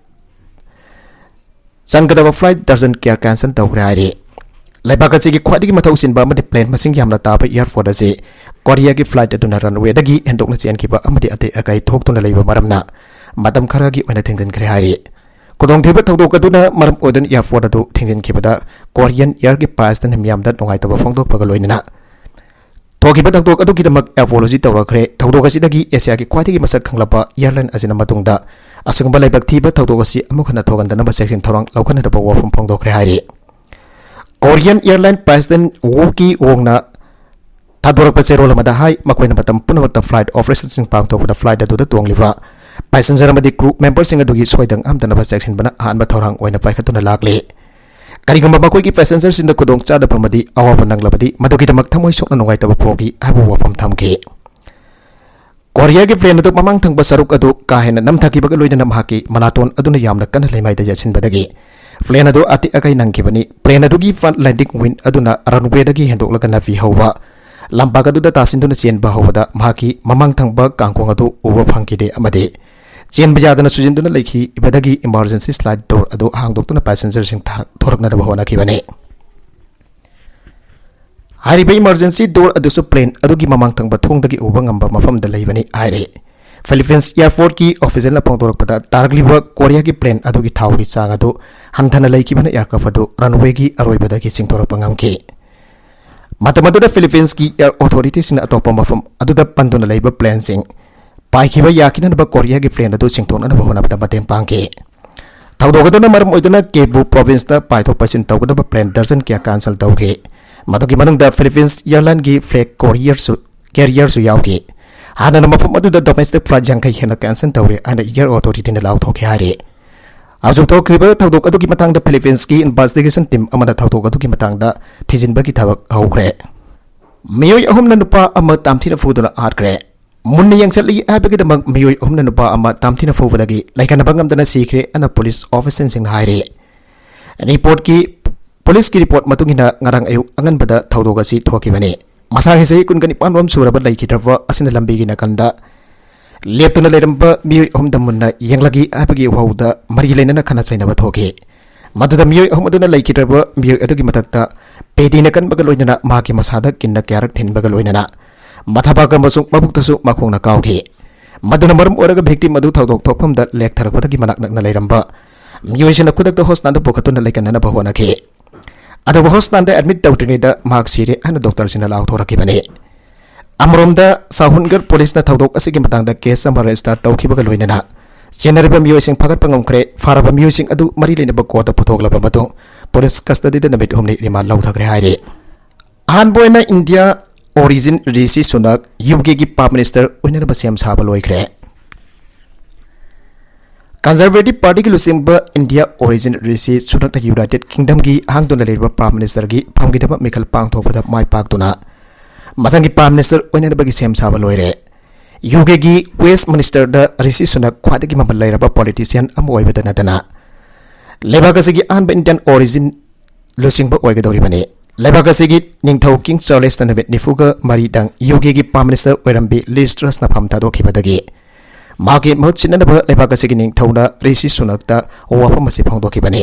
ꯆꯪꯒꯗꯕ flight dozen ꯀꯌꯥ cancel ꯇꯧꯈ꯭ꯔꯦ ꯍꯥꯏꯔꯤ꯫ ꯂꯩꯕꯥꯛ ꯑꯁꯤꯒꯤ ꯈ꯭ꯋꯥꯏꯗꯒꯤ ꯃꯊꯧ ꯆꯤꯟꯕ ꯑꯃꯗꯤ plane ꯃꯁꯤꯡ ꯌꯥꯝꯅ ꯇꯥꯕ airport ꯑꯁꯤ ꯀꯣꯔꯤꯌꯥꯒꯤ flight ꯑꯗꯨꯅ runwayꯗꯒꯤ ꯍꯦꯟꯗꯣꯛꯅ ꯆꯦꯟꯈꯤꯕ ꯑꯃꯗꯤ ꯑꯇꯦꯛ ꯑꯀꯥꯏ ꯊꯣꯛꯇꯨꯅ ꯂꯩꯕ ꯃꯔꯝꯅ ꯃꯇꯝ ꯈꯔꯒꯤ ꯑꯣꯏꯅ ꯊꯤꯡꯖꯤꯟꯈ꯭ꯔꯦ ꯍꯥꯏꯔꯤ꯫ ꯈꯨꯗꯣꯡꯊꯤꯕ ꯊꯧꯗꯣꯛ ꯑꯗꯨꯅ ꯃꯔꯝ ꯑꯣꯏꯗꯨꯅ airport ꯑꯗꯨ ꯊꯤꯡꯖꯤꯟꯈꯤꯕꯗ Korean airꯒꯤ pilotꯅ ꯃꯤꯌꯥꯝꯗ ꯅꯨꯡꯉꯥꯏꯇꯕ ꯐꯣꯡꯗꯣꯛꯄꯒ ꯂꯣꯏꯅꯅ ꯊꯣꯛꯈꯤꯕ ꯊꯧꯗꯣꯛ ꯑꯗꯨꯒꯤꯗꯃꯛ apology ꯇꯧꯔꯛꯈ꯭ꯔꯦ꯫ ꯊꯧꯗꯣꯛ ꯑꯁꯤꯗꯒꯤ ꯑꯦꯁꯤꯌꯥꯒꯤ ꯈ꯭ꯋꯥꯏꯗꯒꯤ ꯃꯁꯛ ꯈꯪꯂꯕ airline ꯑꯁꯤꯅ ꯃꯇꯨꯡꯗ ꯑꯁꯤꯒꯨꯝꯕ ꯂꯥꯏꯕꯛ ꯊꯤꯕ ꯊꯧꯗꯣꯛ ꯑꯁꯤ ꯑꯃꯨꯛ ꯍꯟꯅ ꯊꯣꯛꯍꯟꯗꯅꯕ ꯆꯦꯛꯁꯤꯟ ꯊꯧꯔꯥꯡ ꯂꯧꯈꯠꯅꯗꯕ ꯋꯥꯐꯝ ꯐꯣꯡꯗꯣꯛꯈ꯭ꯔꯦ ꯍꯥꯏꯔꯤ꯫ Korean airline pilot Woo Ki Wongꯅ ꯊꯥꯗꯣꯔꯛꯄ ꯆꯦꯔꯣꯜ ꯑꯃꯗ ꯍꯥꯏ, ꯃꯈꯣꯏꯅ ꯃꯇꯝ ꯄꯨꯝꯅꯃꯛꯇ flight operationꯁꯤꯡ ꯄꯥꯡꯊꯣꯛꯄꯗ flight ꯑꯗꯨꯗ ꯇꯣꯡꯂꯤꯕ passenger ꯑꯃꯗꯤ crew memberꯁꯤꯡ ꯑꯗꯨꯒꯤ ꯁꯣꯏꯗ ꯉꯥꯝꯗꯅꯕ ꯆꯦꯛꯁꯤꯟꯕꯅ ꯑꯍꯥꯟꯕ ꯊꯧꯔꯥꯡ ꯑꯣꯏꯅ ꯄꯥꯏꯈꯠꯇꯨꯅ ꯂꯥꯛꯂꯤ꯫ ꯀꯔꯤꯒꯨꯝꯕ ꯃꯈꯣꯏꯒꯤ passengerꯁꯤꯡꯗ ꯈꯨꯗꯣꯡ ꯆꯥꯗꯕ ꯑꯃꯗꯤ ꯑꯋꯥꯕ ꯅꯪꯂꯕꯗꯤ, ꯃꯗꯨꯒꯤꯗꯃꯛ ꯊꯃꯣꯏ ꯁꯣꯛꯅ ꯅꯨꯡꯉꯥꯏꯇꯕ ꯐꯥꯎꯈꯤ ꯍꯥꯏꯕ ꯋꯥꯐꯝ ꯊꯝꯈꯤ꯫ ꯀꯣꯔꯤꯌꯥꯒꯤ plane ꯑꯗꯨ ꯃꯃꯥꯡ ꯊꯪꯕ ꯁꯔꯨꯛ ꯑꯗꯨ ꯀꯥ ꯍꯦꯟꯅ ꯅꯝꯊꯈꯤꯕꯒ ꯂꯣꯏꯅꯅ ꯃꯍꯥꯛꯀꯤ ꯃꯅꯥꯇꯣꯟ ꯑꯗꯨꯅ ꯌꯥꯝꯅ ꯀꯟꯅ ꯂꯩꯃꯥꯏꯗ ꯌꯩꯁꯤꯟꯕꯗꯒꯤ plane ꯑꯗꯨ ꯑꯇꯦꯛ ꯑꯀꯥꯏ ꯅꯪꯈꯤꯕꯅꯤ꯫ Plane ꯑꯗꯨꯒꯤ front landing wing ꯑꯗꯨꯅ runwayꯗꯒꯤ ꯍꯦꯟꯗꯣꯛꯂꯒ ꯅꯥꯄꯤ ꯍꯧꯕ ꯂꯝꯄꯥꯛ ꯑꯗꯨꯗ ꯇꯥꯁꯤꯟꯗꯨꯅ ꯆꯦꯟꯕ ꯍꯧꯕꯗ ꯃꯍꯥꯛꯀꯤ ꯃꯃꯥꯡ ꯊꯪꯕ ꯀꯥꯡꯈꯣꯡ ꯑꯗꯨ ꯎꯕ ꯐꯪꯈꯤꯗꯦ ꯑꯃꯗꯤ ꯆꯦꯟꯕ ꯌꯥꯗꯅ ꯁꯨꯖꯤꯟꯗꯨꯅ ꯂꯩꯈꯤꯕꯗꯒꯤ emergency slide door ꯑꯗꯨ ꯍꯥꯡꯗꯣꯛꯇꯨꯅ passengerꯁꯤꯡ ꯊꯥ-, ꯊꯣꯔꯛꯅꯅꯕ ꯍꯣꯠꯅꯈꯤꯕꯅꯤ꯫ ꯍꯥꯏꯔꯤꯕ emergency door ꯑꯗꯨꯁꯨ plane ꯑꯗꯨꯒꯤ ꯃꯃꯥꯡ ꯊꯪꯕ ꯊꯣꯡꯗꯒꯤ ꯎꯕ ꯉꯝꯕ ꯃꯐꯝꯗ ꯂꯩꯕꯅꯤ ꯍꯥꯏꯔꯤ꯫ ꯐꯤꯂꯤꯄꯤꯟꯁ ꯑꯦꯌꯔꯄꯣꯔꯠꯀꯤ ꯑꯣꯐꯤꯁꯤꯌꯦꯜꯅ ꯐꯣꯡꯗꯣꯔꯛꯄꯗ, ꯇꯥꯔꯛꯂꯤꯕ ꯀꯣꯔꯤꯌꯥꯒꯤ ꯄ꯭ꯂꯦꯟ ꯑꯗꯨꯒꯤ ꯊꯥꯎꯒꯤ ꯆꯥꯡ ꯑꯗꯨ ꯍꯟꯊꯅ ꯂꯩꯈꯤꯕꯅ ꯑꯦꯌꯔꯀ꯭ꯔꯥꯐ ꯑꯗꯨ ꯔꯟꯋꯦꯒꯤ ꯑꯔꯣꯏꯕꯗꯒꯤ ꯆꯤꯡꯊꯣꯔꯛꯄ ꯉꯝꯈꯤ꯫ ꯃꯇꯝ ꯑꯗꯨꯗ ꯐꯤꯂꯤꯄꯤꯟꯁꯀꯤ ꯑꯦꯌꯔ ꯑꯣꯊꯣꯔꯤꯇꯤꯁꯤꯡꯅ ꯑꯇꯣꯞꯄ ꯃꯐꯝ ꯑꯗꯨꯗ ꯄꯟꯗꯨꯅ ꯂꯩꯕ ꯄ꯭ꯂꯦꯟꯁꯤꯡ ꯄꯥꯏꯈꯤꯕ ꯌꯥꯈꯤꯅꯅꯕ ꯀꯣꯔꯤꯌꯥꯒꯤ ꯄ꯭ꯂꯦꯟ ꯑꯗꯨ ꯆꯤꯡꯊꯣꯛꯅꯅꯕ ꯍꯣꯠꯅꯕꯗ ꯃꯇꯦꯡ ꯄꯥꯡꯈꯤ꯫ ꯊꯧꯗꯣꯛ ꯑꯗꯨꯅ ꯃꯔꯝ ꯑꯣꯏꯗꯨꯅ ꯀꯦꯕꯨ ꯄ꯭ꯔꯣꯚꯤꯟꯁꯇ ꯄꯥꯏꯊꯣꯛ ꯄꯥꯏꯁꯤꯟ ꯇꯧꯒꯗꯕ ꯄ꯭ꯂꯦꯟ ꯗꯔꯖꯟ ꯀꯌꯥ ꯀꯦꯟꯁꯦꯜ ꯇꯧꯈꯤ꯫ ꯃꯗꯨꯒꯤ ꯃꯅꯨꯡꯗ ꯐꯤꯂꯤꯄꯤꯟꯁ ꯑꯦꯌꯔꯂꯥꯏꯟꯒꯤ ꯐ꯭ꯂꯦꯒ ꯀꯣꯔꯤꯌꯔꯁꯨ, ꯀꯦꯔꯤꯌꯔꯁꯨ ꯌꯥꯎꯈꯤ꯫ ꯍꯥꯟꯅꯅ ꯃꯐꯝ ꯑꯗꯨꯗ ꯗꯣꯃꯦꯁꯇꯤꯛ ꯐ꯭ꯂꯥꯏꯠ ꯌꯥꯡꯈꯩ ꯍꯦꯟꯅ ꯀꯦꯟꯁꯦꯜ ꯇꯧꯔꯦ ꯍꯥꯏꯅ ꯑꯦꯌꯔ ꯑꯣꯊꯣꯔꯤꯇꯤꯅ ꯂꯥꯎꯊꯣꯛꯈꯤ ꯍꯥꯏꯔꯤ꯫ ꯍꯧꯖꯤꯛ ꯊꯣꯛꯈꯤꯕ ꯊꯧꯗꯣꯛ ꯑꯗꯨꯒꯤ ꯃꯇꯥꯡꯗ ꯐꯤꯂꯤꯄꯤꯟꯁꯀꯤ ꯏꯟꯚꯦꯁꯇꯤꯒꯦꯁꯟ ꯇꯤꯝ ꯑꯃꯅ ꯊꯧꯗꯣꯛ ꯑꯗꯨꯒꯤ ꯃꯇꯥꯡꯗ ꯊꯤꯖꯤꯟꯕꯒꯤ ꯊꯕꯛ ꯍꯧꯈ꯭ꯔꯦ꯫ ꯃꯤꯑꯣꯏ ꯑꯍꯨꯝꯅ ꯅꯨꯄꯥ ꯑꯃ ꯇꯥꯝꯊꯤꯅ ꯐꯨꯗꯨꯅ ꯍꯥꯠꯈ꯭ꯔꯦ꯫ ꯃꯨꯟꯅ ꯌꯦꯡꯁꯤꯜꯂꯤ ꯍꯥꯏꯕꯒꯤꯗꯃꯛ ꯃꯤꯑꯣꯏ ꯑꯍꯨꯝꯅ ꯅꯨꯄꯥ ꯑꯃ ꯇꯥꯝꯊꯤꯅ ꯐꯨꯕꯗꯒꯤ ꯂꯩꯈꯠꯅꯕ ꯉꯝꯗꯅ ꯁꯤꯈ꯭ꯔꯦ ꯍꯥꯏꯅ ꯄꯨꯂꯤꯁ ꯑꯣꯐꯤꯁꯤꯌꯦꯜꯁꯤꯡꯅ ꯍꯥꯏꯔꯤ꯫ ꯔꯤꯄꯣꯔꯠꯀꯤ, ꯄꯨꯂꯤꯁꯀꯤ ꯔꯤꯄꯣꯔꯠ ꯃꯇꯨꯡ ꯏꯟꯅ ꯉꯔꯥꯡ ꯑꯌꯨꯛ ꯑꯉꯟꯕꯗ ꯊꯧꯗꯣꯛ ꯑꯁꯤ ꯊꯣꯛꯈꯤꯕꯅꯤ꯫ ꯃꯁꯥꯒꯤ ꯆꯍꯤ ꯀꯨꯟꯒ ꯅꯤꯄꯥꯟ ꯔꯣꯝ ꯁꯨꯔꯕ ꯂꯩꯈꯤꯗ꯭ꯔꯕ ꯑꯁꯤꯅ ꯂꯝꯕꯤꯒꯤ ꯅꯥꯀꯟꯗ ꯂꯦꯞꯇꯨꯅ ꯂꯩꯔꯝꯕ ꯃꯤꯑꯣꯏ ꯑꯍꯨꯝꯗ ꯃꯨꯟꯅ ꯌꯦꯡꯂꯒꯦ ꯍꯥꯏꯕꯒꯤ ꯋꯥꯍꯧꯗ ꯃꯔꯤ ꯂꯩꯅꯅ ꯈꯠꯅ ꯆꯩꯅꯕ ꯊꯣꯛꯈꯤ꯫ ꯃꯗꯨꯗ ꯃꯤꯑꯣꯏ ꯑꯍꯨꯝ ꯑꯗꯨꯅ ꯂꯩꯈꯤꯗ꯭ꯔꯕ ꯃꯤꯑꯣꯏ ꯑꯗꯨꯒꯤ ꯃꯊꯛꯇ ꯄꯦꯗꯤꯅ ꯀꯟꯕꯒ ꯂꯣꯏꯅꯅ ꯃꯍꯥꯛꯀꯤ ꯃꯁꯥꯗ ꯀꯤꯟꯅ ꯀꯌꯥꯔꯛ ꯊꯤꯟꯕꯒ ꯂꯣꯏꯅꯅ ꯃꯊꯕꯥꯛ ꯑꯃꯁꯨꯡ ꯃꯕꯨꯛꯇꯁꯨ ꯃꯈꯣꯡꯅ ꯀꯥꯎꯈꯤ꯫ ꯃꯗꯨꯅ ꯃꯔꯝ ꯑꯣꯏꯔꯒ ꯚꯤꯛꯇꯤꯝ ꯑꯗꯨ ꯊꯧꯗꯣꯛ ꯊꯣꯛꯐꯝꯗ ꯂꯦꯛꯊꯔꯛꯄꯗꯒꯤ ꯃꯅꯥꯛ ꯅꯛꯅ ꯂꯩꯔꯝꯕ ꯃꯤꯑꯣꯏꯁꯤꯡꯅ ꯈꯨꯗꯛꯇ ꯍꯣꯁꯄꯤꯇꯥꯜꯗ ꯄꯨꯈꯠꯇꯨꯅ ꯂꯩꯀꯟꯅꯅꯕ ꯍꯣꯠꯅꯈꯤ꯫ ꯑꯗꯨꯕꯨ ꯍꯣꯁꯄꯤꯇꯥꯜꯗ ꯑꯦꯗꯃꯤꯠ ꯇꯧꯗ꯭ꯔꯤꯉꯩꯗ ꯃꯍꯥꯛ ꯁꯤꯔꯦ ꯍꯥꯏꯅ ꯗꯣꯛꯇꯔꯁꯤꯡꯅ ꯂꯥꯎꯊꯣꯔꯛꯈꯤꯕꯅꯤ꯫ ꯑꯃꯔꯣꯝꯗ, ꯁꯥꯍꯨꯟꯒꯔ ꯄꯨꯂꯤꯁꯅ ꯊꯧꯗꯣꯛ ꯑꯁꯤꯒꯤ ꯃꯇꯥꯡꯗ ꯀꯦꯁ ꯑꯃ ꯔꯦꯖꯤꯁꯇꯥꯔ ꯇꯧꯈꯤꯕꯒ ꯂꯣꯏꯅꯅ ꯆꯦꯟꯅꯔꯤꯕ ꯃꯤꯑꯣꯏꯁꯤꯡ ꯐꯥꯒꯠꯄ ꯉꯝꯈ꯭ꯔꯦ꯫ ꯐꯥꯔꯕ ꯃꯤꯑꯣꯏꯁꯤꯡ ꯑꯗꯨ ꯃꯔꯤ ꯂꯩꯅꯕ ꯀꯣꯔꯠꯇ ꯄꯨꯊꯣꯛꯂꯕ ꯃꯇꯨꯡ ꯄꯨꯂꯤꯁ ꯀꯁꯇꯗꯤꯗ ꯅꯨꯃꯤꯠ ꯍꯨꯝꯅꯤ ꯔꯤꯃꯥꯟ ꯂꯧꯊꯈ꯭ꯔꯦ ꯍꯥꯏꯔꯤ꯫ ꯑꯍꯥꯟꯕ ꯑꯣꯏꯅ ꯏꯟꯗꯤꯌꯥ ꯑꯣꯔꯤꯖꯤꯟ ꯔꯤꯁꯤ ꯁꯨꯅꯥꯛ ꯌꯨ ꯀꯦꯒꯤ ꯄ꯭ꯔꯥꯏꯝ ꯃꯤꯅꯤꯁꯇꯔ ꯑꯣꯏꯅꯅꯕ ꯁꯦꯝ ꯁꯥꯕ ꯂꯣꯏꯈ꯭ꯔꯦ꯫ ꯀꯟꯖꯔꯕꯦꯇꯤꯚ ꯄꯥꯔꯇꯤꯒꯤ ꯂꯨꯆꯤꯡꯕ ꯏꯟꯗꯤꯌꯥ ꯑꯣꯔꯤꯖꯤꯟ ꯔꯤꯁꯤ ꯁꯨꯅꯛꯅ ꯌꯨꯅꯥꯏꯇꯦꯗ ꯀꯤꯡꯗꯝꯒꯤ ꯍꯥꯡꯗꯨꯅ ꯂꯩꯔꯤꯕ ꯄ꯭ꯔꯥꯏꯝ ꯃꯤꯅꯤꯁꯇꯔꯒꯤ ꯐꯝꯒꯤꯗꯃꯛ ꯃꯤꯈꯜ ꯄꯥꯡꯊꯣꯛꯄꯗ ꯃꯥꯏ ꯄꯥꯛꯇꯨꯅ ꯃꯊꯪꯒꯤ ꯄ꯭ꯔꯥꯏꯝ ꯃꯤꯅꯤꯁꯇꯔ ꯑꯣꯏꯅꯅꯕꯒꯤ ꯁꯦꯝ ꯁꯥꯕ ꯂꯣꯏꯔꯦ꯫ ꯌꯨ ꯀꯦꯒꯤ ꯋꯦꯁ ꯃꯤꯅꯤꯁꯇꯔꯗ ꯔꯤꯁꯤ ꯁꯨꯅꯛ ꯈ꯭ꯋꯥꯏꯗꯒꯤ ꯃꯃꯜ ꯂꯩꯔꯕ ꯄꯣꯂꯤꯇꯤꯁꯤꯌꯥꯟ ꯑꯃ ꯑꯣꯏꯕꯗ ꯅꯠꯇꯅ ꯂꯩꯕꯥꯛ ꯑꯁꯤꯒꯤ ꯑꯍꯥꯟꯕ ꯏꯟꯗꯤꯌꯥꯟ ꯑꯣꯔꯤꯖꯤꯟ ꯂꯨꯆꯤꯡꯕ ꯑꯣꯏꯒꯗꯧꯔꯤꯕꯅꯤ꯫ ꯂꯩꯕꯥꯛ ꯑꯁꯤꯒꯤ ꯅꯤꯡꯊꯧ ꯀꯤꯡ ꯆꯥꯔꯂꯦꯁꯅ ꯅꯨꯃꯤꯠ ꯅꯤꯐꯨꯒ ꯃꯔꯤꯗꯪ ꯌꯨ ꯀꯦꯒꯤ ꯄ꯭ꯔꯥꯏꯝ ꯃꯤꯅꯤꯁꯇꯔ ꯑꯣꯏꯔꯝꯕꯤ ꯂꯤꯁ ꯇ꯭ꯔꯁꯅ ꯐꯝ ꯊꯥꯗꯣꯛꯈꯤꯕꯗꯒꯤ ꯃꯍꯥꯛꯀꯤ ꯃꯍꯨꯠ ꯁꯤꯟꯅꯅꯕ ꯂꯩꯕꯥꯛ ꯑꯁꯤꯒꯤ ꯅꯤꯡꯊꯧꯅ ꯔꯤꯁꯤ ꯁꯨꯅꯛꯇ ꯋꯥꯐꯝ ꯑꯁꯤ ꯐꯣꯡꯗꯣꯛꯈꯤꯕꯅꯤ꯫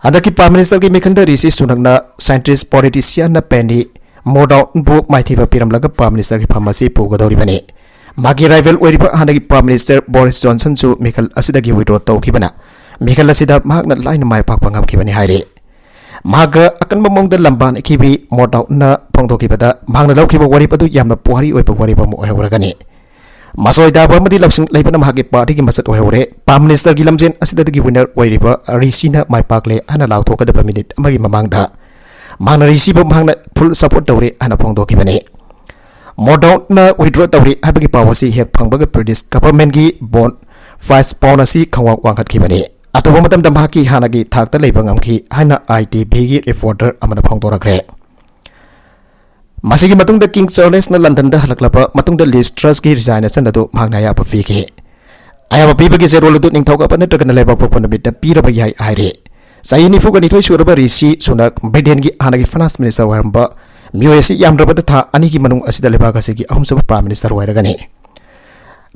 ꯍꯟꯗꯛꯀꯤ ꯄ꯭ꯔꯥꯏꯝ ꯃꯤꯅꯤꯁꯇꯔꯒꯤ ꯃꯤꯈꯜꯗ ꯔꯤꯁꯤ ꯁꯨꯅꯛꯅ ꯁꯥꯏꯟꯇꯤꯁ ꯄꯣꯂꯤꯇꯤꯁꯤꯌꯥꯟꯅ ꯄꯦꯅꯤ ꯃꯣꯔꯗꯥꯎꯟꯕꯨ ꯃꯥꯏꯊꯤꯕ ꯄꯤꯔꯝꯂꯒ Prime Ministerꯒꯤ ꯐꯝ ꯑꯁꯤ ꯄꯨꯒꯗꯧꯔꯤꯕꯅꯤ꯫ ꯃꯥꯒꯤ rival ꯑꯣꯏꯔꯤꯕ ꯍꯥꯟꯅꯒꯤ Prime Minister ꯕꯣꯔꯤꯁ ꯖꯣꯟꯁꯟꯁꯨ ꯃꯤꯈꯜ ꯑꯁꯤꯗꯒꯤ withdraw ꯇꯧꯈꯤꯕꯅ ꯃꯤꯈꯜ ꯑꯁꯤꯗ ꯃꯍꯥꯛꯅ ꯂꯥꯏꯅ ꯃꯥꯏ ꯄꯥꯛꯄ ꯉꯝꯈꯤꯕꯅꯤ ꯍꯥꯏꯔꯤ꯫ ꯃꯍꯥꯛꯀ ꯑꯀꯟꯕ ꯃꯑꯣꯡꯗ ꯂꯝꯕꯥꯟꯈꯤꯕꯤ ꯃꯣꯔꯗꯥꯎꯟꯅ ꯐꯣꯡꯗꯣꯛꯈꯤꯕꯗ ꯃꯍꯥꯛꯅ ꯂꯧꯈꯤꯕ ꯋꯥꯔꯦꯞ ꯑꯗꯨ ꯌꯥꯝꯅ ꯄꯨꯋꯥꯔꯤ ꯑꯣꯏꯕ ꯋꯥꯔꯦꯞ ꯑꯃ ꯑꯣꯏꯍꯧꯔꯒꯅꯤ꯫ ꯃꯆꯣꯏ ꯇꯥꯕ ꯑꯃꯗꯤ ꯂꯧꯁꯤꯡ ꯂꯩꯕꯅ ꯃꯍꯥꯛꯀꯤ partyꯒꯤ ꯃꯁꯛ ꯑꯣꯏꯍꯧꯔꯦ꯫ Prime Ministerꯒꯤ ꯂꯝꯖꯦꯟ ꯑꯁꯤꯗꯒꯤ winner ꯑꯣꯏꯔꯤꯕ ꯔꯤꯁꯤꯅ ꯃꯥꯏ ꯄꯥꯛꯂꯦ ꯍꯥꯏꯅ ꯂꯥꯎꯊꯣꯛꯀꯗꯕ minute ꯑꯃꯒꯤ ꯃꯃꯥꯡꯗ ꯃꯍꯥꯛꯅ ꯔꯤꯁꯤꯕꯨ ꯃꯍꯥꯛꯅ full support ꯇꯧꯔꯦ ꯍꯥꯏꯅ ꯐꯣꯡꯗꯣꯛꯈꯤꯕꯅꯤ꯫ ꯃꯣꯔꯗꯥꯎꯟꯅ withdraw ꯇꯧꯔꯤ ꯍꯥꯏꯕꯒꯤ ꯄꯥꯎ ꯑꯁꯤ ꯍꯦꯛ ꯐꯪꯕꯒ British governmentꯒꯤ bond price pound ꯑꯁꯤ ꯈꯪꯋꯥꯡ ꯋꯥꯡꯈꯠꯈꯤꯕꯅꯤ꯫ ꯑꯊꯨꯕ ꯃꯇꯝꯗ ꯃꯍꯥꯛꯀꯤ ꯍꯥꯟꯅꯒꯤ ꯊꯥꯛꯇ ꯂꯩꯕ ꯉꯝꯈꯤ ꯍꯥꯏꯅ ITVꯒꯤ reporter ꯑꯃꯅ ꯐꯣꯡꯗꯣꯔꯛꯈ꯭ꯔꯦ꯫ ꯃꯁꯤꯒꯤ ꯃꯇꯨꯡꯗ King Charlesꯅ Londonꯗ ꯍꯜꯂꯛꯂꯕ ꯃꯇꯨꯡꯗ Liz Trussꯀꯤ resignation ꯑꯗꯨ ꯃꯍꯥꯛꯅ ꯑꯌꯥꯕ ꯄꯤꯈꯤ꯫ ꯑꯌꯥꯕ ꯄꯤꯕꯒꯤ ꯆꯦꯔꯣꯜ ꯑꯗꯨ ꯅꯤꯡꯊꯧꯀꯥꯕ ꯅꯠꯇ꯭ꯔꯒꯅ ꯂꯩꯕꯥꯛꯄꯣꯛꯄ ꯅꯨꯃꯤꯠꯇ ꯄꯤꯔꯕ ꯌꯥꯏ ꯍꯥꯏꯔꯤ꯫ ꯆꯍꯤ ꯅꯤꯐꯨꯒ ꯅꯤꯊꯣꯏ ꯁꯨꯔꯕ ꯔꯤꯁꯤ ꯁꯨꯅꯛ Britainꯒꯤ ꯍꯥꯟꯅꯒꯤ Finance Minister ꯑꯣꯏꯔꯝꯕ ꯃꯤꯑꯣꯏ ꯑꯁꯤ ꯌꯥꯝꯗ꯭ꯔꯕꯗ ꯊꯥ ꯑꯅꯤꯒꯤ ꯃꯅꯨꯡ ꯑꯁꯤꯗ ꯂꯩꯕꯥꯛ ꯑꯁꯤꯒꯤ ꯑꯍꯨꯝꯁꯨꯕ Prime Minister ꯑꯣꯏꯔꯒꯅꯤ꯫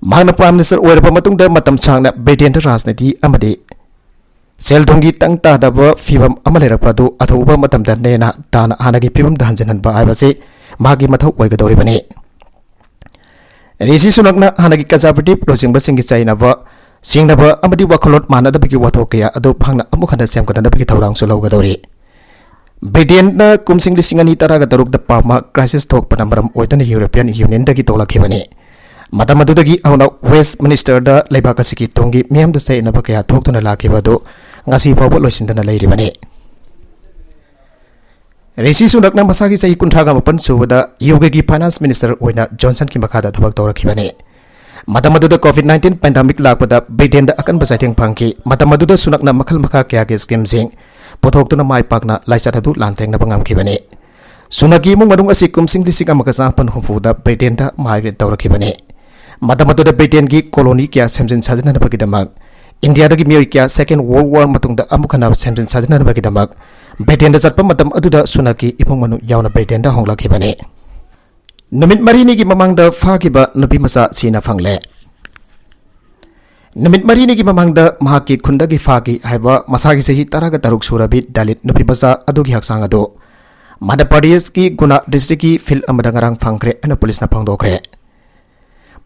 ꯃꯍꯥꯛꯅ Prime Minister ꯑꯣꯏꯔꯕ ꯃꯇꯨꯡꯗ ꯃꯇꯝ ꯁꯥꯡꯅ Britainꯗ ꯔꯥꯖꯅꯤꯇꯤ ꯑꯃꯗꯤ ꯁꯦꯜ ꯊꯨꯝꯒꯤ ꯇꯪ ꯇꯥꯗꯕ ꯐꯤꯕꯝ ꯑꯃ ꯂꯩꯔꯛꯄ ꯑꯗꯨ ꯑꯊꯨꯕ ꯃꯇꯝꯗ ꯅꯦꯅ ꯇꯥꯅ ꯍꯥꯟꯅꯒꯤ ꯐꯤꯕꯝꯗ ꯍꯟꯖꯤꯟꯍꯟꯕ ꯍꯥꯏꯕꯁꯤ ꯃꯍꯥꯛꯀꯤ ꯃꯊꯧ ꯑꯣꯏꯒꯗꯧꯔꯤꯕꯅꯤ꯫ ꯔꯤꯁꯤ ꯁꯨꯅꯛꯅ ꯍꯥꯟꯅꯒꯤ Conservative ꯂꯨꯆꯤꯡꯕꯁꯤꯡꯒꯤ ꯆꯩꯅꯕ, ꯁꯤꯡꯅꯕ ꯑꯃꯗꯤ ꯋꯥꯈꯜꯂꯣꯟ ꯃꯥꯟꯅꯗꯕꯒꯤ ꯋꯥꯊꯣꯛ ꯀꯌꯥ ꯑꯗꯨ ꯃꯍꯥꯛꯅ ꯑꯃꯨꯛ ꯍꯟꯅ ꯁꯦꯝꯒꯠꯅꯅꯕꯒꯤ ꯊꯧꯗꯥꯡꯁꯨ ꯂꯧꯒꯗꯧꯔꯤ꯫ Britainꯅ ꯀꯨꯝꯁꯤꯡ ꯂꯤꯁꯤꯡ ꯑꯅꯤ ꯇꯔꯥꯒ ꯇꯔꯨꯛꯇ perma crisis ꯊꯣꯛꯄꯅ ꯃꯔꯝ ꯑꯣꯏꯗꯨꯅ European Unionꯗꯒꯤ ꯊꯣꯛꯂꯛꯈꯤꯕꯅꯤ꯫ ꯃꯇꯝ ꯑꯗꯨꯗꯒꯤ ꯍꯧꯅ Westminsterꯗ ꯂꯩꯕꯥꯛ ꯑꯁꯤꯒꯤ ꯇꯨꯡꯒꯤ ꯃꯤꯌꯥꯝꯗ ꯆꯌꯦꯠꯅꯕ ꯀꯌꯥ ꯊꯣꯛꯇꯨꯅ ꯂꯥꯛꯈꯤꯕ ꯑꯗꯨ ꯉꯁꯤ ꯐꯥꯎꯕ ꯂꯣꯏꯁꯤꯟꯗꯅ ꯂꯩꯔꯤꯕꯅꯤ꯫ ꯔꯤꯁꯤ ꯁꯨꯅꯛꯅ ꯃꯁꯥꯒꯤ ꯆꯍꯤ ꯀꯨꯟꯊ꯭ꯔꯥꯒ ꯃꯥꯄꯟ ꯁꯨꯕꯗ UKꯒꯤ Finance Minister ꯑꯣꯏꯅ ꯖꯣꯟꯁꯟꯒꯤ ꯃꯈꯥꯗ ꯊꯕꯛ ꯇꯧꯔꯛꯈꯤꯕꯅꯤ꯫ ꯃꯇꯝ ꯑꯗꯨꯗ COVID nineteen pandemic ꯂꯥꯛꯄꯗ Britainꯗ ꯑꯀꯟꯕ ꯆꯩꯊꯦꯡ ꯐꯪꯈꯤ꯫ ꯃꯇꯝ ꯑꯗꯨꯗ ꯁꯨꯅꯛꯅ ꯃꯈꯜ ꯃꯈꯥ ꯀꯌꯥꯒꯤ schemeꯁꯤꯡ ꯄꯨꯊꯣꯛꯇꯨꯅ ꯃꯥꯏ ꯄꯥꯛꯅ ꯂꯥꯏꯆꯠ ꯑꯗꯨ ꯂꯥꯟꯊꯦꯡꯅꯕ ꯉꯝꯈꯤꯕꯅꯤ꯫ ꯁꯨꯅꯛꯀꯤ ꯏꯃꯨꯡ ꯃꯅꯨꯡ ꯑꯁꯤ ꯀꯨꯝꯁꯤꯡ ꯂꯤꯁꯤꯡ ꯑꯃꯒ ꯆꯥꯃꯥꯄꯟ ꯍꯨꯝꯐꯨꯗ Britainꯗ migrate ꯇꯧꯔꯛꯈꯤꯕꯅꯤ꯫ ꯃꯇꯝ ꯑꯗꯨꯗ Britainꯒꯤ colony ꯀꯌꯥ ꯁꯦꯝꯖꯤꯟ ꯁꯥꯖꯤꯟꯅꯅꯕꯒꯤꯗꯃꯛ, Indiaꯗꯒꯤ ꯃꯤꯑꯣꯏ ꯀꯌꯥ Second World War ꯃꯇꯨꯡꯗ ꯑꯃꯨꯛ ꯍꯟꯅ ꯁꯦꯝꯖꯤꯟ ꯁꯥꯖꯤꯟꯅꯅꯕꯒꯤꯗꯃꯛ Britainꯗ ꯆꯠꯄ ꯃꯇꯝ ꯑꯗꯨꯗ ꯁꯨꯅꯛꯀꯤ ꯏꯃꯨꯡ ꯃꯅꯨꯡ ꯌꯥꯎꯅ Britainꯗ ꯍꯣꯡꯂꯛꯈꯤꯕꯅꯤ꯫ ꯅꯨꯃꯤꯠ ꯃꯔꯤꯅꯤꯒꯤ ꯃꯃꯥꯡꯗ ꯐꯥꯈꯤꯕ ꯅꯨꯄꯤ ꯃꯆꯥ ꯁꯤꯅ ꯐꯪꯂꯦ꯫ ꯅꯨꯃꯤꯠ ꯃꯔꯤꯅꯤꯒꯤ ꯃꯃꯥꯡꯗ ꯃꯍꯥꯛꯀꯤ ꯈꯨꯟꯗꯒꯤ ꯐꯥꯈꯤ ꯍꯥꯏꯕ ꯃꯁꯥꯒꯤ ꯆꯍꯤ ꯇꯔꯥꯒ ꯇꯔꯨꯛ ꯁꯨꯔꯕꯤ Dalit ꯅꯨꯄꯤ ꯃꯆꯥ ꯑꯗꯨꯒꯤ ꯍꯛꯆꯥꯡ ꯑꯗꯨ ꯃꯙ꯭ꯌ ꯄ꯭ꯔꯗꯦꯁꯀꯤ ꯒꯨꯅꯥ ꯗꯤꯁꯇ꯭ꯔꯤꯛꯀꯤ ꯐꯤꯜꯗ ꯑꯃꯗ ꯉꯔꯥꯡ ꯐꯪꯈ꯭ꯔꯦ ꯍꯥꯏꯅ ꯄꯨꯂꯤꯁꯅ ꯐꯣꯡꯗꯣꯛꯈ꯭ꯔꯦ꯫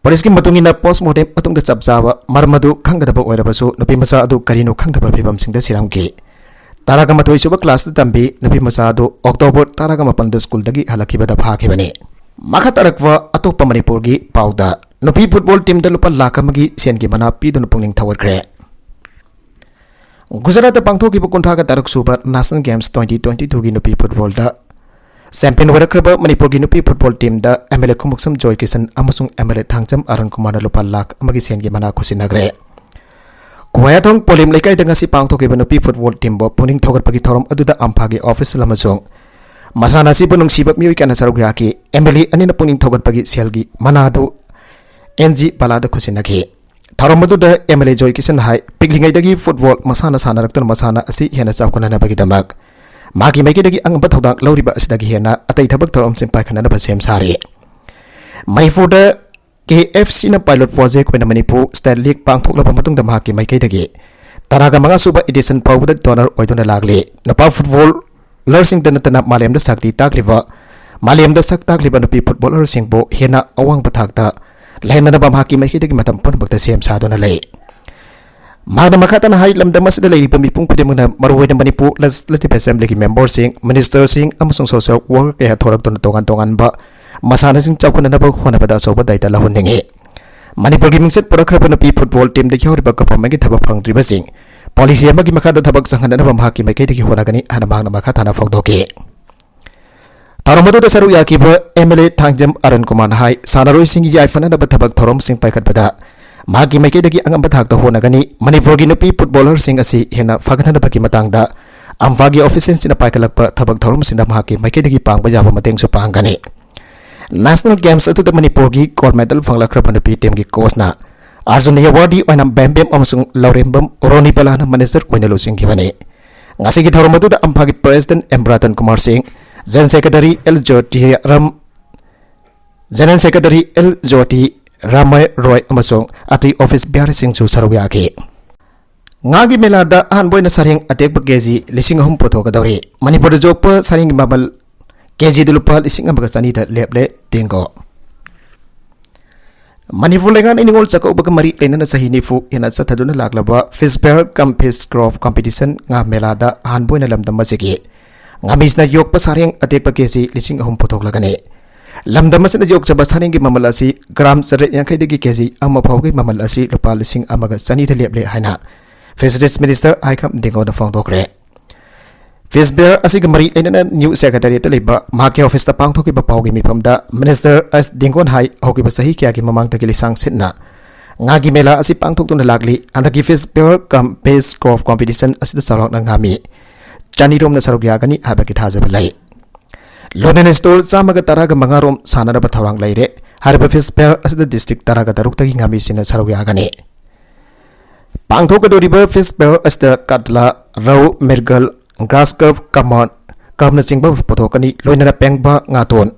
ꯄꯨꯂꯤꯁꯀꯤ ꯃꯇꯨꯡ ꯏꯟꯅ, ꯄꯣꯁꯠꯃꯣꯔꯇꯦꯝ ꯃꯇꯨꯡꯗ ꯆꯞ ꯆꯥꯕ ꯃꯔꯝ ꯑꯗꯨ ꯈꯪꯒꯗꯕ ꯑꯣꯏꯔꯕꯁꯨ, ꯅꯨꯄꯤ ꯃꯆꯥ ꯑꯗꯨ ꯀꯔꯤꯅꯣ ꯈꯪꯗꯕ ꯐꯤꯕꯝꯁꯤꯡꯗ ꯁꯤꯔꯝꯈꯤ꯫ ꯇꯔꯥꯒ ꯃꯥꯊꯣꯏ ꯁꯨꯕ ꯀ꯭ꯂꯥꯁꯇ ꯇꯝꯕꯤ ꯅꯨꯄꯤ ꯃꯆꯥ ꯑꯗꯨ ꯑꯣꯛꯇꯣꯕꯔ ꯇꯔꯥꯒ ꯃꯥꯄꯟꯗ ꯁ꯭ꯀꯨꯜꯗꯒꯤ ꯍꯜꯂꯛꯈꯤꯕꯗ ꯐꯥꯈꯤꯕꯅꯤ꯫ ꯃꯈꯥ ꯇꯥꯔꯛꯄ ꯑꯇꯣꯞꯄ ꯃꯅꯤꯄꯨꯔꯒꯤ ꯄꯥꯎꯗ, ꯅꯨꯄꯤ ꯐꯨꯠꯕꯣꯜ ꯇꯤꯝꯗ ꯂꯨꯄꯥ ꯂꯥꯈ ꯑꯃꯒꯤ ꯁꯦꯟꯒꯤ ꯃꯅꯥ ꯄꯤꯗꯨꯅ ꯄꯨꯛꯅꯤꯡ ꯊꯧꯒꯠꯈ꯭ꯔꯦ꯫ ꯒꯨꯖꯔꯥꯠꯇ ꯄꯥꯡꯊꯣꯛꯈꯤꯕ ꯀꯨꯟꯊ꯭ꯔꯥꯒ ꯇꯔꯨꯛ ꯁꯨꯕ National Games twenty twenty twoꯒꯤ ꯅꯨꯄꯤ ꯐꯨꯠꯕꯣꯜꯗ ꯆꯦꯝꯄꯤꯌꯟ ꯑꯣꯏꯔꯛꯈ꯭ꯔꯕ ꯃꯅꯤꯄꯨꯔꯒꯤ ꯅꯨꯄꯤ ꯐꯨꯠꯕꯣꯜ ꯇꯤꯝꯗ MLA ꯈꯣꯡꯎꯞꯁꯝ ꯖꯣꯏ ꯀꯤꯁꯟ ꯑꯃꯁꯨꯡ MLA ꯊꯥꯡꯖꯝ ꯑꯔꯨꯟ ꯀꯨꯃꯥꯔꯅ ꯂꯨꯄꯥ ꯂꯥꯈ ꯑꯃꯒꯤ ꯁꯦꯟꯒꯤ ꯃꯅꯥ ꯈꯨꯠꯁꯤꯟꯅꯈ꯭ꯔꯦ꯫ ꯀꯣꯌꯥꯊꯣꯡ ꯄꯣꯂꯦꯝ ꯂꯩꯀꯥꯏꯗ ꯉꯁꯤ ꯄꯥꯡꯊꯣꯛꯈꯤꯕ ꯅꯨꯄꯤ ꯐꯨꯠꯕꯣꯜ ꯇꯤꯝꯕꯨ ꯄꯨꯛꯅꯤꯡ ꯊꯧꯒꯠꯄꯒꯤ ꯊꯧꯔꯝ ꯑꯗꯨꯗ ꯑꯝꯐꯥꯒꯤ ꯑꯣꯐꯤꯁꯤꯌꯦꯜ ꯑꯃꯁꯨꯡ ꯃꯁꯥꯟꯅ ꯑꯁꯤꯕꯨ ꯅꯨꯡꯁꯤꯕ ꯃꯤꯑꯣꯏ ꯀꯌꯥꯅ ꯁꯔꯨꯛ ꯌꯥꯈꯤ꯫ MLA ꯑꯅꯤꯅ ꯄꯨꯛꯅꯤꯡ ꯊꯧꯒꯠꯄꯒꯤ ꯁꯦꯜꯒꯤ ꯃꯅꯥ ꯑꯗꯨ NG ꯕꯂꯥꯗ ꯈꯨꯠꯁꯤꯟꯅꯈꯤ꯫ ꯊꯧꯔꯝ ꯑꯗꯨꯗ MLA ꯖꯣꯏ ꯀꯤꯁꯟ ꯍꯥꯏ, ꯄꯤꯛꯂꯤꯉꯩꯗꯒꯤ ꯐꯨꯠꯕꯣꯜ ꯃꯁꯥꯟꯅ ꯁꯥꯟꯅꯔꯛꯇꯨꯅ ꯃꯁꯥꯟꯅ ꯑꯁꯤ ꯍꯦꯟꯅ ꯆꯥꯎꯈꯠꯅꯅꯕꯒꯤꯗꯃꯛ ꯃꯍꯥꯛꯀꯤ ꯃꯥꯏꯀꯩꯗꯒꯤ ꯑꯉꯝꯕ ꯊꯧꯗꯥꯡ ꯂꯧꯔꯤꯕ ꯑꯁꯤꯗꯒꯤ ꯍꯦꯟꯅ ꯑꯇꯩ ꯊꯕꯛ ꯊꯧꯔꯝꯁꯤꯡ ꯄꯥꯏꯈꯠꯅꯅꯕ ꯁꯦꯝ ꯁꯥꯔꯤ꯫ ꯃꯅꯤꯄꯨꯔꯗ KFCꯅ pilot project ꯑꯣꯏꯅ ꯃꯅꯤꯄꯨꯔ State League ꯄꯥꯡꯊꯣꯛꯂꯕ ꯃꯇꯨꯡꯗ ꯃꯍꯥꯛꯀꯤ ꯃꯥꯏꯀꯩꯗꯒꯤ ꯇꯔꯥꯒ ꯃꯉꯥ ꯁꯨꯕ edition ꯐꯥꯎꯕꯗ donor ꯑꯣꯏꯗꯨꯅ ꯂꯥꯛꯂꯤ꯫ ꯅꯨꯄꯥ ꯐꯨꯠꯕꯣꯂꯔꯁꯤꯡꯗ ꯅꯠꯇꯅ ꯃꯥꯂꯦꯝꯗ ꯁꯛꯇꯤ ꯇꯥꯛꯂꯤꯕ, ꯃꯥꯂꯦꯝꯗ ꯁꯛ ꯇꯥꯛꯂꯤꯕ ꯅꯨꯄꯤ ꯐꯨꯠꯕꯣꯂꯔꯁꯤꯡꯕꯨ ꯍꯦꯟꯅ ꯑꯋꯥꯡꯕ ꯊꯥꯛꯇ ꯂꯩꯍꯟꯅꯅꯕ ꯃꯍꯥꯛꯀꯤ ꯃꯥꯏꯀꯩꯗꯒꯤ ꯃꯇꯝ ꯄꯨꯝꯅꯃꯛꯇ ꯁꯦꯝ ꯁꯥꯗꯨꯅ ꯂꯩ꯫ ꯃꯍꯥꯛꯅ ꯃꯈꯥ ꯇꯥꯅ ꯍꯥꯏ, ꯂꯝꯗꯝ ꯑꯁꯤꯗ ꯂꯩꯔꯤꯕ ꯃꯤꯄꯨꯝ ꯈꯨꯗꯤꯡꯃꯛꯅ, ꯃꯔꯨꯑꯣꯏꯅ ꯃꯅꯤꯄꯨꯔ Legislative Assemblyꯒꯤ memberꯁꯤꯡ, ministerꯁꯤꯡ ꯑꯃꯁꯨꯡ social worker ꯀꯌꯥ ꯊꯣꯔꯛꯇꯨꯅ ꯇꯣꯉꯥꯟ ꯇꯣꯉꯥꯟꯕ ꯃꯁꯥꯟꯅꯁꯤꯡ ꯆꯥꯎꯈꯠꯅꯅꯕ ꯍꯣꯠꯅꯕꯗ ꯑꯆꯧꯕ ꯗꯥꯏꯇ ꯂꯧꯍꯟꯅꯤꯡꯏ꯫ ꯃꯅꯤꯄꯨꯔꯒꯤ ꯃꯤꯡꯆꯠ ꯄꯨꯔꯛꯈ꯭ꯔꯕ ꯅꯨꯄꯤ ꯐꯨꯠꯕꯣꯜ ꯇꯤꯝꯗ ꯌꯥꯎꯔꯤꯕ ꯒꯚꯔꯟꯃꯦꯟꯠꯀꯤ ꯊꯕꯛ ꯐꯪꯗ꯭ꯔꯤꯕꯁꯤꯡ policy ꯑꯃꯒꯤ ꯃꯈꯥꯗ ꯊꯕꯛ ꯆꯪꯍꯟꯅꯅꯕ ꯃꯍꯥꯛꯀꯤ ꯃꯥꯏꯀꯩꯗꯒꯤ ꯍꯣꯠꯅꯒꯅꯤ ꯍꯥꯏꯅ ꯃꯍꯥꯛꯅ ꯃꯈꯥ ꯇꯥꯅ ꯐꯣꯡꯗꯣꯛꯈꯤ꯫ ꯊꯧꯔꯝ ꯑꯗꯨꯗ ꯁꯔꯨꯛ ꯌꯥꯈꯤꯕ MLA ꯊꯥꯡꯖꯝ ꯑꯔꯨꯟ ꯀꯨꯃꯥꯔꯅ ꯍꯥꯏ, ꯁꯥꯟꯅꯔꯣꯏꯁꯤꯡꯒꯤ ꯌꯥꯏꯐꯅꯅꯕ ꯊꯕꯛ ꯊꯧꯔꯝꯁꯤꯡ ꯄꯥꯏꯈꯠꯄꯗ ꯃꯍꯥꯛꯀꯤ ꯃꯥꯏꯀꯩꯗꯒꯤ ꯑꯉꯝꯕ ꯊꯥꯛꯇ ꯍꯣꯠꯅꯒꯅꯤ꯫ ꯃꯅꯤꯄꯨꯔꯒꯤ ꯅꯨꯄꯤ ꯐꯨꯠꯕꯣꯂꯔꯁꯤꯡ ꯑꯁꯤ ꯍꯦꯟꯅ ꯐꯒꯠꯍꯟꯅꯕꯒꯤ ꯃꯇꯥꯡꯗ ꯑꯝꯐꯥꯒꯤ ꯑꯣꯐꯤꯁꯤꯌꯦꯜꯁꯤꯡꯅ ꯄꯥꯏꯈꯠꯂꯛꯄ ꯊꯕꯛ ꯊꯧꯔꯝꯁꯤꯡꯗ ꯃꯍꯥꯛꯀꯤ ꯃꯥꯏꯀꯩꯗꯒꯤ ꯄꯥꯡꯕ ꯌꯥꯕ ꯃꯇꯦꯡꯁꯨ ꯄꯥꯡꯒꯅꯤ꯫ National Games ꯑꯗꯨꯗ ꯃꯅꯤꯄꯨꯔꯒꯤ gold medal ꯐꯪꯂꯛꯈ꯭ꯔꯕ ꯅꯨꯄꯤ ꯇꯤꯝꯒꯤ ꯀꯣꯆꯅ ꯑꯥꯔꯖꯨꯟ ꯑꯦꯋꯥꯔꯗꯤ ꯑꯣꯏꯅ ꯕꯦꯝꯕꯦꯝ ꯑꯃꯁꯨꯡ ꯂꯧꯔꯦꯝꯕꯝ ꯔꯣꯅꯤꯕꯂꯥꯅ ꯃꯤꯅꯤꯁꯇꯔ ꯑꯣꯏꯅ ꯂꯨꯆꯤꯡꯈꯤꯕꯅꯤ꯫ ꯉꯁꯤꯒꯤ ꯊꯧꯔꯝ ꯑꯗꯨꯗ ꯑꯝꯐꯥꯒꯤ president M ꯔꯇꯟ ꯀꯨꯃꯥꯔ ꯁꯤꯡ, general secretary L ꯖꯣꯇꯤ Ram, general secretary L ꯖꯣꯇꯤ ꯔꯥꯃꯥꯏ ꯔꯣꯏ ꯑꯃꯁꯨꯡ ꯑꯇꯩ ꯑꯣꯐꯤꯁ ꯕꯤꯌꯥꯔꯁꯤꯡꯁꯨ ꯁꯔꯨꯛ ꯌꯥꯈꯤ꯫ ꯉꯥꯒꯤ ꯃꯦꯂꯥꯗ ꯑꯍꯥꯟꯕ ꯑꯣꯏꯅ ꯁꯔꯦꯡ ꯑꯇꯦꯛꯄ KG ꯂꯤꯁꯤꯡ ꯑꯍꯨꯝ ꯄꯨꯊꯣꯛꯀꯗꯧꯔꯤ꯫ ꯃꯅꯤꯄꯨꯔꯗ ꯌꯣꯛꯄ ꯁꯔꯦꯡꯒꯤ ꯃꯃꯜ ꯀꯦꯖꯤꯗ ꯂꯨꯄꯥ ꯂꯤꯁꯤꯡ ꯑꯃꯒ ꯆꯅꯤꯗ ꯂꯦꯞꯂꯦ ꯇꯦꯡꯒꯣ꯫ ꯃꯅꯤꯄꯨꯔ ꯂꯩꯉꯥꯛꯅ ꯅꯤꯉꯣꯜ ꯆꯥꯛꯀꯧꯕꯒ ꯃꯔꯤ ꯂꯩꯅꯅ ꯆꯍꯤ ꯅꯤꯐꯨ ꯍꯦꯟꯅ ꯆꯠꯊꯗꯨꯅ ꯂꯥꯛꯂꯕ Fish Fair cum Fish Crop Competition ꯉꯥ ꯃꯦꯂꯥꯗ ꯑꯍꯥꯟꯕ ꯑꯣꯏꯅ ꯂꯝꯗꯝ ꯑꯁꯤꯒꯤ ꯉꯥꯃꯤꯁꯤꯅ ꯌꯣꯛꯄ ꯁꯥꯔꯦꯡ ꯑꯇꯦꯛꯄ ꯀꯦꯖꯤ ꯂꯤꯁꯤꯡ ꯑꯍꯨꯝ ꯄꯨꯊꯣꯛꯂꯒꯅꯤ꯫ ꯂꯝꯗꯝ ꯑꯁꯤꯅ ꯌꯣꯛꯆꯕ ꯁꯥꯔꯦꯡꯒꯤ ꯃꯃꯜ ꯑꯁꯤ ꯒ꯭ꯔꯥꯝ ꯆꯥꯇ꯭ꯔꯦꯠ ꯌꯥꯡꯈꯩꯗꯒꯤ ꯀꯦꯖꯤ ꯑꯃ ꯐꯥꯎꯕꯒꯤ ꯃꯃꯜ ꯑꯁꯤ ꯂꯨꯄꯥ ꯂꯤꯁꯤꯡ ꯑꯃꯒ ꯆꯅꯤꯗ ꯂꯦꯞꯂꯦ ꯍꯥꯏꯅ Fisheries Minister ꯑꯥꯏꯈꯝ ꯗꯤꯡꯒꯣꯅ ꯐꯣꯡꯗꯣꯛꯈ꯭ꯔꯦ꯫ Fish Fair ꯑꯁꯤꯒ ꯃꯔꯤ ꯂꯩꯅꯅ New Secretariatꯇ ꯂꯩꯕ ꯃꯍꯥꯛꯀꯤ ꯑꯣꯐꯤꯁꯇ ꯄꯥꯡꯊꯣꯛꯈꯤꯕ ꯄꯥꯎꯒꯤ ꯃꯤꯐꯝꯗ Minister ꯑꯦꯁ ꯗꯤꯡꯒꯣꯟ ꯍꯥꯏ, ꯍꯧꯈꯤꯕ ꯆꯍꯤ ꯀꯌꯥꯒꯤ ꯃꯃꯥꯡꯗꯒꯤ ꯂꯤꯁꯥꯡ ꯁꯤꯠꯅ ꯉꯥꯒꯤ ꯃꯦꯂꯥ ꯑꯁꯤ ꯄꯥꯡꯊꯣꯛꯇꯨꯅ ꯂꯥꯛꯂꯤ꯫ ꯍꯟꯗꯛꯀꯤ Fish Fair cum Fish Crop Competition ꯑꯁꯤꯗ ꯆꯥꯎꯔꯥꯛꯅ ꯉꯥꯃꯤ ꯆꯅꯤꯔꯣꯝꯅ ꯁꯔꯨꯛ ꯌꯥꯒꯅꯤ ꯍꯥꯏꯕꯒꯤ ꯊꯥꯖꯕ ꯂꯩ꯫ ꯂꯣꯏꯅꯅ stall ꯆꯥꯝꯃꯒ ꯇꯔꯥꯒ ꯃꯉꯥ ꯔꯣꯝ ꯁꯥꯟꯅꯅꯕ ꯊꯧꯔꯥꯡ ꯂꯩꯔꯦ꯫ ꯍꯥꯏꯔꯤꯕ Fish Fair ꯑꯁꯤꯗ district ꯇꯔꯥꯒ ꯇꯔꯨꯛꯇꯒꯤ ꯉꯥꯃꯤꯁꯤꯡꯅ ꯁꯔꯨꯛ ꯌꯥꯒꯅꯤ꯫ ꯄꯥꯡꯊꯣꯛꯀꯗꯧꯔꯤꯕ Fish Fair ꯑꯁꯤꯗ ꯀꯠꯂꯥ, ꯔꯧ, ꯃꯤꯔꯒꯜ, grass carp, ꯀꯃꯟ, ꯀꯔꯝꯅꯆꯤꯡꯕ ꯄꯨꯊꯣꯛꯀꯅꯤ꯫ ꯂꯣꯏꯅꯅ ꯄꯦꯡꯕ, ꯉꯥꯇꯣꯟ,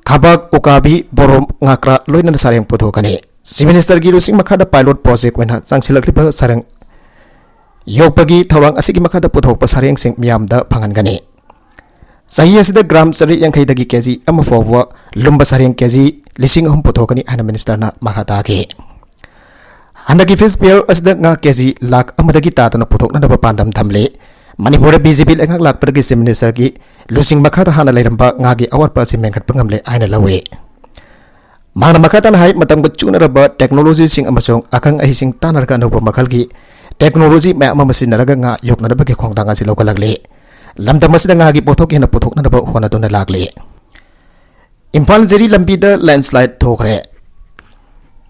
ꯈꯥꯕꯛ, ꯎꯀꯥꯕꯤ, ꯕꯣꯔꯣꯝ, ꯉꯥꯀ꯭ꯔꯥ, ꯂꯣꯏꯅꯅ ꯁꯥꯔꯦꯡ ꯄꯨꯊꯣꯛꯀꯅꯤ꯫ Chief Ministerꯒꯤ ꯂꯨꯆꯤꯡ ꯃꯈꯥꯗ pilot project ꯑꯣꯏꯅ ꯆꯪꯁꯤꯜꯂꯛꯂꯤꯕ ꯁꯥꯔꯦꯡ ꯌꯣꯛꯄꯒꯤ ꯊꯧꯔꯥꯡ ꯑꯁꯤꯒꯤ ꯃꯈꯥꯗ ꯄꯨꯊꯣꯛꯄ ꯁꯥꯔꯦꯡꯁꯤꯡ ꯃꯤꯌꯥꯝꯗ ꯐꯪꯍꯟꯒꯅꯤ꯫ ꯆꯍꯤ ꯑꯁꯤꯗ ꯒ꯭ꯔꯥꯝ ꯆꯥꯇ꯭ꯔꯦꯠ ꯌꯥꯡꯈꯩꯗꯒꯤ ꯀꯦꯖꯤ ꯑꯃ ꯐꯥꯎꯕ ꯂꯨꯝꯕ ꯁꯥꯔꯦꯡ ꯀꯦꯖꯤ ꯂꯤꯁꯤꯡ ꯑꯍꯨꯝ ꯄꯨꯊꯣꯛꯀꯅꯤ ꯍꯥꯏꯅ Ministerꯅ ꯃꯈꯥ ꯇꯥꯈꯤ꯫ ꯍꯟꯗꯛꯀꯤ Fish Fair ꯑꯁꯤꯗ ꯉꯥ ꯀꯦꯖꯤ ꯂꯥꯈ ꯑꯃꯗꯒꯤ ꯇꯥꯗꯅ ꯄꯨꯊꯣꯛꯅꯅꯕ ꯄꯥꯟꯗꯝ ꯊꯝꯂꯤ꯫ ꯃꯅꯤꯄꯨꯔꯗ BJP ꯂꯩꯉꯥꯛ ꯂꯥꯛꯄꯗꯒꯤ Chief Ministerꯒꯤ ꯂꯨꯆꯤꯡ ꯃꯈꯥꯗ ꯍꯥꯟꯅ ꯂꯩꯔꯝꯕ ꯉꯥꯒꯤ ꯑꯋꯥꯠꯄ ꯑꯁꯤ ꯃꯦꯟꯈꯠꯄ ꯉꯝꯂꯦ ꯍꯥꯏꯅ ꯂꯧꯏ꯫ ꯃꯍꯥꯛꯅ ꯃꯈꯥ ꯇꯥꯅ ꯍꯥꯏ, ꯃꯇꯝꯒ ꯆꯨꯅꯔꯕ technologyꯁꯤꯡ ꯑꯃꯁꯨꯡ ꯑꯈꯪ ꯑꯍꯩꯁꯤꯡ ꯇꯥꯟꯅꯔꯒ ꯑꯅꯧꯕ ꯃꯈꯜꯒꯤ technology ꯃꯌꯥꯝ ꯑꯃ ꯁꯤꯖꯤꯟꯅꯔꯒ ꯉꯥ ꯌꯣꯛꯅꯅꯕꯒꯤ ꯈꯣꯡꯊꯥꯡ ꯑꯁꯤ ꯂꯧꯈꯠꯂꯛꯂꯤ꯫ ꯂꯝꯗꯝ ꯑꯁꯤꯗ ꯉꯥꯒꯤ ꯄꯣꯠꯊꯣꯛ ꯍꯦꯟꯅ ꯄꯨꯊꯣꯛꯅꯅꯕ ꯍꯣꯠꯅꯗꯨꯅ ꯂꯥꯛꯂꯤ꯫ ꯏꯝꯐꯥꯜ ꯖꯤꯔꯤ ꯂꯝꯕꯤꯗ landslide ꯊꯣꯛꯈ꯭ꯔꯦ꯫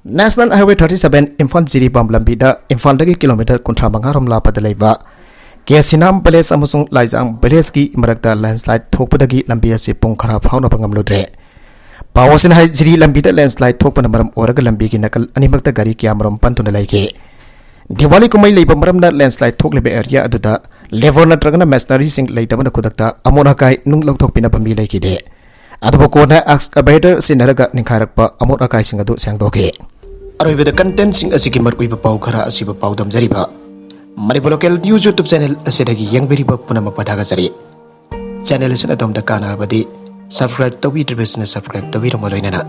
National Highway thirty seven Imphal Jiribam ꯂꯝꯕꯤꯗ ꯏꯝꯐꯥꯜꯗꯒꯤ ꯀꯤꯂꯣꯃꯤꯇꯔ ꯀꯨꯟꯊ꯭ꯔꯥ ꯃꯉꯥ ꯔꯣꯝ ꯂꯥꯞꯄꯗ ꯂꯩꯕ ꯀꯦ ꯁꯤꯅꯥꯝ village ꯑꯃꯁꯨꯡ ꯂꯥꯏꯖꯥꯡ villageꯀꯤ ꯃꯔꯛꯇ landslide ꯊꯣꯛꯄꯗꯒꯤ ꯂꯝꯕꯤ ꯑꯁꯤ ꯄꯨꯡ ꯈꯔ ꯐꯥꯎꯅꯕ ꯉꯝꯂꯨꯗ꯭ꯔꯦ꯫ ꯄꯥꯎ ꯑꯁꯤꯅ ꯍꯥꯏ, ꯖꯤꯔꯤ ꯂꯝꯕꯤꯗ landslide ꯊꯣꯛꯄꯅ ꯃꯔꯝ ꯑꯣꯏꯔꯒ ꯂꯝꯕꯤꯒꯤ ꯅꯥꯀꯜ ꯑꯅꯤꯃꯛꯇ ꯒꯥꯔꯤ ꯀꯌꯥꯃꯔꯨꯝ ꯄꯟꯗꯨꯅ ꯂꯩꯈꯤ꯫ ꯗꯤꯋꯥꯂꯤ ꯀꯨꯝꯍꯩ ꯂꯩꯕ ꯃꯔꯝꯅ landslide ꯊꯣꯛꯂꯤꯕ area ꯑꯗꯨꯗ labour ꯅꯠꯇ꯭ꯔꯒꯅ machineryꯁꯤꯡ ꯂꯩꯇꯕꯅ ꯈꯨꯗꯛꯇ ꯑꯃꯣꯠ ꯑꯀꯥꯏ ꯅꯨꯡ ꯂꯧꯊꯣꯛꯄꯤꯅꯕ ꯃꯤ ꯂꯩꯈꯤꯗꯦ꯫ ꯑꯗꯨꯕꯨ ꯀꯣꯟꯅ excavator ꯁꯤꯖꯤꯟꯅꯔꯒ ꯅꯤꯡꯈꯥꯏꯔꯛꯄ ꯑꯃꯣꯠ ꯑꯀꯥꯏꯁꯤꯡ ꯑꯗꯨ ꯁꯦꯡꯗꯣꯛꯈꯤ꯫ ꯑꯔꯣꯏꯕꯗ contentꯁꯤꯡ ꯑꯁꯤꯒꯤ ꯃꯔꯨꯑꯣꯏꯕ ꯄꯥꯎ ꯈꯔ ꯑꯁꯤꯕꯨ ꯄꯥꯎꯗꯝꯖꯔꯤꯕ Manipur Local News YouTube channel ꯑꯁꯤꯗꯒꯤ ꯌꯦꯡꯕꯤꯔꯤꯕ ꯄꯨꯝꯅꯃꯛꯄꯨ ꯊꯥꯒꯠꯆꯔꯤ꯫ Channel ꯑꯁꯤꯅ ꯑꯗꯣꯝꯗ ꯀꯥꯟꯅꯔꯕꯗꯤ subscribe ꯇꯧꯕꯤꯗ꯭ꯔꯤꯕꯁꯤꯅ subscribe ꯇꯧꯕꯤꯔꯝꯕ ꯂꯣꯏꯅꯅ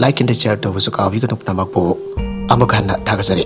like and share ꯇꯧꯕꯁꯨ ꯀꯥꯎꯕꯤꯒꯅꯨ꯫ ꯄꯨꯝꯅꯃꯛꯄꯨ ꯑꯃꯨꯛ ꯍꯟꯅ ꯊꯥꯒꯠꯆꯔꯤ꯫